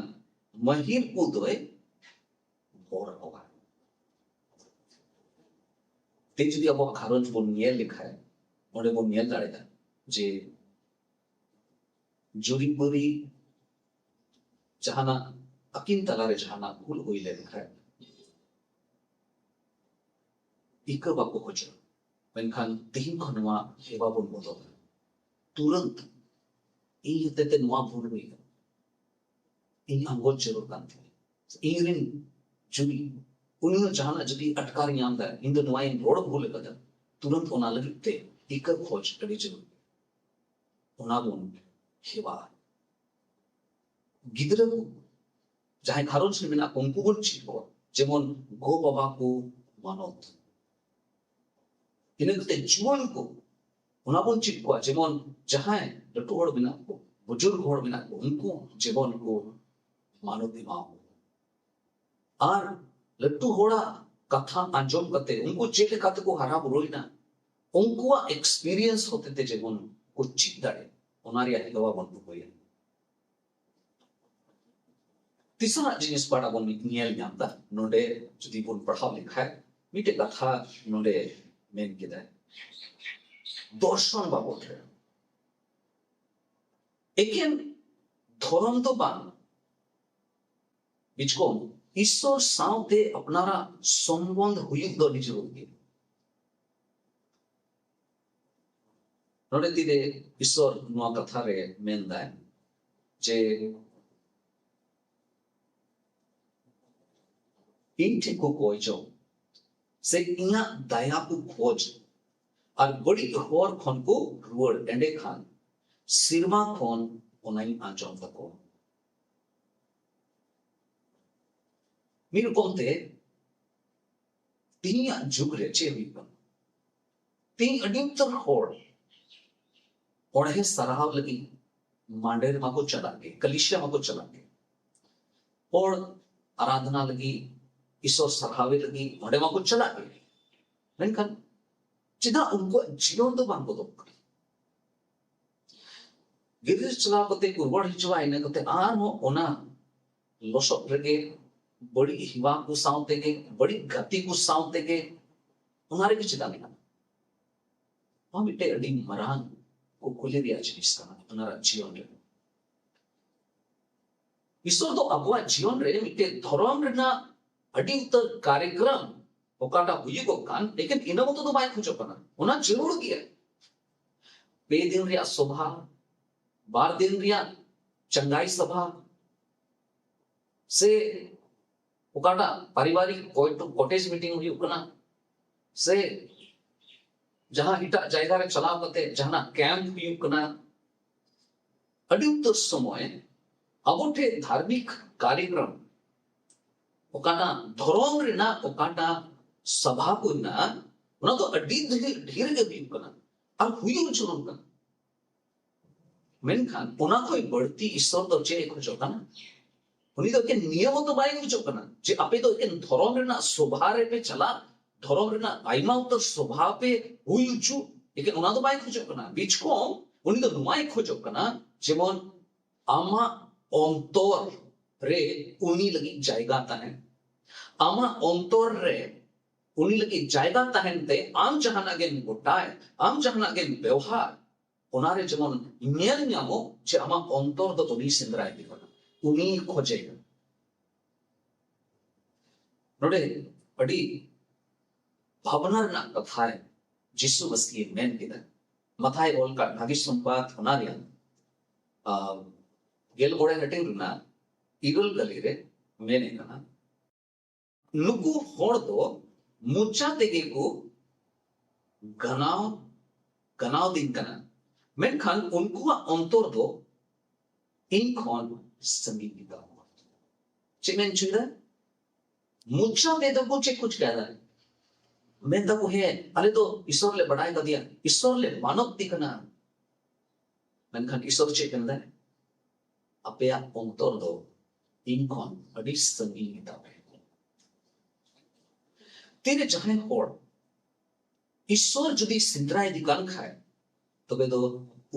ᱢᱟᱹᱦᱤᱨ ᱠᱚ ᱫᱚᱭ ᱵᱷᱚᱨ ᱠᱚᱣᱟ᱾ ᱛᱮ ᱡᱩᱫᱤ ᱟᱵᱚᱣᱟᱜ ᱜᱷᱟᱨᱚᱸᱡᱽ ᱵᱚᱱ ᱧᱮᱞ ᱞᱮᱠᱷᱟᱱ, ᱚᱸᱰᱮ ᱵᱚᱱ ᱧᱮᱞ ᱫᱟᱲᱮᱭᱟᱜᱼᱟ ᱡᱮ ᱡᱩᱨᱤᱯᱟᱹᱨᱤ ᱡᱟᱦᱟᱱᱟᱜ ᱟᱹᱠᱤᱱ ᱛᱟᱞᱟᱨᱮ ᱡᱟᱦᱟᱱᱟᱜ ᱵᱷᱩᱞ ᱦᱩᱭ ᱞᱮᱱᱠᱷᱟᱱ ᱤᱠᱟᱹ ᱵᱟᱠᱚ ᱠᱷᱚᱡᱚᱜᱼᱟ᱾ ᱢᱮᱱᱠᱷᱟᱱ ᱛᱮᱦᱮᱧ ᱠᱷᱚᱱ ᱱᱚᱣᱟ ᱦᱮᱣᱟ ᱵᱚᱱ ᱵᱚᱫᱚᱞᱟ᱾ ᱛᱩᱨᱟᱹᱱᱛ ᱤᱧ ᱦᱚᱛᱮᱛᱮ ᱱᱚᱣᱟ ᱵᱷᱩᱞ ᱦᱩᱭ ᱠᱟᱱᱟ, ᱤᱧ ᱟᱸᱜᱚᱪ ᱡᱟᱹᱨᱩᱲ ᱠᱟᱱ ᱛᱤᱧᱟ, ᱤᱧ ᱨᱮᱱ ᱡᱩᱨᱤ, ᱩᱱᱤ ᱦᱚᱸ ᱡᱟᱦᱟᱱᱟᱜ ᱡᱩᱫᱤ ᱟᱴᱠᱟᱨ ᱧᱟᱢ ᱫᱟᱭ, ᱤᱧ ᱫᱚ ᱱᱚᱣᱟᱧ ᱨᱚᱲ ᱵᱷᱩᱞ ᱟᱠᱟᱫᱟ, ᱛᱩᱨᱟᱹᱱᱛ ᱚᱱᱟ ᱞᱟᱹᱜᱤᱫ ᱛᱮ ᱤᱠᱟᱹ ᱠᱷᱚᱡᱽ ᱟᱹᱰᱤ ᱡᱟᱹᱨᱩᱲ᱾ ᱚᱱᱟ ᱵᱚᱱ ᱦᱮᱣᱟ᱾ ᱜᱤᱫᱽᱨᱟᱹ ᱠᱚ ᱡᱟᱦᱟᱸᱭ ᱜᱷᱟᱨᱚᱸᱡᱽ ᱨᱮ ᱢᱮᱱᱟᱜ ᱠᱚ, ᱩᱱᱠᱩ ᱵᱚᱱ ᱪᱮᱫ ᱠᱚᱣᱟ, ᱡᱮᱢᱚᱱ ᱜᱚ ᱵᱟᱵᱟ ᱠᱚ ᱢᱟᱱᱚᱛ᱾ ᱤᱱᱟᱹ ᱠᱟᱛᱮ ᱡᱩᱣᱟᱹᱱ ᱠᱚ, ᱚᱱᱟ ᱵᱚᱱ ᱪᱮᱫ ᱠᱚᱣᱟ, ᱡᱮᱢᱚᱱ ᱡᱟᱦᱟᱸᱭ ᱞᱟᱹᱴᱩ ᱦᱚᱲ ᱢᱮᱱᱟᱜ ᱠᱚ, ᱵᱩᱡᱩᱨᱜ ᱦᱚᱲ ᱢᱮᱱᱟᱜ ᱠᱚ, ᱩᱱᱠᱩ ᱡᱮᱢᱚᱱ ᱠᱚ ᱢᱟᱱᱚᱛ ᱮᱢᱟ ᱠᱚ᱾ ᱟᱨ ᱞᱟᱹᱴᱩ ᱦᱚᱲᱟᱜ ᱠᱟᱛᱷᱟ ᱟᱸᱡᱚᱢ ᱠᱟᱛᱮ ᱩᱱᱠᱩ ᱪᱮᱫ ᱞᱮᱠᱟ ᱛᱮᱠᱚ ᱦᱟᱨᱟ ᱵᱩᱨᱩᱭᱮᱱᱟ, ᱩᱱᱠᱩᱣᱟᱜ ᱮᱠᱥᱯᱤᱨᱤᱭᱮᱱᱥ ᱦᱚᱛᱮᱛᱮ ᱡᱮᱢᱚᱱ ᱠᱚ ᱪᱮᱫ ᱫᱟᱲᱮ, ᱚᱱᱟ ᱨᱮᱭᱟᱜ ᱦᱮᱣᱟ ᱵᱚᱱ ᱫᱚᱦᱚᱭᱟ᱾ ᱛᱤᱥᱟᱱᱟᱜ ᱡᱤᱱᱤᱥ ᱯᱟᱲᱟ ᱵᱚᱱ ᱧᱮᱞ ᱧᱟᱢ ᱫᱟ, ᱱᱚᱰᱮ ᱡᱩᱫᱤ ᱵᱚᱱ ᱯᱟᱲᱦᱟᱣ ᱞᱮᱠᱷᱟᱱ ᱢᱤᱫᱴᱮᱡ ᱠᱟᱛᱷᱟ ᱱᱚᱰᱮ ᱢᱮᱱ ᱠᱮᱫᱟᱭ, ᱫᱚᱨᱥᱚᱱ ᱵᱟᱵᱚᱫ ᱨᱮ᱾ ᱮᱠᱮᱱ ᱫᱷᱚᱨᱚᱢ ᱫᱚ ᱵᱟᱝ, ᱵᱤᱪᱠᱚᱢ ᱤᱥᱥᱚᱨ ᱥᱟᱶᱛᱮ ᱟᱯᱱᱟᱨᱟᱜ ᱥᱚᱢᱵᱚᱱᱫᱷ ᱦᱩᱭᱩᱜ ᱫᱚ ᱟᱹᱰᱤ ᱡᱟᱹᱨᱩᱲ ᱜᱮ᱾ ᱱᱚᱰᱮ ᱛᱤᱨᱮ ᱤᱥᱥᱚᱨ ᱱᱚᱣᱟ ᱠᱟᱛᱷᱟ ᱨᱮ ᱢᱮᱱᱫᱟᱭ ᱡᱮ, ᱤᱧ ᱴᱷᱮᱱ ᱠᱚ ᱠᱚᱭ ᱡᱚᱝ, ᱥᱮ ᱤᱧᱟᱹᱜ ᱫᱟᱭᱟ ᱠᱚ ᱠᱷᱚᱡᱽ, ᱟᱨ ᱵᱟᱹᱲᱤᱡ ᱦᱚᱨ ᱠᱷᱚᱱ ᱠᱚ ᱨᱩᱣᱟᱹᱲ, ᱮᱸᱰᱮᱠᱷᱟᱱ ᱥᱮᱨᱢᱟ ᱠᱷᱚᱱ ᱚᱱᱟᱧ ᱟᱸᱡᱚᱢ ᱛᱟᱠᱚᱣᱟ᱾ ᱢᱤᱫ ᱨᱚᱠᱚᱢ ᱛᱮ ᱛᱮᱦᱮᱧᱟᱜ ᱡᱩᱜᱽ ᱨᱮ ᱪᱮᱫ ᱦᱩᱭᱩᱜ ᱠᱟᱱᱟ? ᱛᱮᱦᱮᱧ ᱟᱹᱰᱤ ᱩᱛᱟᱹᱨ ᱦᱚᱲ ᱚᱬᱦᱮ ᱥᱟᱨᱦᱟᱣ ᱞᱟᱹᱜᱤᱫ ᱢᱟᱰᱮᱨ ᱢᱟᱠᱚ ᱪᱟᱞᱟᱜ ᱜᱮ, ᱠᱟᱞᱤᱥᱤᱭᱟ ᱢᱟᱠᱚ ᱪᱟᱞᱟᱜ ᱜᱮ, ᱦᱚᱲ ᱟᱨᱟᱫᱷᱱᱟ ᱞᱟᱹᱜᱤᱫ, ᱤᱥᱚᱨ ᱥᱟᱨᱦᱟᱣᱮ ᱞᱟᱹᱜᱤᱫ ᱚᱸᱰᱮ ᱢᱟᱠᱚ ᱪᱟᱞᱟᱜ ᱜᱮ᱾ ᱢᱮᱱᱠᱷᱟᱱ ᱪᱮᱫᱟᱜ ᱩᱱᱠᱩᱣᱟᱜ ᱡᱤᱭᱚᱱ ᱫᱚ ᱵᱟᱝ ᱵᱚᱫᱚᱞ ᱠᱟᱱᱟ? ᱜᱤᱨᱡᱟᱹ ᱪᱟᱞᱟᱣ ᱠᱟᱛᱮ ᱠᱚ ᱨᱩᱣᱟᱹᱲ ᱦᱤᱡᱩᱜᱼᱟ, ᱤᱱᱟᱹ ᱠᱟᱛᱮ ᱟᱨᱦᱚᱸ ᱚᱱᱟ ᱞᱚᱥᱚᱫ ᱨᱮᱜᱮ, ᱵᱟᱹᱲᱤᱡ ᱦᱮᱣᱟ ᱠᱚ ᱥᱟᱶ ᱛᱮᱜᱮ, ᱵᱟᱹᱲᱤᱡ ᱜᱟᱛᱮ ᱠᱚ ᱥᱟᱶ ᱛᱮᱜᱮ, ᱚᱱᱟ ᱨᱮᱜᱮ ᱪᱮᱫᱟᱜ ᱢᱮᱱᱟᱜᱼᱟ? ᱱᱚᱣᱟ ᱢᱤᱫᱴᱮᱡ ᱟᱹᱰᱤ ᱢᱟᱨᱟᱝ ᱠᱩᱠᱞᱤ ᱨᱮᱭᱟᱜ ᱡᱤᱱᱤᱥ ᱠᱟᱱᱟ ᱟᱯᱱᱟᱨᱟᱜ ᱡᱤᱭᱚᱱ ᱨᱮ᱾ ᱤᱥᱚᱨ ᱫᱚ ᱟᱵᱚᱣᱟᱜ ᱡᱤᱭᱚᱱ ᱨᱮ ᱢᱤᱫᱴᱮᱡ ᱫᱷᱚᱨᱚᱢ ᱨᱮᱱᱟᱜ ᱟᱹᱰᱤ ᱩᱛᱟᱹᱨ ᱠᱟᱨᱭᱚᱠᱨᱚᱢ ᱚᱠᱟᱴᱟᱜ ᱦᱩᱭᱩᱜᱚᱜ ᱠᱟᱱ, ᱞᱮᱠᱤᱱ ᱤᱱᱟᱹ ᱢᱚᱛᱚ ᱫᱚ ᱵᱟᱭ ᱠᱷᱚᱡᱚᱜ ᱠᱟᱱᱟ᱾ ᱚᱱᱟ ᱡᱟᱹᱨᱩᱲ ᱜᱮᱭᱟ᱾ ᱯᱮ ᱫᱤᱱ ᱨᱮᱭᱟᱜ ᱥᱚᱵᱷᱟ, ᱵᱟᱨ ᱫᱤᱱ ᱨᱮᱭᱟᱜ ᱪᱟᱸᱜᱟᱭ ᱥᱚᱵᱷᱟ, ᱥᱮ ᱚᱠᱟᱴᱟᱜ ᱯᱟᱨᱤᱵᱟᱨᱤᱠ ᱠᱚᱭ-, ᱠᱚᱴᱮᱡᱽ ᱢᱤᱴᱤᱝ ᱦᱩᱭᱩᱜ ᱠᱟᱱᱟ, ᱥᱮ ᱡᱟᱦᱟᱸ ᱮᱴᱟᱜ ᱡᱟᱭᱜᱟ ᱨᱮ ᱪᱟᱞᱟᱣ ᱠᱟᱛᱮ ᱡᱟᱦᱟᱱᱟᱜ ᱠᱮᱢᱯ ᱦᱩᱭᱩᱜ ᱠᱟᱱᱟ, ᱟᱹᱰᱤ ᱩᱛᱟᱹᱨ ᱥᱚᱢᱚᱭ ᱟᱵᱚ ᱴᱷᱮᱱ ᱫᱷᱟᱨᱢᱤᱠ ᱠᱟᱨᱭᱚᱠᱨᱚᱢ ᱚᱠᱟᱴᱟᱜ ᱫᱷᱚᱨᱚᱢ ᱨᱮᱱᱟᱜ ᱚᱠᱟᱴᱟᱜ ᱥᱟᱵᱷᱟ ᱠᱚ ᱦᱮᱱᱟᱜᱼᱟ, ᱚᱱᱟ ᱫᱚ ᱟᱹᱰᱤ ᱰᱷᱮᱨ, ᱰᱷᱮᱨ ᱜᱮ ᱦᱩᱭᱩᱜ ᱠᱟᱱᱟ ᱟᱨ ᱦᱩᱭᱩᱜ ᱡᱟᱹᱨᱩᱲ ᱠᱟᱱᱟ᱾ ᱢᱮᱱᱠᱷᱟᱱ ᱚᱱᱟ ᱠᱷᱚᱱ ᱵᱟᱹᱲᱛᱤ ᱤᱥᱥᱚᱨ ᱫᱚ ᱪᱮᱫ ᱮ ᱠᱷᱚᱡᱚᱜ ᱠᱟᱱᱟ? ᱩᱱᱤ ᱫᱚ ᱮᱠᱮᱱ ᱱᱤᱭᱟᱹ ᱢᱚᱛᱚ ᱵᱟᱭ ᱠᱷᱚᱡᱚᱜ ᱠᱟᱱᱟ ᱡᱮ ᱟᱯᱮ ᱫᱚ ᱮᱠᱮᱱ ᱫᱷᱚᱨᱚᱢ ᱨᱮᱱᱟᱜ ᱥᱚᱵᱷᱟ ᱨᱮᱯᱮ ᱪᱟᱞᱟᱜ, ᱫᱷᱚᱨᱚᱢ ᱨᱮᱱᱟᱜ ᱟᱭᱢᱟ ᱩᱛᱟᱹᱨ ᱥᱚᱵᱷᱟᱵ ᱮ ᱦᱩᱭ ᱦᱚᱪᱚ, ᱞᱮᱠᱤᱱ ᱚᱱᱟ ᱫᱚ ᱵᱟᱭ ᱠᱷᱚᱡᱚᱜ ᱠᱟᱱᱟ᱾ ᱵᱤᱪᱠᱚᱢ ᱩᱱᱤ ᱫᱚ ᱱᱚᱣᱟᱭ ᱠᱷᱚᱡᱚᱜ ᱠᱟᱱᱟ, ᱡᱮᱢᱚᱱ ᱟᱢᱟᱜ ᱚᱱᱛᱚᱨ ᱨᱮ ᱩᱱᱤ ᱞᱟᱹᱜᱤᱫ ᱡᱟᱭᱜᱟ ᱛᱟᱦᱮᱱ᱾ ᱟᱢᱟᱜ ᱚᱱᱛᱚᱨ ᱨᱮ ᱩᱱᱤ ᱞᱟᱹᱜᱤᱫ ᱡᱟᱭᱜᱟ ᱛᱟᱦᱮᱱ ᱛᱮ ᱟᱢ ᱡᱟᱦᱟᱱᱟᱜ ᱜᱮᱢ ᱜᱚᱴᱟᱭ, ᱟᱢ ᱡᱟᱦᱟᱱᱟᱜ ᱜᱮᱢ ᱵᱮᱣᱦᱟᱨ, ᱚᱱᱟᱨᱮ ᱡᱮᱢᱚᱱ ᱧᱮᱞ ᱧᱟᱢᱚᱜ ᱡᱮ ᱟᱢᱟᱜ ᱚᱱᱛᱚᱨ ᱫᱚ ᱩᱱᱤ ᱥᱮᱸᱫᱽᱨᱟ ᱤᱫᱤ ᱠᱟᱱᱟ, ᱩᱱᱤ ᱠᱷᱚᱡᱮ ᱠᱟᱱᱟ᱾ ᱱᱚᱰᱮ ᱟᱹᱰᱤ ᱵᱷᱟᱵᱽᱱᱟ ᱨᱮᱱᱟᱜ ᱠᱟᱛᱷᱟᱭ ᱡᱤᱥᱩ ᱢᱟᱹᱥᱤᱭ ᱢᱮᱱ ᱠᱮᱫᱟ᱾ ᱢᱟᱛᱷᱟᱭ ᱚᱞ ᱠᱟᱜ ᱵᱷᱟᱹᱜᱤ ᱥᱚᱢᱵᱟᱫ ᱚᱱᱟ ᱨᱮᱭᱟᱜ, ᱟᱨ, ᱜᱮᱞ ᱢᱚᱬᱮ ᱦᱟᱹᱴᱤᱧ ᱨᱮᱱᱟᱜ ᱤᱨᱟᱹᱞ ᱜᱟᱹᱞᱤ ᱨᱮ ᱢᱮᱱᱮ ᱠᱟᱱᱟ, ᱱᱩᱠᱩ ᱦᱚᱲ ᱫᱚ ᱢᱚᱪᱟ ᱛᱮᱜᱮ ᱠᱚ ᱜᱟᱱᱟᱣ, ᱜᱟᱱᱟᱣ ᱫᱤᱧ ᱠᱟᱱᱟ, ᱢᱮᱱᱠᱷᱟᱱ ᱩᱱᱠᱩᱣᱟᱜ ᱚᱱᱛᱚᱨ ᱫᱚ ᱤᱧ ᱠᱷᱚᱱ ᱥᱟᱺᱜᱤᱧ ᱜᱮᱛᱟ ᱠᱚᱣᱟ᱾ ᱪᱮᱫ ᱢᱮᱱ ᱦᱚᱪᱚᱭᱮᱫᱟ? ᱢᱚᱪᱟ ᱛᱮᱫᱚ ᱠᱚ ᱪᱮᱫ ᱠᱚ ᱪᱤᱠᱟᱭᱮᱫᱟ? ᱢᱮᱱ ᱫᱟᱠᱚ, ᱦᱮᱸ, ᱟᱞᱮ ᱫᱚ ᱤᱥᱚᱨ ᱞᱮ ᱵᱟᱰᱟᱭ ᱠᱟᱫᱮᱭᱟ, ᱤᱥᱚᱨ ᱞᱮ ᱢᱟᱱᱚᱛ ᱫᱮ ᱠᱟᱱᱟ᱾ ᱢᱮᱱᱠᱷᱟᱱ ᱤᱥᱚᱨ ᱪᱮᱫ ᱢᱮᱱᱫᱟᱭ? ᱟᱯᱮᱭᱟᱜ ᱚᱱᱛᱚᱨ ᱫᱚ ᱤᱧ ᱠᱷᱚᱱ ᱟᱹᱰᱤ ᱥᱟᱺᱜᱤᱧ ᱜᱮᱛᱟ ᱯᱮ᱾ ᱛᱤᱨᱮ ᱡᱟᱦᱟᱸᱭ ᱦᱚᱲ ᱤᱥᱚᱨ ᱡᱩᱫᱤ ᱥᱮᱸᱫᱽᱨᱟ ᱤᱫᱤ ᱠᱟᱱ ᱠᱷᱟᱡ, ᱛᱚᱵᱮ ᱫᱚ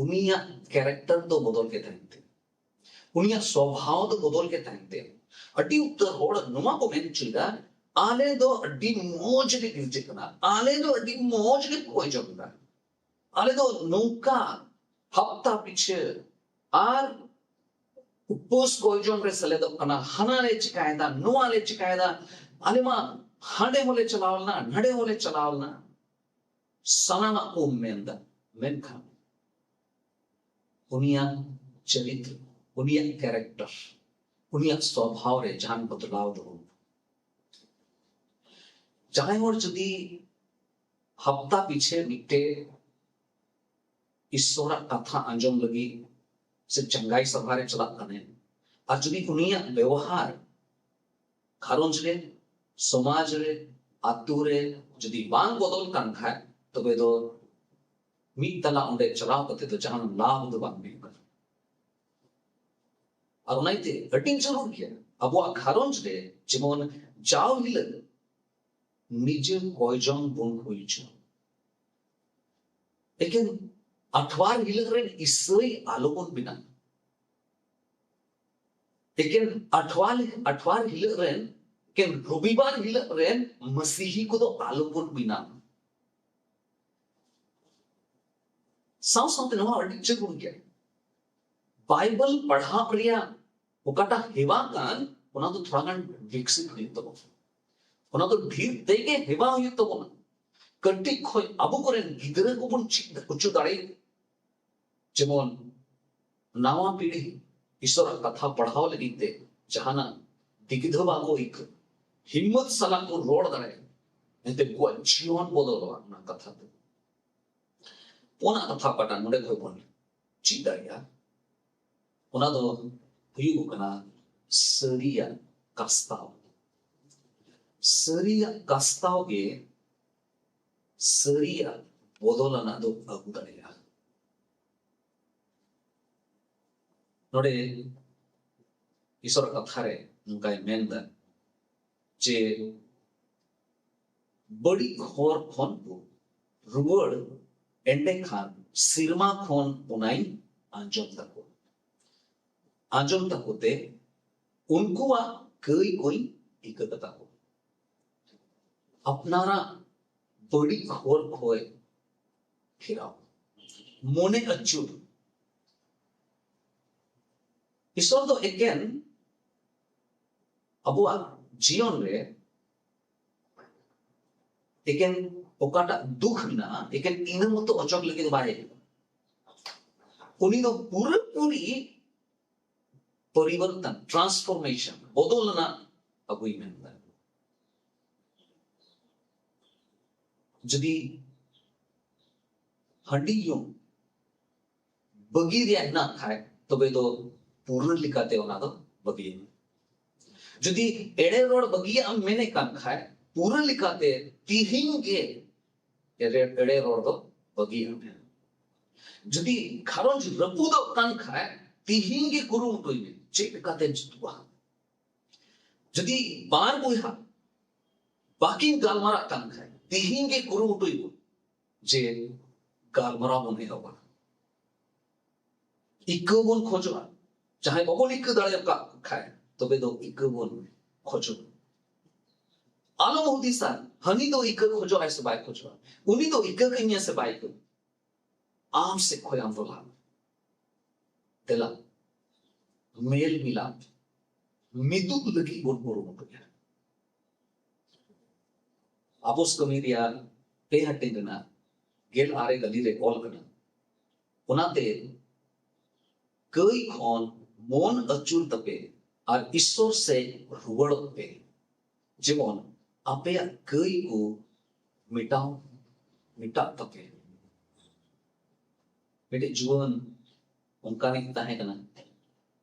ᱩᱱᱤᱭᱟᱜ ᱠᱮᱨᱮᱠᱴᱟᱨ ᱫᱚ ᱵᱚᱫᱚᱞ ᱜᱮ ᱛᱟᱦᱮᱱ ᱛᱟᱭᱟ, ᱩᱱᱤᱭᱟᱜ ᱥᱚᱵᱷᱟᱣ ᱫᱚ ᱵᱚᱫᱚᱞ ᱜᱮ ᱛᱟᱦᱮᱱ ᱛᱟᱭᱟ᱾ ᱟᱹᱰᱤ ᱩᱛᱟᱹᱨ ᱦᱚᱲ ᱱᱚᱣᱟ ᱠᱚ ᱢᱮᱱ ᱦᱚᱪᱚᱭᱮᱫᱟ, ᱟᱞᱮ ᱫᱚ ᱟᱹᱰᱤ ᱢᱚᱡᱽ ᱞᱮ ᱜᱤᱨᱡᱟᱹᱜ ᱠᱟᱱᱟ, ᱟᱞᱮ ᱫᱚ ᱟᱹᱰᱤ ᱢᱚᱡᱽ ᱞᱮ ᱠᱚᱭ ᱡᱚᱝ ᱮᱫᱟ, ᱟᱞᱮ ᱫᱚ ᱱᱚᱝᱠᱟ ᱦᱟᱯᱛᱟ ᱯᱤᱪᱷᱟᱹ ᱟᱨ ᱩᱯᱟᱹᱥ ᱠᱚᱭ ᱡᱚᱝ ᱨᱮ ᱥᱮᱞᱮᱫᱚᱜ ᱠᱟᱱᱟ, ᱦᱟᱱᱟ ᱞᱮ ᱪᱤᱠᱟᱭᱮᱫᱟ, ᱱᱚᱣᱟ ᱞᱮ ᱪᱤᱠᱟᱭᱮᱫᱟ, ᱟᱞᱮ ᱢᱟ ᱦᱟᱸᱰᱮ ᱦᱚᱸᱞᱮ ᱪᱟᱞᱟᱣ ᱞᱮᱱᱟ, ᱱᱟᱰᱮ ᱦᱚᱸᱞᱮ ᱪᱟᱞᱟᱣ ᱞᱮᱱᱟ, ᱥᱟᱱᱟᱢᱟᱜ ᱠᱚ ᱢᱮᱱᱫᱟ, ᱢᱮᱱᱠᱷᱟᱱ ᱩᱱᱤᱭᱟᱜ ᱪᱚᱨᱤᱛᱨᱚ, ᱩᱱᱤᱭᱟᱜ ᱠᱮᱨᱮᱠᱴᱟᱨ, ᱩᱱᱤᱭᱟᱜ ᱥᱚᱵᱷᱟᱣ ᱨᱮ ᱡᱟᱦᱟᱱ ᱵᱚᱫᱞᱟᱣ ᱫᱚ ᱵᱟᱹᱱᱩᱜᱼᱟ᱾ ᱡᱟᱦᱟᱸᱭ ᱦᱚᱲ ᱡᱩᱫᱤ ᱦᱟᱯᱛᱟ ᱯᱤᱪᱷᱮ ᱢᱤᱫᱴᱮᱡ ᱤᱥᱚᱨᱟᱜ ᱠᱟᱛᱷᱟ ᱟᱸᱡᱚᱢ ᱞᱟᱹᱜᱤᱫ ᱥᱮ ᱪᱟᱸᱜᱟᱭ ᱥᱟᱵᱷᱟ ᱨᱮ ᱪᱟᱞᱟᱜ ᱠᱟᱱᱟᱭ, ᱟᱨ ᱡᱩᱫᱤ ᱩᱱᱤᱭᱟᱜ ᱵᱮᱣᱦᱟᱨ ᱜᱷᱟᱨᱚᱸᱡᱽ ᱨᱮ, ᱥᱚᱢᱟᱡᱽ ᱨᱮ, ᱟᱛᱳ ᱨᱮ ᱡᱩᱫᱤ ᱵᱟᱝ ᱵᱚᱫᱚᱞ ᱠᱟᱱ ᱠᱷᱟᱡ, ᱛᱚᱵᱮ ᱫᱚ ᱢᱤᱫ ᱛᱟᱞᱟ ᱚᱸᱰᱮ ᱪᱟᱞᱟᱣ ᱠᱟᱛᱮ ᱫᱚ ᱡᱟᱦᱟᱱ ᱞᱟᱵᱷ ᱫᱚ ᱵᱟᱝ ᱦᱩᱭᱩᱜ ᱠᱟᱱᱟ᱾ ᱟᱨ ᱚᱱᱟ ᱤᱭᱟᱹᱛᱮ ᱟᱹᱰᱤ ᱡᱟᱹᱨᱩᱲ ᱜᱮᱭᱟ ᱟᱵᱚᱣᱟᱜ ᱜᱷᱟᱨᱚᱸᱡᱽ ᱨᱮ, ᱡᱮᱢᱚᱱ ᱡᱟᱣ ᱦᱤᱞᱳᱜ ᱱᱤᱡᱮ ᱠᱚᱭᱡᱚᱝ ᱵᱚᱱ ᱦᱩᱭ ᱦᱚᱪᱚ᱾ ᱮᱠᱮᱱ ᱟᱴᱷᱣᱟᱨ ᱦᱤᱞᱳᱜ ᱨᱮᱱ ᱤᱥᱟᱹᱭ ᱟᱞᱚᱵᱚᱱ ᱵᱮᱱᱟᱣ᱾ ᱮᱠᱮᱱ ᱟᱴᱷᱣᱟᱨ, ᱟᱴᱷᱣᱟᱨ ᱦᱤᱞᱳᱜ ᱨᱮᱱ, ᱮᱠᱮᱱ ᱨᱚᱵᱤᱵᱟᱨ ᱦᱤᱞᱳᱜ ᱨᱮᱱ ᱢᱟᱹᱥᱤᱦᱤ ᱠᱚᱫᱚ ᱟᱞᱚᱵᱚᱱ ᱵᱮᱱᱟᱣ᱾ ᱥᱟᱶ ᱥᱟᱶᱛᱮ ᱱᱚᱣᱟ ᱟᱹᱰᱤ ᱡᱟᱹᱨᱩᱲ ᱜᱮᱭᱟ, ᱵᱟᱭᱵᱮᱞ ᱯᱟᱲᱦᱟᱣ ᱨᱮᱭᱟᱜ ᱚᱠᱟᱴᱟᱜ ᱦᱮᱣᱟ ᱠᱟᱱ, ᱚᱱᱟ ᱫᱚ ᱛᱷᱚᱲᱟ ᱜᱟᱱ ᱵᱤᱠᱥᱤᱛ ᱦᱩᱭᱩᱜ ᱛᱟᱵᱚᱱᱟ᱾ ᱚᱱᱟ ᱫᱚ ᱰᱷᱮᱨ ᱛᱮᱜᱮ ᱦᱮᱣᱟ ᱦᱩᱭᱩᱜ ᱛᱟᱵᱚᱱᱟ᱾ ᱠᱟᱹᱴᱤᱡ ᱠᱷᱚᱱ ᱟᱵᱚ ᱠᱚᱨᱮᱱ ᱜᱤᱫᱽᱨᱟᱹ ᱠᱚᱵᱚᱱ ᱪᱮᱫ ᱦᱚᱪᱚ ᱫᱟᱲᱮᱭᱟᱠᱚ᱾ ᱡᱮᱢᱚᱱ ᱱᱟᱣᱟ ᱯᱤᱲᱦᱤ ᱤᱥᱚᱨᱟᱜ ᱠᱟᱛᱷᱟ ᱯᱟᱲᱦᱟᱣ ᱞᱟᱹᱜᱤᱫ ᱛᱮ ᱡᱟᱦᱟᱱᱟᱜ ᱫᱤᱜᱫᱷᱟᱹ ᱵᱟᱠᱚ ᱟᱹᱭᱠᱟᱹᱣ, ᱦᱤᱢᱢᱚᱛ ᱥᱟᱞᱟᱜ ᱠᱚ ᱨᱚᱲ ᱫᱟᱲᱮᱭᱟᱜᱼᱟ, ᱮᱱᱛᱮ ᱩᱱᱠᱩᱣᱟᱜ ᱡᱤᱭᱚᱱ ᱵᱚᱫᱚᱞᱚᱜᱼᱟ ᱚᱱᱟ ᱠᱟᱛᱷᱟ ᱛᱮ᱾ ᱚᱱᱟ ᱠᱟᱛᱷᱟ ᱚᱠᱟᱴᱟᱜ ᱱᱚᱰᱮ ᱠᱷᱚᱱ ᱵᱚᱱ ᱪᱮᱫ ᱫᱟᱲᱮᱭᱟᱜᱼᱟ, ᱚᱱᱟ ᱫᱚ ᱦᱩᱭᱩᱜ ᱠᱟᱱᱟ ᱥᱟᱹᱨᱤᱭᱟᱜ ᱠᱟᱥᱛᱟᱣ᱾ ᱥᱟᱹᱨᱤᱭᱟᱜ ᱠᱟᱥᱛᱟᱣ ᱜᱮ ᱥᱟᱹᱨᱤᱭᱟᱜ ᱵᱚᱫᱚᱞ ᱟᱱᱟᱜ ᱫᱚ ᱟᱹᱜᱩ ᱫᱟᱲᱮᱭᱟᱜᱼᱟ᱾ ᱱᱚᱰᱮ ᱤᱥᱚᱨᱟᱜ ᱠᱟᱛᱷᱟ ᱨᱮ ᱱᱚᱝᱠᱟᱭ ᱢᱮᱱᱫᱟ ᱡᱮ ᱵᱟᱹᱲᱤᱡ ᱦᱚᱨ ᱠᱷᱚᱱ ᱠᱚ ᱨᱩᱣᱟᱹᱲ, ᱮᱸᱰᱮᱠᱷᱟᱱ ᱥᱮᱨᱢᱟ ᱠᱷᱚᱱ ᱚᱱᱟᱧ ᱟᱸᱡᱚᱢ ᱛᱟᱠᱚᱣᱟ᱾ ᱟᱸᱡᱚᱢ ᱛᱟᱠᱚ ᱛᱮ ᱩᱱᱠᱩᱣᱟᱜ ᱠᱟᱹᱭ ᱠᱚᱧ ᱤᱠᱟᱹ ᱠᱟᱛᱟ ᱠᱚᱣᱟ᱾ ᱟᱯᱱᱟᱨᱟᱜ ᱵᱟᱹᱲᱤᱡ ᱦᱚᱨ ᱠᱷᱚᱱ ᱯᱷᱮᱨᱟᱣ, ᱢᱚᱱᱮ ᱟᱹᱪᱩᱨ᱾ ᱤᱥᱚᱨ ᱫᱚ ᱮᱠᱮᱱ ᱟᱵᱚᱣᱟᱜ ᱡᱤᱭᱚᱱ ᱨᱮ ᱮᱠᱮᱱ ᱚᱠᱟᱴᱟᱜ ᱫᱩᱠ ᱢᱮᱱᱟᱜᱼᱟ, ᱮᱠᱮᱱ ᱤᱱᱟᱹ ᱢᱚᱛᱚ ᱚᱪᱚᱜ ᱞᱟᱹᱜᱤᱫ ᱫᱚ ᱵᱟᱭ ᱦᱮᱡ ᱟᱠᱟᱱᱟ᱾ ᱩᱱᱤ ᱫᱚ ᱯᱩᱨᱟᱹᱯᱩᱨᱤ ᱯᱚᱨᱤᱵᱚᱨᱛᱚᱱ, ᱴᱨᱟᱱᱥᱯᱷᱚᱨᱢᱮᱥᱚᱱ, ᱵᱚᱫᱚᱞ ᱨᱮᱱᱟᱜ ᱟᱹᱜᱩᱭ ᱢᱮᱱᱫᱟ᱾ ᱡᱩᱫᱤ ᱦᱟᱺᱰᱤ ᱧᱩ ᱵᱟᱹᱜᱤ ᱨᱮᱭᱟᱜ ᱦᱮᱱᱟᱜ ᱠᱷᱟᱡ, ᱛᱚᱵᱮ ᱫᱚ ᱯᱩᱨᱟᱹ ᱞᱮᱠᱟᱛᱮ ᱚᱱᱟ ᱫᱚ ᱵᱟᱹᱜᱤᱭ ᱢᱮ᱾ ᱡᱩᱫᱤ ᱮᱲᱮ ᱨᱚᱲ ᱵᱟᱹᱜᱤᱭᱟᱜ ᱮᱢ ᱢᱮᱱᱮᱫ ᱠᱟᱱ ᱠᱷᱟᱡ, ᱯᱩᱨᱟᱹ ᱞᱮᱠᱟᱛᱮ ᱛᱤᱦᱤᱧ ᱜᱮ ᱮᱲᱮ, ᱮᱲᱮ ᱨᱚᱲ ᱫᱚ ᱵᱟᱹᱜᱤᱭᱟᱜ ᱢᱮ᱾ ᱡᱩᱫᱤ ᱜᱷᱟᱨᱚᱸᱡᱽ ᱨᱟᱹᱯᱩᱫᱚᱜ ᱠᱟᱱ ᱠᱷᱟᱡ, ᱛᱤᱦᱤᱧ ᱜᱮ ᱠᱩᱨᱩᱢᱩᱴᱩᱭ ᱢᱮ ᱪᱮᱫ ᱞᱮᱠᱟᱛᱮ ᱡᱩᱛᱩᱜᱼᱟ᱾ ᱡᱩᱫᱤ ᱵᱟᱨ ᱵᱚᱭᱦᱟ ᱵᱟᱹᱠᱤᱱ ᱜᱟᱞᱢᱟᱨᱟᱜ ᱠᱟᱱ ᱠᱷᱟᱡ, ᱛᱤᱦᱤᱧ ᱜᱮ ᱠᱩᱨᱩᱢᱩᱴᱩᱭ ᱵᱚᱱ ᱡᱮ ᱜᱟᱞᱢᱟᱨᱟᱣ ᱵᱚᱱ ᱮᱦᱚᱵᱟ᱾ ᱤᱠᱟᱹ ᱵᱚᱱ ᱠᱷᱚᱡᱚᱜᱼᱟ᱾ ᱡᱟᱦᱟᱸᱭ ᱵᱟᱵᱚᱱ ᱤᱠᱟᱹ ᱫᱟᱲᱮᱭᱟᱠᱟᱫ ᱠᱷᱟᱡ, ᱛᱚᱵᱮ ᱫᱚ ᱤᱠᱟᱹ ᱵᱚᱱ ᱠᱷᱚᱡᱚᱜᱼᱟ᱾ ᱟᱞᱚᱢ ᱦᱩᱫᱤᱥᱟ, ᱦᱟᱹᱱᱤ ᱫᱚ ᱤᱠᱟᱹ ᱠᱷᱚᱡᱚᱜᱼᱟᱭ ᱥᱮ ᱵᱟᱭ ᱠᱷᱚᱡᱚᱜᱼᱟ, ᱩᱱᱤ ᱫᱚ ᱤᱠᱟᱹ ᱠᱟᱹᱧᱟ ᱥᱮ ᱵᱟᱭ ᱤᱠᱟᱹ᱾ ᱟᱢ ᱥᱮᱫ ᱠᱷᱚᱡ ᱟᱢ ᱫᱚ ᱞᱟᱦᱟ ᱢᱮ᱾ ᱫᱮᱞᱟ, ᱢᱮᱞ ᱢᱤᱞᱟᱯ, ᱢᱤᱫᱩᱜ ᱞᱟᱹᱜᱤᱫ ᱵᱚᱱ ᱠᱩᱨᱩᱢᱩᱴᱩᱭᱟ᱾ ᱟᱵᱚᱥ ᱠᱟᱹᱢᱤ ᱨᱮᱭᱟᱜ ᱯᱮ ᱦᱟᱹᱴᱤᱧ ᱨᱮᱱᱟᱜ ᱜᱮᱞ ᱟᱨᱮ ᱜᱟᱹᱞᱤ ᱨᱮ ᱚᱞ ᱠᱟᱱᱟ, ᱚᱱᱟᱛᱮ ᱠᱟᱹᱭ ᱠᱷᱚᱱ ᱢᱚᱱ ᱟᱹᱪᱩᱨ ᱛᱟᱯᱮ ᱟᱨ ᱤᱥᱥᱚᱨ ᱥᱮᱫ ᱨᱩᱣᱟᱹᱲᱚᱜ ᱯᱮ, ᱡᱮᱢᱚᱱ ᱟᱯᱮᱭᱟᱜ ᱠᱟᱹᱭ ᱠᱚ ᱢᱮᱴᱟᱣ, ᱢᱮᱴᱟᱜ ᱛᱟᱯᱮ᱾ ᱢᱤᱫᱴᱮᱡ ᱡᱩᱣᱟᱹᱱ ᱚᱱᱠᱟᱱᱤᱡ ᱛᱟᱦᱮᱸ ᱠᱟᱱᱟ,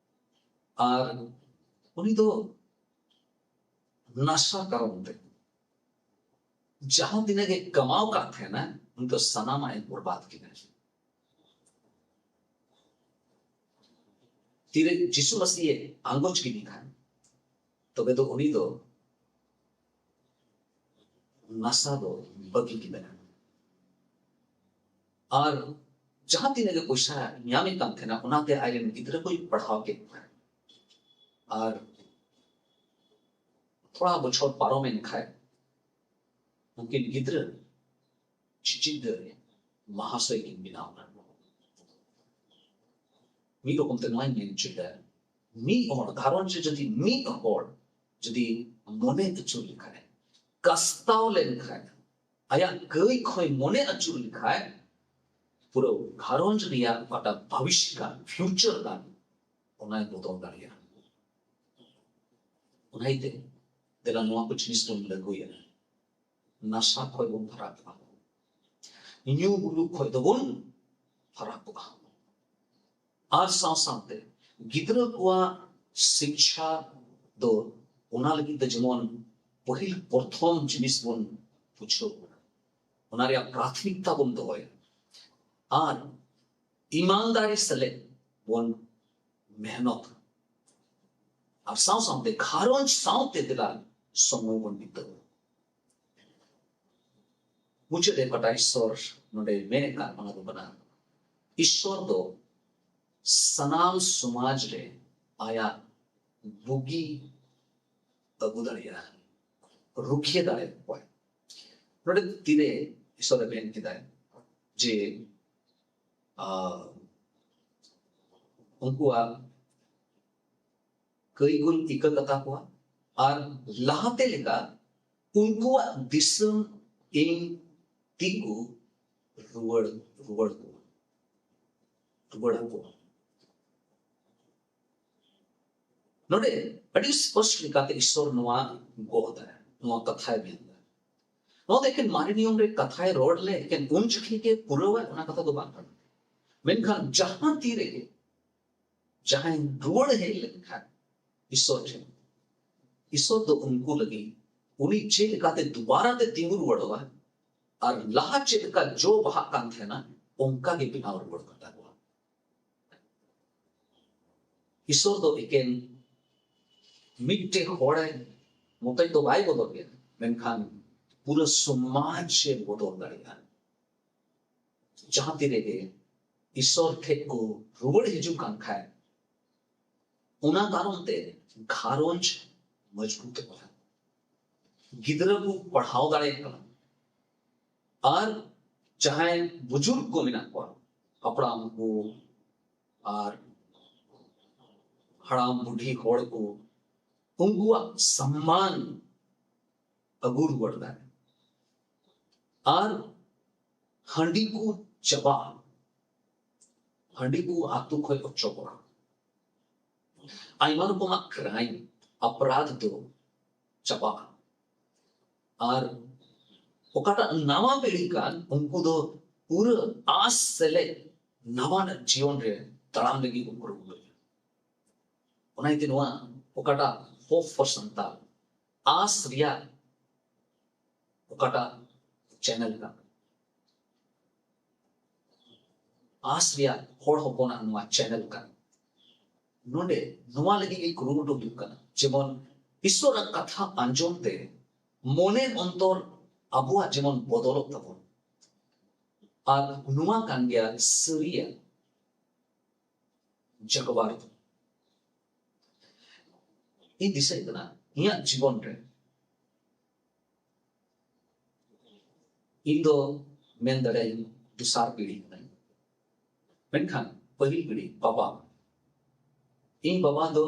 ᱟᱨ ᱩᱱᱤ ᱫᱚ ᱱᱟᱥᱟ ᱠᱟᱨᱚᱱ ᱛᱮ ᱡᱟᱦᱟᱸ ᱛᱤᱱᱟᱹᱜ ᱜᱮ ᱠᱟᱢᱟᱣ ᱠᱟᱜ ᱛᱟᱦᱮᱱᱟ, ᱩᱱᱤ ᱫᱚ ᱥᱟᱱᱟᱢᱟᱜ ᱮ ᱵᱚᱨᱵᱟᱫ ᱠᱮᱫᱟ᱾ ᱛᱤᱨᱮ ᱡᱤᱥᱩ ᱢᱟᱹᱥᱤᱦ ᱮ ᱟᱸᱜᱚᱪ ᱠᱮᱫᱮ ᱠᱷᱟᱱ, ᱛᱚᱵᱮ ᱫᱚ ᱩᱱᱤ ᱫᱚ ᱱᱟᱥᱟ ᱫᱚ ᱵᱟᱹᱜᱤ ᱠᱮᱫᱟ᱾ ᱟᱨ ᱡᱟᱦᱟᱸ ᱛᱤᱱᱟᱹᱜ ᱜᱮ ᱯᱚᱭᱥᱟ ᱧᱟᱢᱮᱫ ᱠᱟᱱ ᱛᱟᱦᱮᱱᱟ, ᱚᱱᱟᱛᱮ ᱟᱡᱨᱮᱱ ᱜᱤᱫᱽᱨᱟᱹ ᱠᱚᱭ ᱯᱟᱲᱦᱟᱣ ᱠᱮᱫ ᱠᱚᱣᱟ᱾ ᱟᱨ ᱛᱷᱚᱲᱟ ᱵᱚᱪᱷᱚᱨ ᱯᱟᱨᱚᱢᱮᱱ ᱠᱷᱟᱡ, ᱩᱱᱠᱤᱱ ᱜᱤᱫᱽᱨᱟᱹ ᱪᱤᱪᱤᱫᱟᱹᱨ ᱢᱟᱦᱟᱥᱚᱭ ᱠᱤᱱ ᱵᱮᱱᱟᱣ ᱮᱱᱟ᱾ ᱢᱤᱫ ᱨᱚᱠᱚᱢ ᱛᱮ ᱱᱚᱣᱟᱧ ᱢᱮᱱ ᱦᱚᱪᱚᱭᱮᱫᱟ, ᱢᱤᱫ ᱦᱚᱲ ᱜᱷᱟᱨᱚᱸᱡᱽ ᱨᱮ ᱡᱩᱫᱤ ᱢᱤᱫ ᱦᱚᱲ ᱡᱩᱫᱤ ᱢᱚᱱᱮ ᱟᱹᱪᱩᱨ ᱞᱮᱠᱷᱟᱱ, ᱠᱟᱥᱛᱟᱣ ᱞᱮᱱᱠᱷᱟᱱ, ᱟᱭᱟᱜ ᱠᱟᱹᱭ ᱠᱷᱚᱱ ᱢᱚᱱᱮ ᱟᱹᱪᱩᱨ ᱞᱮᱠᱷᱟᱱ, ᱯᱩᱨᱟᱹ ᱜᱷᱟᱨᱚᱸᱡᱽ ᱨᱮᱭᱟᱜ ᱚᱠᱟᱴᱟᱜ ᱵᱷᱚᱵᱤᱥᱭᱚ ᱠᱟᱱ, ᱯᱷᱤᱭᱩᱪᱟᱨ ᱠᱟᱱ, ᱚᱱᱟᱭ ᱵᱚᱫᱚᱞ ᱫᱟᱲᱮᱭᱟᱜᱼᱟ᱾ ᱚᱱᱟ ᱤᱭᱟᱹᱛᱮ ᱫᱮᱞᱟ ᱱᱚᱣᱟ ᱠᱚ ᱡᱤᱱᱤᱥ ᱵᱚᱱ ᱞᱟᱹᱜᱩᱭᱟ᱾ ᱱᱟᱥᱟ ᱠᱷᱚᱡ ᱵᱚᱱ ᱯᱷᱟᱨᱟᱠᱚᱜᱼᱟ, ᱧᱩ ᱵᱩᱞᱩᱜ ᱠᱷᱚᱡ ᱫᱚᱵᱚᱱ ᱯᱷᱟᱨᱟᱠᱚᱜᱼᱟ᱾ ᱟᱨ ᱥᱟᱶ ᱥᱟᱶᱛᱮ ᱜᱤᱫᱽᱨᱟᱹ ᱠᱚᱣᱟᱜ ᱥᱤᱠᱪᱷᱟ ᱫᱚ, ᱚᱱᱟ ᱞᱟᱹᱜᱤᱫ ᱫᱚ ᱡᱮᱢᱚᱱ ᱯᱟᱹᱦᱤᱞ ᱯᱨᱚᱛᱷᱚᱢ ᱡᱤᱱᱤᱥ ᱵᱚᱱ ᱵᱩᱡᱷᱟᱹᱣ, ᱚᱱᱟ ᱨᱮᱭᱟᱜ ᱯᱨᱟᱛᱷᱚᱢᱤᱠᱛᱟ ᱵᱚᱱ ᱫᱚᱦᱚᱭᱟ᱾ ᱟᱨ ᱤᱢᱟᱱᱫᱟᱨᱤ ᱥᱟᱞᱮ ᱵᱚᱱ ᱢᱮᱦᱱᱚᱛ, ᱟᱨ ᱥᱟᱶ ᱥᱟᱶᱛᱮ ᱜᱷᱟᱨᱚᱸᱡᱽ ᱥᱟᱶᱛᱮ ᱫᱮᱞᱟ ᱥᱚᱢᱚᱭ ᱵᱚᱱ ᱵᱤᱛᱟᱹᱣ᱾ ᱢᱩᱪᱟᱹᱫ ᱨᱮ ᱚᱠᱟᱴᱟᱜ ᱤᱥᱥᱚᱨ ᱱᱚᱰᱮ ᱢᱮᱱᱮᱫ ᱠᱟᱱ, ᱚᱱᱟ ᱫᱚ ᱠᱟᱱᱟ, ᱤᱥᱥᱚᱨ ᱫᱚ ᱥᱟᱱᱟᱢ ᱥᱚᱢᱟᱡᱽ ᱨᱮ ᱟᱭᱟᱜ ᱵᱩᱜᱤ ᱟᱹᱜᱩ ᱫᱟᱲᱮᱭᱟᱜᱼᱟ, ᱨᱩᱠᱷᱤᱭᱟᱹ ᱫᱟᱲᱮᱭᱟᱠᱚᱣᱟᱭ᱾ ᱱᱚᱰᱮ ᱛᱤᱨᱮ ᱤᱥᱥᱚᱨᱮ ᱢᱮᱱ ᱠᱮᱫᱟᱭ ᱡᱮ, ᱟᱨ ᱩᱱᱠᱩᱣᱟᱜ ᱠᱟᱹᱭ ᱠᱚᱧ ᱤᱠᱟᱹ ᱠᱟᱛᱟ ᱠᱚᱣᱟ ᱟᱨ ᱞᱟᱦᱟᱛᱮ ᱞᱮᱠᱟ ᱩᱱᱠᱩᱣᱟᱜ ᱫᱤᱥᱚᱢ ᱤᱧ ᱛᱤᱸᱜᱩ ᱨᱩᱣᱟᱹᱲ, ᱨᱩᱣᱟᱹᱲ ᱠᱚᱣᱟ, ᱨᱩᱣᱟᱹᱲ ᱟᱠᱚᱣᱟ᱾ ᱱᱚᱰᱮ ᱟᱹᱰᱤ ᱥᱯᱚᱥᱴ ᱞᱮᱠᱟᱛᱮ ᱤᱥᱥᱚᱨ ᱱᱚᱣᱟ ᱜᱚᱜ ᱫᱟᱭ, ᱱᱚᱣᱟ ᱠᱟᱛᱷᱟᱭ ᱢᱮᱱ ᱫᱟ᱾ ᱱᱚᱣᱟ ᱫᱚ ᱮᱠᱮᱱ ᱢᱟᱨᱮ ᱱᱤᱭᱚᱢ ᱨᱮ ᱠᱟᱛᱷᱟᱭ ᱨᱚᱲ ᱞᱮ ᱮᱠᱮᱱ ᱩᱱ ᱡᱚᱠᱷᱮᱡ ᱜᱮ ᱯᱩᱨᱟᱹᱣᱟ, ᱚᱱᱟ ᱠᱟᱛᱷᱟ ᱫᱚ ᱵᱟᱝ ᱠᱟᱱᱟ᱾ ᱢᱮᱱᱠᱷᱟᱱ ᱡᱟᱦᱟᱸ ᱛᱤ ᱨᱮᱜᱮ ᱡᱟᱦᱟᱸᱭ ᱨᱩᱣᱟᱹᱲ ᱦᱮᱡ ᱞᱮᱱᱠᱷᱟᱱ ᱤᱥᱥᱚᱨ ᱴᱷᱮᱱ, ᱤᱥᱥᱚᱨ ᱫᱚ ᱩᱱᱠᱩ ᱞᱟᱹᱜᱤᱫ ᱩᱱᱤ ᱪᱮᱫ ᱞᱮᱠᱟᱛᱮ ᱫᱩᱵᱟᱨᱟ ᱛᱮ ᱛᱤᱸᱜᱩ ᱨᱩᱣᱟᱹᱲᱚᱜᱼᱟ ᱟᱨ ᱞᱟᱦᱟ ᱪᱮᱫ ᱞᱮᱠᱟ ᱡᱚ ᱵᱟᱦᱟᱜ ᱠᱟᱱ ᱛᱟᱦᱮᱱᱟ, ᱚᱱᱠᱟ ᱜᱮ ᱵᱮᱱᱟᱣ ᱨᱩᱣᱟᱹᱲ ᱠᱟᱛᱟ ᱠᱚᱣᱟ᱾ ᱤᱥᱥᱚᱨ ᱫᱚ ᱮᱠᱮᱱ ᱢᱤᱫᱴᱮᱱ ᱦᱚᱲᱮ ᱢᱚᱛᱚᱡ ᱫᱚ ᱵᱟᱭ ᱵᱚᱫᱚᱞ ᱜᱮᱭᱟ, ᱢᱮᱱᱠᱷᱟᱱ ᱯᱩᱨᱟᱹ ᱥᱚᱢᱟᱡᱽ ᱮ ᱵᱚᱫᱚᱞ ᱫᱟᱲᱮᱭᱟᱜᱼᱟ᱾ ᱡᱟᱦᱟᱸ ᱛᱤ ᱨᱮᱜᱮ ᱤᱥᱥᱚᱨ ᱴᱷᱮᱡ ᱠᱚ ᱨᱩᱣᱟᱹᱲ ᱦᱤᱡᱩᱜ ᱠᱟᱱ ᱠᱷᱟᱡ, ᱚᱱᱟ ᱠᱟᱨᱚᱱ ᱛᱮ ᱜᱷᱟᱨᱚᱸᱡᱽ ᱢᱚᱡᱽᱵᱩᱛᱚᱜ ᱠᱟᱱᱟ, ᱜᱤᱫᱽᱨᱟᱹ ᱠᱚ ᱯᱟᱲᱦᱟᱣ ᱫᱟᱲᱮᱭᱟᱜ ᱠᱟᱱᱟ, ᱟᱨ ᱡᱟᱦᱟᱸᱭ ᱵᱩᱡᱩᱨᱜ ᱠᱚ ᱢᱮᱱᱟᱜ ᱠᱚᱣᱟ, ᱦᱟᱯᱲᱟᱢ ᱠᱚ ᱟᱨ ᱦᱟᱲᱟᱢ ᱵᱩᱰᱷᱤ ᱦᱚᱲ ᱠᱚ, ᱩᱱᱠᱩᱣᱟᱜ ᱥᱚᱢᱢᱟᱱ ᱟᱹᱜᱩ ᱨᱩᱣᱟᱹᱲ ᱫᱟᱲᱮᱭᱟᱜᱼᱟ᱾ ᱟᱨ ᱦᱟᱺᱰᱤ ᱠᱚ ᱪᱟᱵᱟᱜᱼᱟ, ᱦᱟᱺᱰᱤ ᱠᱚ ᱟᱛᱳ ᱠᱷᱚᱡ ᱚᱪᱚᱜᱚᱜᱼᱟ, ᱟᱭᱢᱟ ᱨᱚᱠᱚᱢᱟᱜ ᱠᱨᱟᱭᱤᱢ, ᱚᱯᱨᱟᱫᱷ ᱫᱚ ᱪᱟᱵᱟᱜᱼᱟ᱾ ᱟᱨ ᱚᱠᱟᱴᱟᱜ ᱱᱟᱣᱟ ᱯᱤᱲᱦᱤ ᱠᱟᱱ, ᱩᱱᱠᱩ ᱫᱚ ᱯᱩᱨᱟᱹ ᱟᱸᱥ ᱥᱮᱞᱮᱫ ᱱᱟᱣᱟᱱᱟᱜ ᱡᱤᱭᱚᱱ ᱨᱮ ᱛᱟᱲᱟᱢ ᱞᱟᱹᱜᱤᱫ ᱠᱚ ᱠᱩᱨᱩᱢᱩᱴᱩᱭᱟ᱾ ᱚᱱᱟ ᱤᱭᱟᱹᱛᱮ ᱱᱚᱣᱟ ᱚᱠᱟᱴᱟᱜ Hope for Santal, ᱟᱸᱥ ᱨᱮᱭᱟᱜ ᱚᱠᱟᱴᱟᱜ ᱪᱮᱱᱮᱞ ᱠᱟᱱᱟ, ᱟᱸᱥ ᱨᱮᱭᱟᱜ ᱦᱚᱲ ᱦᱚᱯᱚᱱᱟᱜ ᱱᱚᱣᱟ ᱪᱮᱱᱮᱞ ᱠᱟᱱᱟ᱾ ᱱᱚᱰᱮ ᱱᱚᱣᱟ ᱞᱟᱹᱜᱤᱫ ᱜᱮ ᱠᱩᱨᱩᱢᱩᱴᱩ ᱦᱩᱭᱩᱜ ᱠᱟᱱᱟ, ᱡᱮᱢᱚᱱ ᱤᱥᱥᱚᱨᱟᱜ ᱠᱟᱛᱷᱟ ᱟᱸᱡᱚᱢ ᱛᱮ ᱢᱚᱱᱮ ᱚᱱᱛᱚᱨ ᱟᱵᱚᱣᱟᱜ ᱡᱮᱢᱚᱱ ᱵᱚᱫᱚᱞᱚᱜ ᱛᱟᱵᱚᱱ᱾ ᱟᱨ ᱱᱚᱣᱟ ᱠᱟᱱ ᱜᱮᱭᱟ ᱥᱟᱹᱨᱤᱭᱟᱜ ᱡᱟᱜᱽᱣᱟᱨ ᱫᱚ᱾ ᱤᱧ ᱫᱤᱥᱟᱹᱭ ᱠᱟᱱᱟ ᱤᱧᱟᱹᱜ ᱡᱤᱵᱚᱱ ᱨᱮ, ᱤᱧ ᱫᱚ ᱢᱮᱱ ᱫᱟᱲᱮᱭᱟᱜᱼᱟᱹᱧ ᱫᱚᱥᱟᱨ ᱯᱤᱲᱦᱤ ᱠᱟᱹᱱᱟᱹᱧ, ᱢᱮᱱᱠᱷᱟᱱ ᱯᱟᱹᱦᱤᱞ ᱯᱤᱲᱦᱤ ᱵᱟᱵᱟ, ᱤᱧ ᱵᱟᱵᱟ ᱫᱚ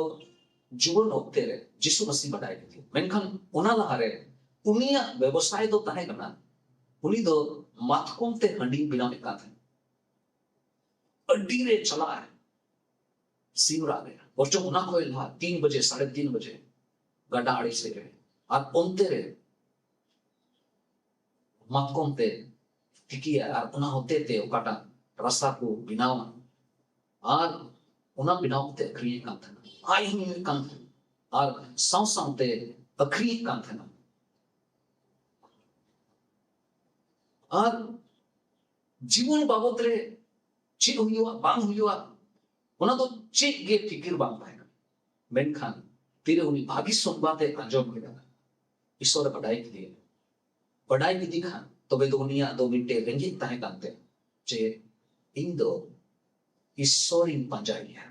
ᱡᱩᱣᱟᱹᱱ ᱚᱠᱛᱮ ᱨᱮ ᱡᱤᱥᱩ ᱢᱟᱹᱥᱤ ᱵᱟᱰᱟᱭ ᱠᱮᱫᱮᱭᱟ, ᱢᱮᱱᱠᱷᱟᱱ ᱚᱱᱟ ᱞᱟᱦᱟᱨᱮ ᱩᱱᱤᱭᱟᱜ ᱵᱮᱵᱚᱥᱟᱭ ᱫᱚ ᱛᱟᱦᱮᱸ ᱠᱟᱱᱟ, ᱩᱱᱤ ᱫᱚ ᱢᱟᱛᱠᱚᱢ ᱛᱮ ᱦᱟᱺᱰᱤ ᱵᱮᱱᱟᱣᱮᱫ ᱠᱟᱱ ᱛᱟᱦᱮᱸᱱᱟ᱾ ᱟᱹᱰᱤ ᱨᱮ ᱪᱟᱞᱟᱜᱼᱟᱭ ᱥᱤᱧ ᱨᱟᱜ ᱨᱮ, ᱵᱚᱨᱪᱚᱝ ᱚᱱᱟ ᱠᱷᱚᱱ ᱞᱟᱦᱟ ᱛᱤᱱ ᱵᱟᱡᱮ, ᱥᱟᱲᱮ ᱛᱤᱱ ᱵᱟᱡᱮ ᱜᱟᱰᱟ ᱟᱲᱮ ᱥᱮᱫ ᱨᱮ, ᱟᱨ ᱚᱱᱛᱮ ᱨᱮ ᱢᱟᱛᱠᱚᱢ ᱛᱮ ᱛᱤᱠᱤᱭᱟ ᱟᱨ ᱚᱱᱟ ᱦᱚᱛᱮ ᱛᱮ ᱚᱠᱟᱴᱟᱜ ᱨᱟᱥᱟ ᱠᱚ ᱵᱮᱱᱟᱣᱟ ᱟᱨ ᱚᱱᱟ ᱵᱮᱱᱟᱣ ᱠᱟᱛᱮ ᱟᱹᱠᱷᱨᱤᱧᱮᱫ ᱠᱟᱱ ᱛᱟᱦᱮᱱᱟ, ᱟᱡ ᱦᱚᱸ ᱧᱩᱭᱮᱫ ᱠᱟᱱ ᱛᱟᱦᱮᱱᱟ ᱟᱨ ᱥᱟᱶ ᱥᱟᱶᱛᱮ ᱟᱹᱠᱷᱨᱤᱧᱮᱫ ᱠᱟᱱ ᱛᱟᱦᱮᱱᱟ᱾ ᱟᱨ ᱡᱤᱵᱚᱱ ᱵᱟᱵᱚᱫ ᱨᱮ ᱪᱮᱫ ᱦᱩᱭᱩᱜᱼᱟ ᱵᱟᱝ ᱦᱩᱭᱩᱜᱼᱟ, ᱚᱱᱟ ᱫᱚ ᱪᱮᱫ ᱜᱮ ᱯᱷᱤᱠᱤᱨ ᱵᱟᱝ ᱛᱟᱦᱮᱸ ᱠᱟᱱᱟ᱾ ᱢᱮᱱᱠᱷᱟᱱ ᱛᱤᱨᱮ ᱩᱱᱤ ᱵᱷᱟᱹᱜᱤ ᱥᱚᱝᱵᱟᱫ ᱮ ᱟᱸᱡᱚᱢ ᱠᱮᱫᱟ, ᱤᱥᱚᱨ ᱮ ᱵᱟᱰᱟᱭ ᱠᱮᱫᱮᱭᱟ, ᱵᱟᱰᱟᱭ ᱠᱮᱫᱮ ᱠᱷᱟᱱ ᱛᱚᱵᱮ ᱫᱚ ᱩᱱᱤᱭᱟᱜ ᱫᱚ ᱢᱤᱫᱴᱮᱡ ᱨᱮᱸᱜᱮᱡ ᱛᱟᱦᱮᱸ ᱠᱟᱱ ᱛᱟᱭᱟ ᱡᱮ ᱤᱧ ᱫᱚ ᱤᱥᱚᱨᱤᱧ ᱯᱟᱸᱡᱟᱭᱮᱭᱟ᱾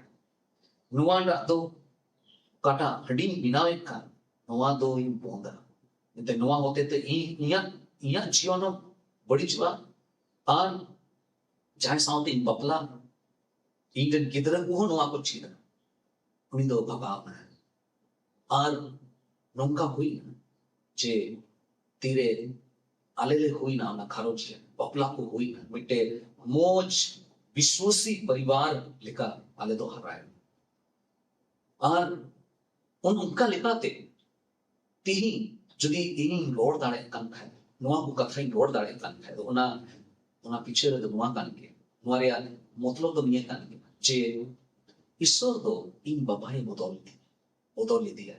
ᱱᱚᱣᱟᱴᱟᱜ ᱫᱚ ᱚᱠᱟᱴᱟᱜ ᱦᱟᱺᱰᱤᱧ ᱵᱮᱱᱟᱣᱮᱫ ᱠᱟᱱ, ᱱᱚᱣᱟ ᱫᱚᱧ ᱵᱚᱸᱫᱟ᱾ ᱮᱱᱛᱮ ᱱᱚᱣᱟ ᱦᱚᱛᱮ ᱛᱮ ᱤᱧ ᱤᱧᱟᱹᱜ ᱤᱧᱟᱹᱜ ᱡᱤᱭᱚᱱ ᱦᱚᱸ ᱵᱟᱹᱲᱤᱡᱚᱜᱼᱟ ᱟᱨ ᱡᱟᱦᱟᱸᱭ ᱥᱟᱶᱛᱮ ᱤᱧ ᱵᱟᱯᱞᱟ, ᱤᱧ ᱨᱮᱱ ᱜᱤᱫᱽᱨᱟᱹ ᱠᱚᱦᱚᱸ ᱱᱚᱣᱟ ᱠᱚ ᱪᱮᱫᱟ᱾ ᱩᱱᱤ ᱫᱚ ᱵᱷᱟᱜᱟᱣ ᱮᱱᱟᱭ᱾ ᱟᱨ ᱱᱚᱝᱠᱟ ᱦᱩᱭᱱᱟ ᱡᱮ ᱛᱤᱨᱮ ᱟᱞᱮ ᱞᱮ ᱦᱩᱭᱱᱟ, ᱚᱱᱟ ᱜᱷᱟᱨᱚᱸᱡᱽ ᱨᱮ ᱵᱟᱯᱞᱟ ᱠᱚ ᱦᱩᱭᱱᱟ, ᱢᱤᱫᱴᱮᱡ ᱢᱚᱡᱽ ᱵᱤᱥᱣᱟᱥᱤ ᱯᱚᱨᱤᱵᱟᱨ ᱞᱮᱠᱟ ᱟᱞᱮ ᱫᱚ ᱦᱟᱨᱟᱭᱮᱱᱟ᱾ ᱟᱨ ᱚᱱ ᱚᱱᱠᱟ ᱞᱮᱠᱟᱛᱮ ᱛᱤᱦᱤᱧ ᱡᱩᱫᱤ ᱤᱧᱤᱧ ᱨᱚᱲ ᱫᱟᱲᱮᱭᱟᱜ ᱠᱟᱱ ᱠᱷᱟᱡ, ᱱᱚᱣᱟ ᱠᱚ ᱠᱟᱛᱷᱟᱧ ᱨᱚᱲ ᱫᱟᱲᱮᱭᱟᱜ ᱠᱟᱱ ᱠᱷᱟᱡ, ᱚᱱᱟ ᱚᱱᱟ ᱯᱤᱪᱷᱟᱹ ᱨᱮᱫᱚ ᱱᱚᱣᱟ ᱠᱟᱱ ᱜᱮᱭᱟ, ᱱᱚᱣᱟ ᱨᱮᱭᱟᱜ ᱢᱚᱛᱞᱚᱵ ᱫᱚ ᱱᱤᱭᱟᱹ ᱠᱟᱱ ᱜᱮᱭᱟ ᱡᱮ ᱤᱥᱚᱨ ᱫᱚ ᱤᱧ ᱵᱟᱵᱟᱭ ᱵᱚᱫᱚᱞ ᱞᱤᱫᱤᱧᱟ, ᱵᱚᱫᱚᱞ ᱞᱤᱫᱤᱭᱟ᱾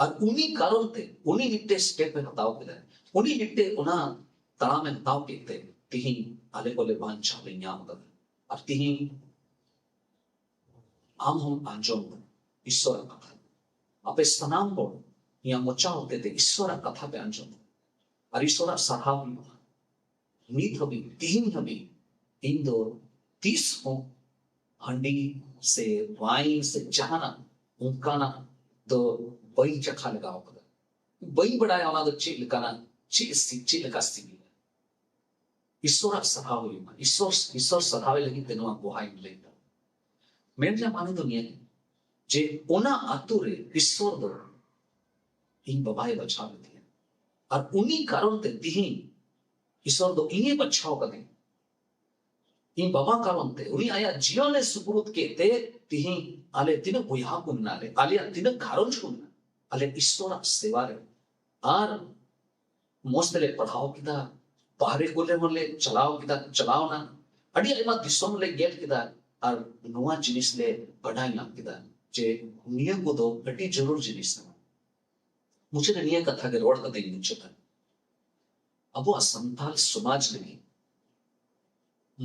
ᱟᱨ ᱩᱱᱤ ᱠᱟᱨᱚᱱ ᱛᱮ ᱩᱱᱤ ᱢᱤᱫᱴᱮᱡ ᱥᱴᱮᱯ ᱮ ᱦᱟᱛᱟᱣ ᱠᱮᱫᱟ, ᱩᱱᱤ ᱢᱤᱫᱴᱮᱡ ᱚᱱᱟ ᱛᱟᱲᱟᱢ ᱮ ᱦᱟᱛᱟᱣ ᱠᱮᱫ ᱛᱮ ᱛᱤᱦᱤᱧ ᱟᱞᱮ ᱠᱚᱞᱮ ᱵᱟᱧᱪᱟᱣ ᱞᱮ ᱧᱟᱢ ᱠᱟᱫᱟ᱾ ᱟᱨ ᱛᱤᱦᱤᱧ ᱟᱢ ᱦᱚᱸᱢ ᱟᱸᱡᱚᱢ ᱫᱟ ᱤᱥᱚᱨᱟᱜ ᱠᱟᱛᱷᱟ᱾ ᱟᱯᱮ ᱥᱟᱱᱟᱢ ᱦᱚᱲ ᱤᱧᱟᱹᱜ ᱢᱚᱪᱟ ᱦᱚᱛᱮ ᱛᱮ ᱤᱥᱚᱨᱟᱜ ᱠᱟᱛᱷᱟ ᱯᱮ ᱟᱸᱡᱚᱢ ᱫᱟ᱾ ᱟᱨ ᱤᱥᱚᱨᱟᱜ ᱥᱟᱨᱦᱟᱣ ᱦᱩᱭᱩᱜᱼᱟ᱾ ᱱᱤᱛ ᱦᱟᱹᱵᱤᱡ, ᱛᱤᱦᱤᱧ ᱦᱟᱹᱵᱤᱡ ᱤᱧ ᱫᱚ ᱛᱤᱥ ᱦᱚᱸ ᱦᱟᱺᱰᱤ ᱥᱮ ᱣᱟᱭᱤᱱ ᱥᱮ ᱡᱟᱦᱟᱱᱟᱜ ᱚᱱᱠᱟᱱᱟᱜ ᱫᱚ ᱵᱟᱹᱧ ᱪᱟᱠᱷᱟ ᱞᱮᱜᱟᱣ ᱠᱟᱫᱟ᱾ ᱵᱟᱹᱧ ᱵᱟᱲᱟᱭᱟ ᱚᱱᱟ ᱫᱚ ᱪᱮᱫ ᱞᱮᱠᱟᱱᱟᱜ, ᱪᱮᱫ ᱥᱤ-, ᱪᱮᱫ ᱞᱮᱠᱟ ᱥᱤᱵᱤᱞᱟ᱾ ᱤᱥᱚᱨᱟᱜ ᱥᱟᱨᱦᱟᱣ ᱦᱩᱭᱩᱜ ᱢᱟ᱾ ᱤᱥᱚᱨ, ᱤᱥᱚᱨ ᱥᱟᱨᱦᱟᱣ ᱞᱟᱹᱜᱤᱫ ᱛᱮ ᱱᱚᱣᱟ ᱵᱚᱦᱟᱧ ᱞᱟᱹᱭ ᱫᱟ᱾ ᱢᱮᱱ ᱨᱮᱭᱟᱜ ᱢᱟᱱᱮ ᱫᱚ ᱱᱤᱭᱟᱹ ᱜᱮ, ᱡᱮ ᱚᱱᱟ ᱟᱹᱛᱩ ᱨᱮ ᱤᱥᱚᱨ ᱫᱚ ᱤᱧ ᱵᱟᱵᱟᱭ ᱵᱟᱪᱷᱟᱣ ᱞᱮᱫᱮᱭᱟ᱾ ᱟᱨ ᱩᱱᱤ ᱠᱟᱨᱚᱱ ᱛᱮ ᱛᱤᱦᱤᱧ ᱤᱥᱚᱨ ᱫᱚ ᱤᱧᱮ ᱵᱟᱪᱷᱟᱣ ᱠᱟᱫᱤᱧ᱾ ᱤᱧ ᱵᱟᱵᱟ ᱠᱟᱨᱚᱱ ᱛᱮ, ᱩᱱᱤ ᱟᱭᱟᱜ ᱡᱤᱭᱚᱱᱮ ᱥᱩᱯᱩᱨᱩᱫ ᱠᱮᱫ ᱛᱮ, ᱛᱤᱦᱤᱧ ᱟᱞᱮ ᱛᱤᱱᱟᱹᱜ ᱵᱚᱭᱦᱟ ᱠᱚ ᱢᱮᱱᱟᱜ ᱞᱮ, ᱟᱞᱮᱭᱟᱜ ᱛᱤᱱᱟᱹᱜ ᱜᱷᱟᱨᱚᱸᱡᱽ ᱠᱚ ᱢᱮᱱᱟᱜ, ᱟᱞᱮ ᱤᱥᱚᱨᱟᱜ ᱥᱮᱵᱟ ᱨᱮ᱾ ᱟᱨ ᱢᱚᱸᱡᱽ ᱛᱮᱞᱮ ᱯᱟᱲᱦᱟᱣ ᱠᱮᱫᱟ, ᱵᱟᱦᱨᱮ ᱠᱚᱨᱮ ᱦᱚᱸᱞᱮ ᱪᱟᱞᱟᱣ ᱠᱮᱫᱟ, ᱪᱟᱞᱟᱣᱱᱟ, ᱟᱹᱰᱤ ᱟᱭᱢᱟ ᱫᱤᱥᱚᱢ ᱞᱮ ᱧᱮᱞ ᱠᱮᱫᱟ᱾ ᱟᱨ ᱱᱚᱣᱟ ᱡᱤᱱᱤᱥ ᱞᱮ ᱵᱟᱰᱟᱭ ᱧᱟᱢ ᱠᱮᱫᱟ ᱡᱮ ᱱᱤᱭᱟᱹ ᱠᱚᱫᱚ ᱟᱹᱰᱤ ᱡᱟᱹᱨᱩᱲ ᱡᱤᱱᱤᱥ ᱠᱟᱱᱟ᱾ ᱢᱩᱪᱟᱹᱫ ᱨᱮ ᱱᱤᱭᱟᱹ ᱠᱟᱛᱷᱟ ᱜᱮ ᱨᱚᱲ ᱠᱟᱛᱮᱧ ᱢᱩᱪᱟᱹᱫᱟ᱾ ᱟᱵᱚᱣᱟᱜ ᱥᱟᱱᱛᱟᱲ ᱥᱚᱢᱟᱡᱽ ᱞᱟᱹᱜᱤᱫ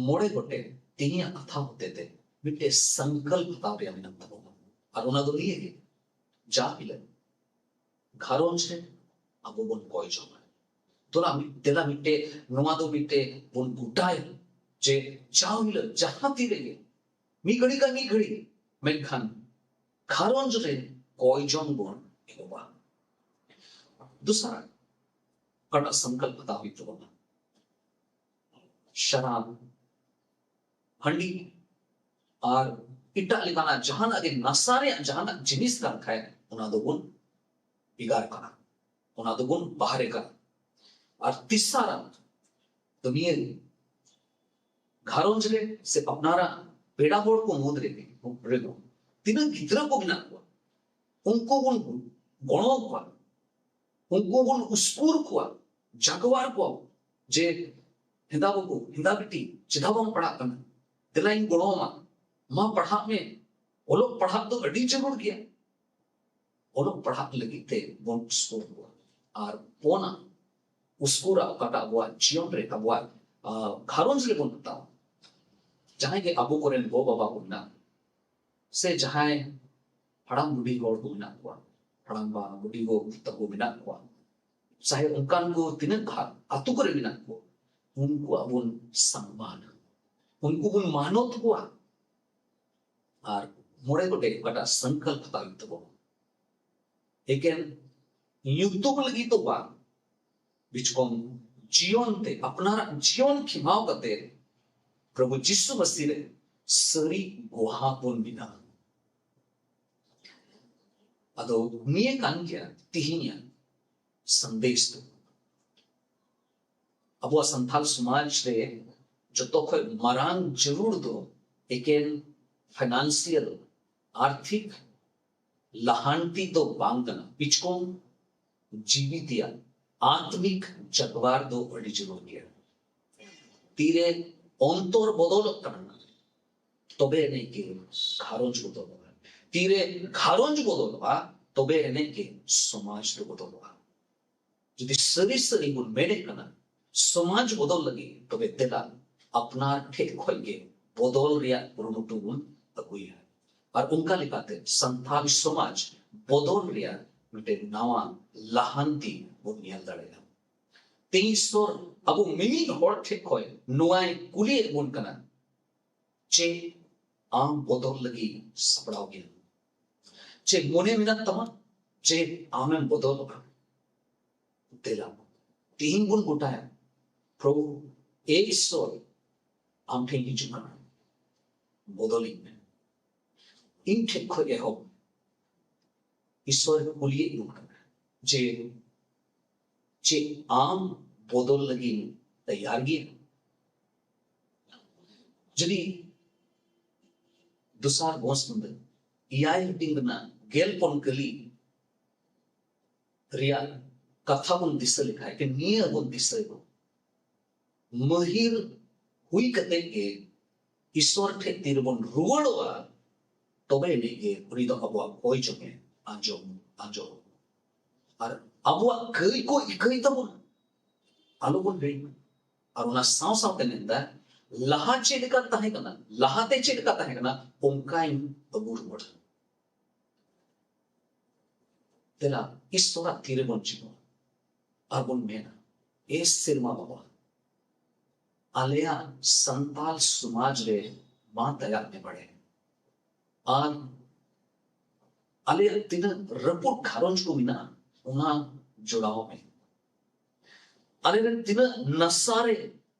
ᱢᱚᱬᱮ ᱜᱚᱴᱮᱡ ᱛᱮᱦᱮᱧᱟᱜ ᱠᱟᱛᱷᱟ ᱦᱚᱛᱮᱛᱮ ᱢᱤᱫᱴᱮᱡ ᱥᱚᱝᱠᱚᱞᱯ ᱦᱟᱛᱟᱣ ᱨᱮᱭᱟᱜ ᱢᱮᱱᱟᱜ ᱛᱟᱵᱚᱱᱟ᱾ ᱟᱨ ᱚᱱᱟ ᱫᱚ ᱱᱤᱭᱟᱹ ᱜᱮ, ᱡᱟ ᱦᱤᱞᱳᱜ ᱜᱷᱟᱨᱚᱸᱡᱽ ᱨᱮ ᱟᱵᱚ ᱵᱚᱱ ᱠᱚᱭ ᱡᱚᱝᱟ, ᱫᱮᱞᱟ ᱢᱤᱫ-, ᱫᱮᱞᱟ ᱢᱤᱫᱴᱮᱡ, ᱱᱚᱣᱟ ᱫᱚ ᱢᱤᱫᱴᱮᱡ ᱵᱚᱱ ᱜᱚᱴᱟᱭᱟ ᱡᱮ ᱡᱟ ᱦᱤᱞᱳᱜ ᱡᱟᱦᱟᱸ ᱛᱤ ᱨᱮᱜᱮ ᱢᱤᱫ ᱜᱷᱟᱹᱲᱤ ᱠᱷᱟᱱ ᱢᱤᱫ ᱜᱷᱟᱹᱲᱤ, ᱢᱮᱱᱠᱷᱟᱱ ᱜᱷᱟᱨᱚᱸᱡᱽ ᱨᱮ ᱠᱚᱭ ᱡᱚᱝ ᱵᱚᱱ ᱮᱦᱚᱵᱟ᱾ ᱫᱚᱥᱟᱨ, ᱚᱠᱟᱴᱟᱜ ᱥᱚᱝᱠᱚᱞᱯ ᱦᱟᱛᱟᱣ ᱦᱩᱭᱩᱜ ᱛᱟᱵᱚᱱᱟ, ᱥᱟᱨᱟᱯ, ᱦᱟᱺᱰᱤ ᱟᱨ ᱮᱴᱟᱜ ᱞᱮᱠᱟᱱᱟᱜ ᱡᱟᱦᱟᱱᱟᱜ ᱜᱮ ᱱᱟᱥᱟ ᱨᱮᱭᱟᱜ ᱡᱟᱦᱟᱱᱟᱜ ᱡᱤᱱᱤᱥ ᱠᱟᱱ ᱠᱷᱟᱡ, ᱚᱱᱟ ᱫᱚᱵᱚᱱ ᱵᱷᱮᱜᱟᱨ ᱠᱟᱜᱼᱟ, ᱚᱱᱟ ᱫᱚᱵᱚᱱ ᱵᱟᱦᱨᱮ ᱠᱟᱜᱼᱟ᱾ ᱟᱨ ᱛᱤᱥᱟᱨᱟᱜ ᱫᱚ ᱱᱤᱭᱟᱹ ᱜᱮ, ᱜᱷᱟᱨᱚᱸᱡᱽ ᱨᱮ ᱥᱮ ᱟᱯᱱᱟᱨᱟᱜ ᱯᱮᱲᱟ ᱦᱚᱲ ᱠᱚ ᱢᱩᱫᱽ ᱨᱮᱜᱮ, ᱨᱮᱫᱚ ᱛᱤᱱᱟᱹᱜ ᱜᱤᱫᱽᱨᱟᱹ ᱠᱚ ᱢᱮᱱᱟᱜ ᱠᱚᱣᱟ, ᱩᱱᱠᱩ ᱵᱚᱱ ᱜᱚᱲᱚ ᱠᱚᱣᱟ, ᱩᱱᱠᱩ ᱵᱚᱱ ᱩᱥᱠᱩᱨ ᱠᱚᱣᱟ, ᱡᱟᱜᱣᱟᱨ ᱠᱚᱣᱟ ᱡᱮ, "ᱦᱮᱸᱫᱟ ᱵᱟᱹᱵᱩ, ᱦᱮᱸᱫᱟ ᱵᱤᱴᱤ, ᱪᱮᱫᱟᱜ ᱵᱟᱢ ᱯᱟᱲᱦᱟᱜ ᱠᱟᱱᱟ? ᱫᱮᱞᱟᱧ ᱜᱚᱲᱚ ᱟᱢᱟ, ᱢᱟ ᱯᱟᱲᱦᱟᱜ ᱢᱮ, ᱚᱞᱚᱜ ᱯᱟᱲᱦᱟᱜ ᱫᱚ ᱟᱹᱰᱤ ᱡᱟᱹᱨᱩᱲ ᱜᱮᱭᱟ᱾" ᱚᱞᱚᱜ ᱯᱟᱲᱦᱟᱜ ᱞᱟᱹᱜᱤᱫ ᱛᱮ ᱵᱚᱱ ᱩᱥᱠᱩᱨ ᱠᱚᱣᱟ᱾ ᱟᱨ ᱯᱳᱱᱟ, ᱩᱥᱠᱩᱨᱟᱜ ᱚᱠᱟᱴᱟᱜ ᱟᱵᱚᱣᱟᱜ ᱡᱤᱭᱚᱱ ᱨᱮ, ᱟᱵᱚᱣᱟᱜ, ᱟ, ᱜᱷᱟᱨᱚᱸᱡᱽ ᱨᱮᱵᱚᱱ ᱦᱟᱛᱟᱣᱟ᱾ ᱡᱟᱦᱟᱸᱭ ᱜᱮ ᱟᱵᱚ ᱠᱚᱨᱮᱱ ᱜᱚ ᱵᱟᱵᱟ ᱠᱚ ᱢᱮᱱᱟᱜ, ᱥᱮ ᱡᱟᱦᱟᱸᱭ ᱦᱟᱲᱟᱢ ᱵᱩᱰᱷᱤ ᱦᱚᱲ ᱠᱚ ᱢᱮᱱᱟᱜ ᱠᱚᱣᱟ, ᱦᱟᱲᱟᱢ ᱵᱟ ᱵᱩᱰᱷᱤ ᱜᱚ ᱛᱟᱠᱚ ᱢᱮᱱᱟᱜ ᱠᱚᱣᱟ, ᱪᱟᱦᱮ ᱚᱱᱠᱟᱱ ᱠᱚ ᱛᱤᱱᱟᱹᱜ ᱜᱷᱟᱴ ᱟᱛᱳ ᱠᱚᱨᱮ ᱢᱮᱱᱟᱜ ᱠᱚ, ᱩᱱᱠᱩᱣᱟᱜ ᱵᱚᱱ ᱥᱚᱱᱢᱟᱱ, ᱩᱱᱠᱩ ᱵᱚᱱ ᱢᱟᱱᱚᱛ ᱠᱚᱣᱟ᱾ ᱟᱨ ᱢᱚᱬᱮ ᱜᱚᱴᱮᱡ ᱚᱠᱟᱴᱟᱜ ᱥᱚᱝᱠᱚᱞᱯ ᱦᱟᱛᱟᱣ ᱦᱩᱭᱩᱜ ᱛᱟᱵᱚᱱᱟ, ᱮᱠᱮᱱ ᱧᱩᱛᱩᱢ ᱞᱟᱹᱜᱤᱫ ᱫᱚ ᱵᱟᱝ, ᱵᱤᱪᱠᱚᱢ ᱡᱤᱭᱚᱱ ᱛᱮ, ᱟᱯᱱᱟᱨᱟᱜ ᱡᱤᱭᱚᱱ ᱠᱷᱮᱢᱟᱣ ᱠᱟᱛᱮ ᱯᱨᱚᱵᱷᱩ ᱡᱤᱥᱩ ᱢᱟᱹᱥᱤ ᱨᱮ ᱥᱟᱹᱨᱤ ᱜᱚᱦᱟ ᱵᱚᱱ ᱵᱮᱱᱟᱣ᱾ ᱟᱫᱚ ᱱᱤᱭᱟᱹ ᱠᱟᱱ ᱜᱮᱭᱟ ᱛᱤᱦᱤᱧᱟᱜ ᱥᱟᱸᱫᱮᱥ ᱫᱚ᱾ ᱟᱵᱚᱣᱟᱜ ᱥᱟᱱᱛᱟᱲ ᱥᱚᱢᱟᱡᱽ ᱨᱮ ᱡᱚᱛᱚ ᱠᱷᱚᱱ ᱢᱟᱨᱟᱝ ᱡᱟᱹᱨᱩᱲ ᱫᱚ ᱮᱠᱮᱱ ᱯᱷᱟᱭᱱᱟᱱᱥᱤᱭᱟᱞ, ᱟᱨᱛᱷᱤᱠ ᱞᱟᱦᱟᱱᱛᱤ ᱫᱚ ᱵᱟᱝ ᱠᱟᱱᱟ, ᱵᱤᱪᱠᱚᱢ ᱡᱤᱣᱤ ᱛᱮᱭᱟᱜ ᱟᱛᱢᱤᱠ ᱡᱟᱜᱽᱣᱟᱨ ᱫᱚ ᱟᱹᱰᱤ ᱡᱟᱹᱨᱩᱲ ᱜᱮᱭᱟ᱾ ᱛᱤᱨᱮ ᱚᱱᱛᱚᱨ ᱵᱚᱫᱚᱞᱚᱜ ᱠᱟᱱᱟ, ᱛᱚᱵᱮ ᱮᱱᱮᱡ ᱜᱮ ᱜᱷᱟᱨᱚᱸᱡᱽ ᱵᱚᱫᱚᱞᱚᱜᱼᱟ᱾ ᱛᱤᱨᱮ ᱜᱷᱟᱨᱚᱸᱡᱽ ᱵᱚᱫᱚᱞᱚᱜᱼᱟ, ᱛᱚᱵᱮ ᱮᱱᱮᱡ ᱜᱮ ᱥᱚᱢᱟᱡᱽ ᱫᱚ ᱵᱚᱫᱚᱞᱚᱜᱼᱟ᱾ ᱡᱩᱫᱤ ᱥᱟᱹᱨᱤ ᱥᱟᱹᱨᱤ ᱵᱚᱱ ᱢᱮᱱᱮᱫ ᱠᱟᱱᱟ ᱥᱚᱢᱟᱡᱽ ᱵᱚᱫᱚᱞ ᱞᱟᱹᱜᱤᱫ, ᱛᱚᱵᱮ ᱫᱮᱞᱟ ᱟᱯᱱᱟᱨ ᱴᱷᱮᱡ ᱠᱷᱚᱡ ᱜᱮ ᱵᱚᱫᱚᱞ ᱨᱮᱭᱟᱜ ᱠᱩᱨᱩᱢᱩᱴᱩ ᱵᱚᱱ ᱟᱹᱜᱩᱭᱟ᱾ ᱟᱨ ᱚᱱᱠᱟ ᱞᱮᱠᱟᱛᱮ ᱥᱟᱱᱛᱟᱲ ᱥᱚᱢᱟᱡᱽ ᱵᱚᱫᱚᱞ ᱨᱮᱭᱟᱜ ᱢᱤᱫᱴᱮᱱ ᱱᱟᱣᱟ ᱞᱟᱦᱟᱱᱛᱤ ᱵᱚᱱ ᱧᱮᱞ ᱫᱟᱲᱮᱭᱟᱜᱼᱟ᱾ ᱛᱮᱦᱮᱧ ᱤᱥᱥᱚᱨ ᱟᱵᱚ ᱢᱤᱢᱤᱫ ᱦᱚᱲ ᱴᱷᱮᱡ ᱠᱷᱚᱡ ᱱᱚᱣᱟᱭ ᱠᱩᱞᱤᱭᱮᱫ ᱵᱚᱱ ᱠᱟᱱᱟ, ᱪᱮᱫ ᱟᱢ ᱵᱚᱫᱚᱞ ᱞᱟᱹᱜᱤᱫ ᱥᱟᱯᱲᱟᱣ ᱜᱮᱭᱟ? ᱪᱮᱫ ᱢᱚᱱᱮ ᱢᱮᱱᱟᱜ ᱛᱟᱢᱟ ᱪᱮᱫ ᱟᱢᱮᱢ ᱵᱚᱫᱚᱞᱚᱜᱼᱟ? ᱫᱮᱞᱟ, ᱛᱮᱦᱮᱧ ᱵᱚᱱ ᱜᱚᱴᱟᱭᱟ, ᱯᱨᱚᱵᱷᱩ, ᱮ ᱤᱥᱥᱚᱨ, ᱟᱢ ᱴᱷᱮᱱ ᱦᱤᱡᱩᱜ ᱠᱟᱱᱟ, ᱵᱚᱫᱚᱞᱤᱧ ᱢᱮ᱾ ᱤᱧ ᱴᱷᱮᱡ ᱠᱷᱚᱡ ᱮᱦᱚᱵ᱾ ᱤᱥᱥᱚᱨ ᱠᱩᱞᱤᱭᱮᱫ ᱵᱚᱱ ᱠᱟᱱᱟ ᱡᱮ ᱪᱮᱫ ᱟᱢ ᱵᱚᱫᱚᱞ ᱞᱟᱹᱜᱤᱫ ᱛᱮᱭᱟᱨ ᱜᱮᱭᱟ? ᱡᱩᱫᱤ ᱫᱚᱥᱟᱨ ᱜᱚᱥ ᱢᱩᱫᱟᱹ ᱮᱭᱟᱭ ᱦᱟᱹᱴᱤᱧ ᱨᱮᱱᱟᱜ ᱜᱮᱞ ᱯᱩᱱ ᱠᱟᱹᱞᱤ ᱨᱮᱭᱟᱜ ᱠᱟᱛᱷᱟ ᱵᱚᱱ ᱫᱤᱥᱟᱹ ᱞᱮᱠᱷᱟᱡ, ᱱᱤᱭᱟᱹ ᱵᱚᱱ ᱫᱤᱥᱟᱹᱭᱟ, ᱢᱟᱹᱦᱤᱨ ᱦᱩᱭ ᱠᱟᱛᱮ ᱜᱮ ᱤᱥᱥᱚᱨ ᱴᱷᱮᱡ ᱛᱤᱨᱮᱵᱚᱱ ᱨᱩᱣᱟᱹᱲᱚᱜᱼᱟ, ᱛᱚᱵᱮ ᱮᱱᱮᱡ ᱜᱮ ᱩᱱᱤ ᱫᱚ ᱟᱵᱚᱣᱟᱜ ᱠᱚᱭ ᱡᱚᱝ ᱮ ᱟᱸᱡᱚᱢ, ᱟᱸᱡᱚᱢ᱾ ᱟᱨ ᱟᱵᱚᱣᱟᱜ ᱠᱟᱹᱭ ᱠᱚ ᱤᱠᱟᱹᱭ ᱛᱟᱵᱚᱱᱟ, ᱟᱞᱚᱵᱚᱱ ᱦᱤᱲᱤᱧ ᱢᱟ᱾ ᱟᱨ ᱚᱱᱟ ᱥᱟᱶ ᱥᱟᱶᱛᱮ ᱢᱮᱱᱫᱟ, ᱞᱟᱦᱟ ᱪᱮᱫ ᱞᱮᱠᱟ ᱛᱟᱦᱮᱸ ᱠᱟᱱᱟ, ᱞᱟᱦᱟᱛᱮ ᱪᱮᱫ ᱞᱮᱠᱟ ᱛᱟᱦᱮᱸ ᱠᱟᱱᱟ, ᱚᱱᱠᱟᱧ ᱟᱹᱜᱩ ᱨᱩᱣᱟᱹᱲᱟ᱾ ᱫᱮᱞᱟ, ᱤᱥᱥᱚᱨᱟᱜ ᱛᱤᱨᱮᱵᱚᱱ ᱡᱤᱵᱚᱱ᱾ ᱟᱨ ᱵᱚᱱ ᱢᱮᱱᱟ, ᱮ ᱥᱮᱨᱢᱟ ᱵᱟᱵᱟ, ᱟᱞᱮᱭᱟᱜ ᱥᱟᱱᱛᱟᱞ ᱥᱚᱢᱟᱡᱽ ᱨᱮ ᱢᱟ ᱫᱟᱭᱟᱜ ᱢᱮ ᱵᱟᱲᱮ, ᱟᱨ ᱟᱞᱮᱭᱟᱜ ᱛᱤᱱᱟᱹᱜ ᱨᱟᱹᱯᱩᱫ ᱜᱷᱟᱨᱚᱸᱡᱽ ᱠᱚ ᱢᱮᱱᱟᱜᱼᱟ, ᱚᱱᱟ ᱡᱚᱲᱟᱣ ᱢᱮ᱾ ᱟᱞᱮ ᱨᱮᱱ ᱛᱤᱱᱟᱹᱜ ᱱᱟᱥᱟ ᱨᱮ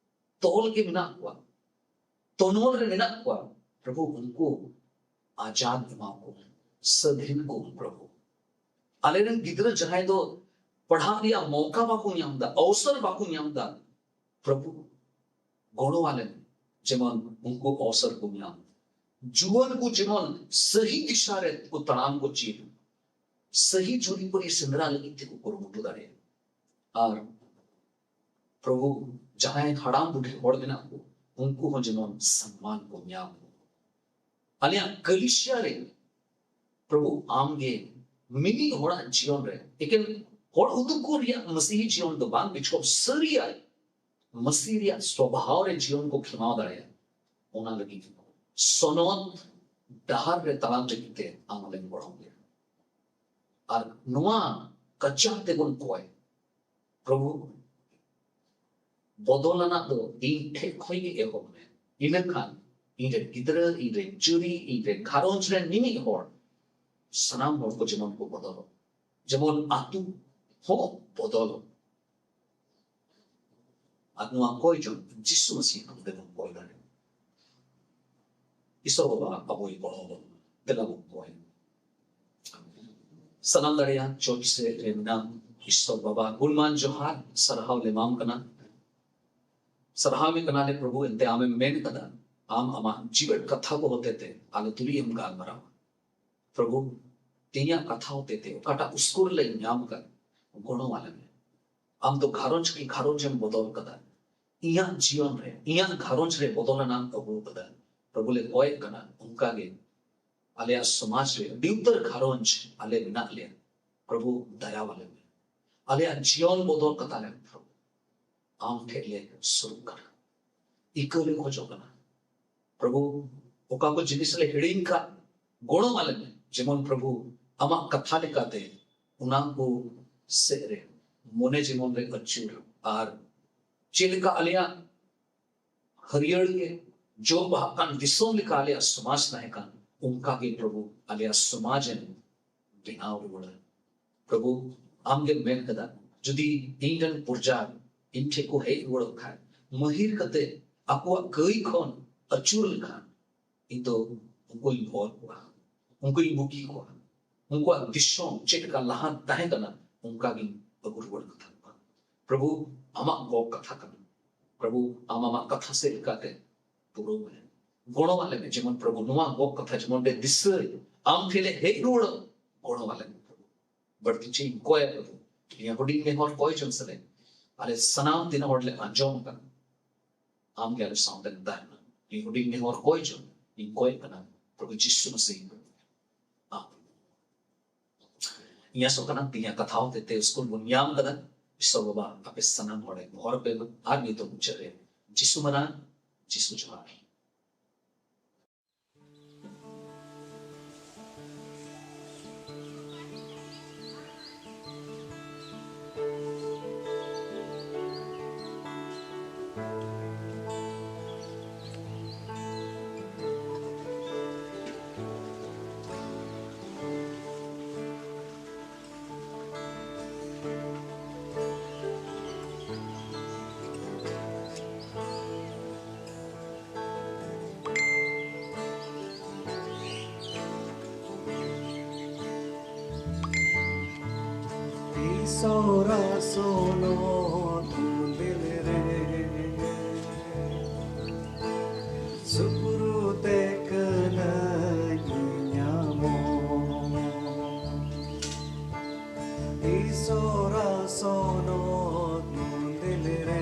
ᱛᱚᱞ ᱜᱮ ᱢᱮᱱᱟᱜ ᱠᱚᱣᱟ, ᱛᱚᱱᱚᱞ ᱨᱮ ᱢᱮᱱᱟᱜ ᱠᱚᱣᱟ, ᱯᱨᱚᱵᱷᱩ ᱩᱱᱠᱩ ᱟᱡᱟᱫ ᱮᱢᱟ ᱠᱚ, ᱥᱟᱹᱫᱷᱤᱱ ᱠᱚ ᱯᱨᱚᱵᱷᱩ᱾ ᱟᱞᱮ ᱨᱮᱱ ᱜᱤᱫᱽᱨᱟᱹ ᱡᱟᱦᱟᱸᱭ ᱫᱚ ᱯᱟᱲᱦᱟᱜ ᱨᱮᱭᱟᱜ ᱢᱚᱣᱠᱟ ᱵᱟᱠᱚ ᱧᱟᱢ ᱮᱫᱟ, ᱚᱣᱥᱚᱨ ᱵᱟᱠᱚ ᱧᱟᱢ ᱮᱫᱟ, ᱯᱨᱚᱵᱷᱩ ᱜᱚᱲᱚ ᱟᱞᱮ ᱢᱮ, ᱡᱮᱢᱚᱱ ᱩᱱᱠᱩ ᱚᱣᱥᱚᱨ ᱠᱚ ᱧᱟᱢ, ᱡᱩᱣᱟᱹᱱ ᱠᱚ ᱡᱮᱢᱚᱱ ᱥᱟᱹᱦᱤ ᱫᱤᱥᱟ ᱨᱮ ᱠᱚ ᱛᱟᱲᱟᱢ ᱠᱚ ᱪᱮᱫ, ᱥᱟᱹᱦᱤ ᱡᱩᱨᱤᱯᱟᱹᱨᱤ ᱥᱮᱸᱫᱽᱨᱟ ᱞᱟᱹᱜᱤᱫ ᱛᱮᱠᱚ ᱠᱩᱨᱩᱢᱩᱴᱩ ᱫᱟᱲᱮᱭᱟᱜᱼᱟ᱾ ᱟᱨ ᱯᱨᱚᱵᱷᱩ, ᱡᱟᱦᱟᱸᱭ ᱦᱟᱲᱟᱢ ᱵᱩᱰᱷᱤ ᱦᱚᱲ ᱢᱮᱱᱟᱜ ᱠᱚ, ᱩᱱᱠᱩ ᱦᱚᱸ ᱡᱮᱢᱚᱱ ᱥᱚᱱᱢᱟᱱ ᱠᱚ ᱧᱟᱢ᱾ ᱟᱞᱮᱭᱟᱜ ᱠᱟᱞᱤᱥᱤᱭᱟ ᱨᱮ ᱯᱨᱚᱵᱷᱩ ᱟᱢᱜᱮ ᱢᱤᱢᱤᱫ ᱦᱚᱲᱟᱜ ᱡᱤᱭᱚᱱ ᱨᱮ ᱮᱠᱮᱱ ᱦᱚᱲ ᱩᱫᱩᱜ ᱠᱚ ᱨᱮᱭᱟᱜ ᱢᱟᱹᱥᱤᱦᱤ ᱡᱤᱭᱚᱱ ᱫᱚ ᱵᱟᱝ, ᱵᱤᱪᱷᱚᱠ ᱥᱟᱹᱨᱤᱭᱟᱜ ᱢᱟᱹᱥᱤ ᱨᱮᱭᱟᱜ ᱥᱚᱵᱷᱟᱣ ᱨᱮ ᱡᱤᱭᱚᱱ ᱠᱚ ᱠᱷᱮᱢᱟᱣ ᱫᱟᱲᱮᱭᱟᱜᱼᱟ, ᱚᱱᱟ ᱞᱟᱹᱜᱤᱫ ᱥᱚᱱᱚᱛ ᱰᱟᱦᱟᱨ ᱨᱮ ᱛᱟᱲᱟᱢ ᱞᱟᱹᱜᱤᱫ ᱛᱮ ᱟᱢ ᱟᱞᱮᱢ ᱜᱚᱲᱚ ᱞᱮᱭᱟ᱾ ᱟᱨ ᱱᱚᱣᱟ ᱠᱟᱪᱟ ᱛᱮᱵᱚᱱ ᱠᱚᱭ, ᱯᱨᱚᱵᱷᱩ, ᱵᱚᱫᱚᱞ ᱟᱱᱟᱜ ᱫᱚ ᱤᱧ ᱴᱷᱮᱡ ᱠᱷᱚᱱ ᱜᱮ ᱮᱦᱚᱵ ᱢᱮ᱾ ᱤᱱᱟᱹᱠᱷᱟᱱ ᱤᱧ ᱨᱮᱱ ᱜᱤᱫᱽᱨᱟᱹ, ᱤᱧ ᱨᱮᱱ ᱡᱩᱨᱤ, ᱤᱧ ᱨᱮᱱ ᱜᱷᱟᱨᱚᱸᱡᱽ ᱨᱮᱱ ᱢᱤᱢᱤᱫ ᱦᱚᱲ, ᱥᱟᱱᱟᱢ ᱦᱚᱲ ᱠᱚ ᱡᱮᱢᱚᱱ ᱠᱚ ᱵᱚᱫᱚᱞᱚᱜ, ᱡᱮᱢᱚᱱ ᱟᱹᱛᱩ ᱦᱚᱸ ᱵᱚᱫᱚᱞᱚᱜ᱾ ᱟᱨ ᱱᱚᱣᱟ ᱠᱚᱭ ᱡᱚᱝ ᱡᱤᱥᱩ ᱢᱟᱹᱥᱤᱦ ᱧᱩᱛᱩᱢ ᱛᱮᱵᱚᱱ ᱠᱚᱭ ᱫᱟᱲᱮᱭᱟᱜᱼᱟ᱾ ᱤᱥᱚᱨ ᱵᱟᱵᱟ ᱟᱵᱚᱭ ᱜᱚᱲᱚ ᱟᱵᱚᱱ ᱢᱟ᱾ ᱫᱮᱞᱟ ᱵᱚᱱ ᱠᱚᱭ᱾ ᱥᱟᱱᱟᱢ ᱫᱟᱲᱮᱭᱟᱱ ᱪᱚᱴ ᱥᱮᱫ ᱨᱮ ᱢᱮᱱᱟᱢ ᱤᱥᱚᱨ ᱵᱟᱵᱟ, ᱜᱩᱱᱢᱟᱱ ᱡᱚᱦᱟᱨ, ᱥᱟᱨᱦᱟᱣ ᱞᱮ ᱮᱢᱟᱢ ᱠᱟᱱᱟ᱾ ᱥᱟᱨᱦᱟᱣ ᱢᱮ ᱠᱟᱱᱟᱞᱮ ᱯᱨᱚᱵᱷᱩ, ᱮᱱᱛᱮ ᱟᱢᱮᱢ ᱢᱮᱱ ᱠᱟᱫᱟ, ᱟᱢ ᱟᱢᱟᱜ ᱡᱤᱣᱮᱫ ᱠᱟᱛᱷᱟ ᱠᱚ ᱦᱚᱛᱮᱛᱮ ᱟᱞᱮ ᱛᱩᱞᱩᱡ ᱮᱢ ᱜᱟᱞᱢᱟᱨᱟᱣᱟ᱾ ᱯᱨᱚᱵᱷᱩ, ᱛᱮᱦᱮᱧᱟᱜ ᱠᱟᱛᱷᱟ ᱦᱚᱛᱮᱛᱮ ᱚᱠᱟᱴᱟᱜ ᱩᱥᱠᱩᱨ ᱞᱮ ᱧᱟᱢ ᱟᱠᱟᱫ, ᱜᱚᱲᱚ ᱟᱞᱮ ᱢᱮ᱾ ᱟᱢ ᱫᱚ ᱜᱷᱟᱨᱚᱸᱡᱽ ᱠᱤ ᱜᱷᱟᱨᱚᱸᱡᱽ ᱮᱢ ᱵᱚᱫᱚᱞ ᱠᱟᱫᱟ᱾ ᱤᱧᱟᱹᱜ ᱡᱤᱭᱚᱱ ᱨᱮ, ᱤᱧᱟᱹᱜ ᱜᱷᱟᱨᱚᱸᱡᱽ ᱨᱮ ᱵᱚᱫᱚᱞ ᱮᱢ ᱟᱹᱜᱩ ᱠᱟᱫᱟ᱾ ᱯᱨᱚᱵᱷᱩ ᱞᱮ ᱠᱚᱭᱮᱜ ᱠᱟᱱᱟ, ᱚᱱᱠᱟ ᱜᱮ ᱟᱞᱮᱭᱟᱜ ᱥᱚᱢᱟᱡᱽ ᱨᱮ ᱟᱹᱰᱤ ᱩᱛᱟᱹᱨ ᱜᱷᱟᱨᱚᱸᱡᱽ ᱟᱞᱮ ᱢᱮᱱᱟᱜ ᱞᱮᱭᱟ᱾ ᱯᱨᱚᱵᱷᱩ ᱫᱟᱭᱟ ᱟᱞᱮ ᱢᱮ, ᱟᱞᱮᱭᱟᱜ ᱡᱤᱭᱚᱱ ᱵᱚᱫᱚᱞ ᱠᱟᱛᱟ ᱞᱮᱢ ᱯᱨᱚᱵᱷᱩ᱾ ᱟᱢ ᱴᱷᱮᱡ ᱞᱮ ᱥᱩᱨᱩᱜ ᱠᱟᱱᱟ, ᱤᱠᱟᱹ ᱞᱮ ᱠᱷᱚᱡᱚᱜ ᱠᱟᱱᱟ᱾ ᱯᱨᱚᱵᱷᱩ, ᱚᱠᱟ ᱠᱚ ᱡᱤᱱᱤᱥ ᱞᱮ ᱦᱤᱲᱤᱧ ᱠᱟᱜ, ᱜᱚᱲᱚ ᱟᱞᱮ ᱢᱮ, ᱡᱮᱢᱚᱱ ᱯᱨᱚᱵᱷᱩ ᱟᱢᱟᱜ ᱠᱟᱛᱷᱟ ᱞᱮᱠᱟᱛᱮ ᱚᱱᱟ ᱠᱚ ᱥᱮᱫ ᱨᱮ ᱢᱚᱱᱮ ᱡᱮᱢᱚᱱ ᱨᱮ ᱟᱹᱪᱩᱨ, ᱟᱨ ᱪᱮᱫ ᱞᱮᱠᱟ ᱟᱞᱮᱭᱟᱜ ᱦᱟᱹᱨᱭᱟᱹᱲ ᱜᱮ ᱡᱚ ᱵᱟᱦᱟᱜ ᱠᱟᱱ ᱫᱤᱥᱚᱢ ᱞᱮᱠᱟ ᱟᱞᱮᱭᱟᱜ ᱥᱚᱢᱟᱡᱽ ᱛᱟᱦᱮᱸ ᱠᱟᱱ, ᱚᱱᱠᱟ ᱜᱮ ᱯᱨᱚᱵᱷᱩ ᱟᱞᱮᱭᱟᱜ ᱥᱚᱢᱟᱡᱽ ᱮᱢ ᱵᱮᱱᱟᱣ ᱨᱩᱣᱟᱹᱲᱟ᱾ ᱯᱨᱚᱵᱷᱩ, ᱟᱢ ᱜᱮᱢ ᱢᱮᱱ ᱠᱟᱫᱟ, ᱡᱩᱫᱤ ᱤᱧ ᱨᱮᱱ ᱯᱨᱚᱡᱟ ᱤᱧ ᱴᱷᱮᱱ ᱠᱚ ᱦᱮᱡ ᱨᱩᱣᱟᱹᱲᱚᱜ ᱠᱷᱟᱱ, ᱢᱟᱹᱦᱤᱨ ᱠᱟᱛᱮ ᱟᱠᱚᱣᱟᱜ ᱠᱟᱹᱭ ᱠᱷᱚᱱ ᱟᱹᱪᱩᱨ ᱞᱮᱠᱷᱟᱱ, ᱤᱧ ᱫᱚ ᱩᱱᱠᱩᱧ ᱦᱚᱦᱚ ᱠᱚᱣᱟ, ᱩᱱᱠᱩᱧ ᱵᱩᱜᱤ ᱠᱚᱣᱟ, ᱩᱱᱠᱩᱣᱟᱜ ᱫᱤᱥᱚᱢ ᱪᱮᱫ ᱞᱮᱠᱟ ᱞᱟᱦᱟ ᱛᱟᱦᱮᱸ ᱠᱟᱱᱟ, ᱚᱱᱠᱟ ᱜᱤᱧ ᱟᱹᱜᱩ ᱨᱩᱣᱟᱹᱲ ᱠᱟᱛᱟ ᱠᱚᱣᱟ᱾ ᱯᱨᱚᱵᱷᱩ, ᱟᱢᱟᱜ ᱜᱚᱜ ᱠᱟᱛᱷᱟ ᱠᱟᱱᱟ᱾ ᱯᱨᱚᱵᱷᱩ, ᱟᱢ ᱟᱢᱟᱜ ᱠᱟᱛᱷᱟ ᱥᱮᱫ ᱞᱮᱠᱟᱛᱮ ᱯᱩᱨᱟᱹᱣ ᱢᱮ᱾ ᱜᱚᱲᱚ ᱟᱞᱮ ᱢᱮ, ᱡᱮᱢᱚᱱ ᱯᱨᱚᱵᱷᱩ, ᱱᱚᱣᱟ ᱜᱚᱜ ᱠᱟᱛᱷᱟ ᱡᱮᱢᱚᱱ ᱞᱮ ᱫᱤᱥᱟᱹᱭ, ᱟᱢ ᱴᱷᱮᱱ ᱞᱮ ᱦᱮᱡ ᱨᱩᱣᱟᱹᱲᱚᱜ, ᱜᱚᱲᱚ ᱟᱞᱮ ᱢᱮ ᱯᱨᱚᱵᱷᱩ᱾ ᱵᱟᱹᱲᱛᱤ ᱪᱮᱫ ᱤᱧ ᱠᱚᱭᱟ ᱯᱨᱚᱵᱷᱩ, ᱱᱤᱭᱟᱹ ᱦᱩᱰᱤᱧ ᱱᱮᱦᱚᱨ ᱠᱚᱭ ᱡᱚᱝ ᱥᱟᱞᱟᱜ ᱟᱞᱮ ᱥᱟᱱᱟᱢ ᱛᱤᱱᱟᱹᱜ ᱦᱚᱲ ᱞᱮ ᱟᱸᱡᱚᱢ ᱟᱠᱟᱫᱟ, ᱟᱢ ᱜᱮ ᱟᱞᱮ ᱥᱟᱶᱛᱮ ᱛᱟᱦᱮᱱᱟ᱾ ᱱᱤᱭᱟᱹ ᱦᱩᱰᱤᱧ ᱱᱮᱦᱚᱨ ᱠᱚᱭ ᱡᱚᱝ ᱤᱧ ᱠᱚᱭ ᱠᱟᱱᱟ ᱯᱨᱚᱵᱷᱩ ᱡᱤᱥᱩ ᱢᱟᱥᱤ᱾ ᱟᱢᱮᱱ᱾ ᱤᱧ ᱟᱥᱚᱜ ᱠᱟᱱᱟ ᱛᱮᱦᱮᱧᱟᱜ ᱠᱟᱛᱷᱟ ᱦᱚᱛᱮᱛᱮ ᱥᱠᱩᱞ ᱵᱚᱱ ᱧᱟᱢ ᱠᱟᱫᱟ᱾ ᱤᱥᱚᱨ ᱵᱟᱵᱟ ᱟᱯᱮ ᱥᱟᱱᱟᱢ ᱦᱚᱲᱮ ᱜᱚᱦᱚᱲ ᱯᱮ ᱢᱟ᱾ ᱟᱨ ᱱᱤᱛᱚᱜ ᱢᱩᱪᱟᱹᱫ ᱨᱮ ᱡᱤᱥᱩ ᱢᱟᱨᱟᱝ, ᱡᱤᱥᱩ ᱡᱚᱦᱟᱨ᱾ ᱤᱥᱚᱨᱟ ᱥᱚᱱᱚᱛ ᱢᱚᱱᱫᱤᱨ ᱨᱮ ᱥᱩᱯᱨᱩ ᱛᱮ ᱠᱟᱹᱱᱟᱹᱧ ᱧᱟᱢᱚᱜ᱾ ᱤᱥᱚᱨᱟ ᱥᱚᱱᱚᱛ ᱢᱚᱱᱫᱤᱨ ᱨᱮ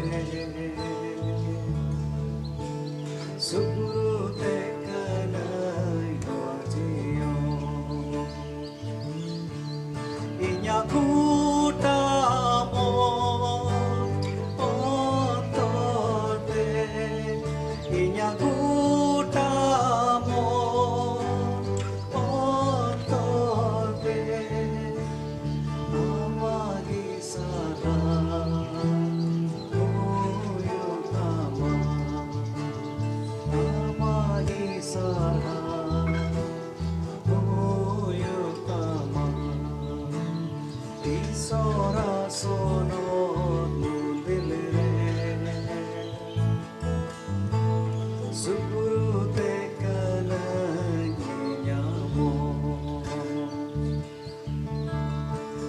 ᱥᱩᱯᱨᱩ ᱛᱮ ᱠᱟᱹᱱᱟᱹᱧ ᱦᱚᱲ ᱡᱤᱭᱚᱱ᱾ ᱤᱧᱟᱜ ᱜᱚᱴᱟ ᱢᱚᱱ ᱥᱩᱯᱩᱨᱩ ᱛᱮ ᱠᱟᱹᱱᱟᱹᱧ ᱧᱟᱢᱚᱜ᱾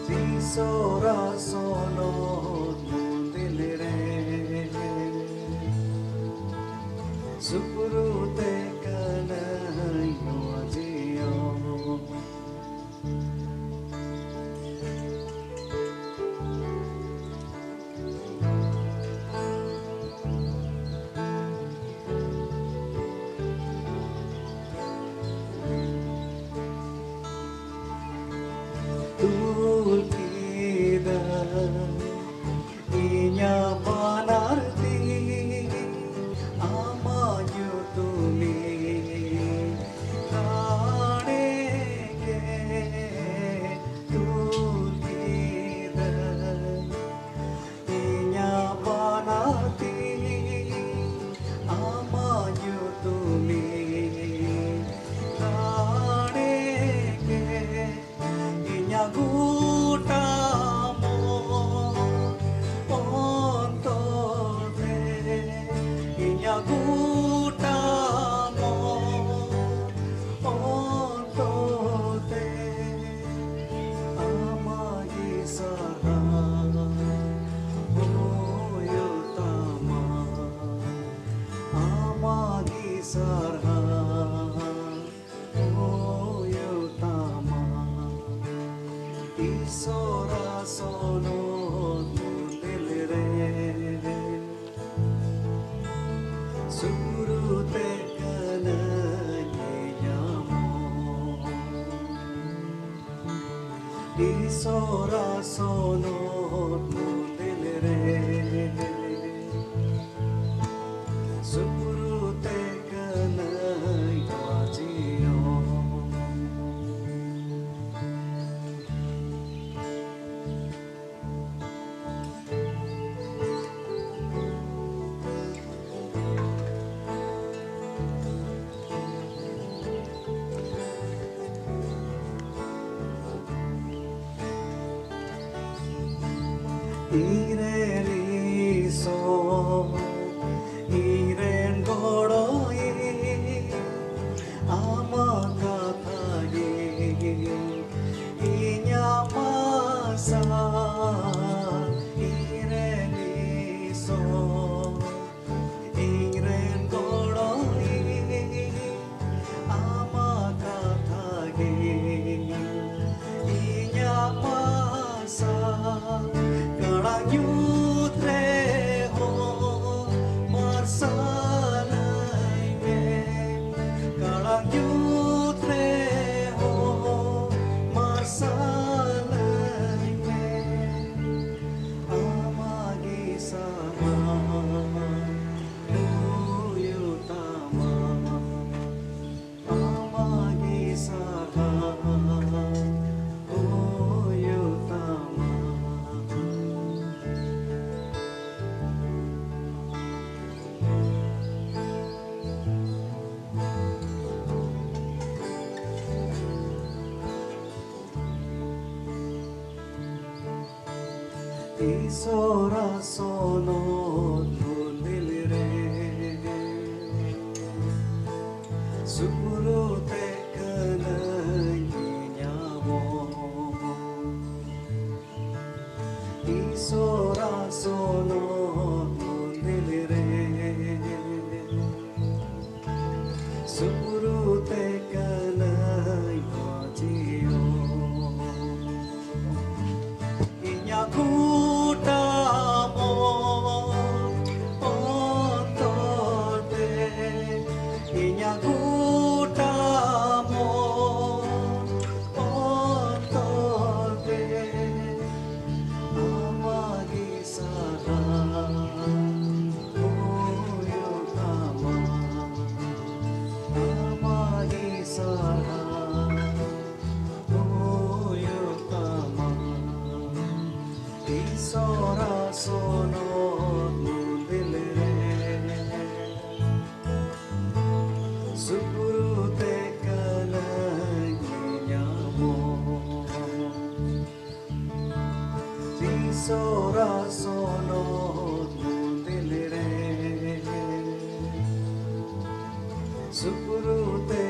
ᱛᱤᱥᱚᱨᱟ ᱥᱚᱱᱚᱛ ᱢᱚᱱᱫᱤᱞ ᱨᱮ᱾ ᱥᱩᱯᱩᱨᱩ ᱛᱮ ᱠᱟᱹᱱᱟᱹᱧ ᱱᱚᱣᱟ ᱡᱤᱭᱚᱱ᱾ ᱛᱩᱞ ᱠᱮᱫᱟ ᱤᱧᱟᱹᱜ ᱵᱟᱱᱟᱨ ᱛᱤ ᱟᱢᱟᱜ ᱧᱩᱛᱩᱢᱤᱧ ᱨᱟᱲᱮ ᱠᱮᱫ᱾ ᱛᱩᱞ ᱠᱮᱫᱟ ᱤᱧᱟᱹᱜ ᱵᱟᱱᱟᱨ ᱛᱤ ᱟᱢᱟᱜ ᱧᱩᱛᱩᱢᱤᱧ ᱨᱟᱲᱮ ᱠᱮᱫ᱾ ᱤᱧᱟᱹᱜ ᱜᱚᱴᱟ ᱢᱚᱱ ᱚᱱᱛᱚᱨ ᱛᱮ, ᱤᱧᱟᱹᱜ ᱜᱚᱴᱟ ᱢᱚᱱ ᱚᱱᱛᱚᱨ ᱛᱮ ᱟᱢᱟᱜ ᱜᱮ ᱥᱟᱨᱦᱟᱣ ᱦᱩᱭᱩᱜ ᱛᱟᱢᱟ, ᱟᱢᱟᱜ ᱜᱮ ᱥᱟᱨᱦᱟᱣ ᱦᱩᱭᱩᱜ ᱛᱟᱢᱟ᱾ ᱤᱥᱚᱨᱟ ᱥᱚᱱᱚᱛ ᱢᱚᱱᱫᱤᱞ ᱨᱮ ᱥᱩᱯᱩᱨᱩ ᱛᱮ ᱠᱟᱹᱱᱟᱹᱧ ᱧᱟᱢᱚᱜ᱾ ᱤᱥᱚᱨᱟ ᱥᱚᱱᱚᱛ ᱢᱚᱱᱫᱤᱞ ᱨᱮ ᱥᱩᱯᱩᱨᱩ ᱛᱮ ᱠᱟᱹᱱᱟᱹᱧ ᱱᱚᱣᱟ ᱡᱤᱭᱚᱱ᱾ ᱤᱧᱨᱮᱱ ᱤᱥᱚᱨ, ᱤᱧᱨᱮᱱ ᱜᱚᱲᱚ ᱥᱚᱨᱟ ᱥᱚᱱᱚᱛ ᱢᱚᱱᱫᱤᱞ ᱨᱮ ᱥᱩᱯᱩᱨᱩ ᱛᱮ ᱠᱟᱹᱱᱟᱹᱧ ᱧᱟᱢᱚᱜ᱾ ᱤᱥᱚᱨᱟ ᱥᱚᱱᱚᱛ ᱢᱚᱱᱫᱤᱞ ᱨᱮ ᱥᱩᱯᱩᱨᱩ ᱛᱮ ᱠᱟᱹᱱᱟᱹᱧ ᱵᱟᱹᱡᱤᱭᱚ᱾ ᱤᱧᱟᱜ ᱜᱚᱴᱟ ᱢᱚᱱ ᱚᱱᱛᱚᱨ ᱛᱮ, ᱤᱧᱟᱜ ᱜᱚᱴᱟ ᱢᱚᱱ ᱚᱱᱛᱚᱨ ᱛᱮ, ᱟᱢᱟᱜ ᱜᱮ ᱥᱟᱨᱦᱟᱣ ᱦᱩᱭᱩᱜ ᱛᱟᱢᱟ, ᱟᱢᱟᱜ ᱜᱮ ᱥᱟᱨᱦᱟᱣ ᱦᱩᱭᱩᱜ ᱛᱟᱢᱟ᱾ ᱤᱥᱚᱨᱟ ᱥᱚᱱᱚᱛ ᱢᱚᱱᱫᱤᱞ ᱨᱮ ᱥᱩᱯᱩᱨᱩ ᱛᱮ ᱠᱟᱹᱱᱟᱹᱧ ᱧᱟᱢᱚᱜ᱾ ᱤᱥᱚᱨᱟ ᱥᱚᱱᱚᱛ ᱢᱚᱱᱫᱤᱞ ᱨᱮ ᱥᱩᱯᱩᱨᱩ ᱛᱮ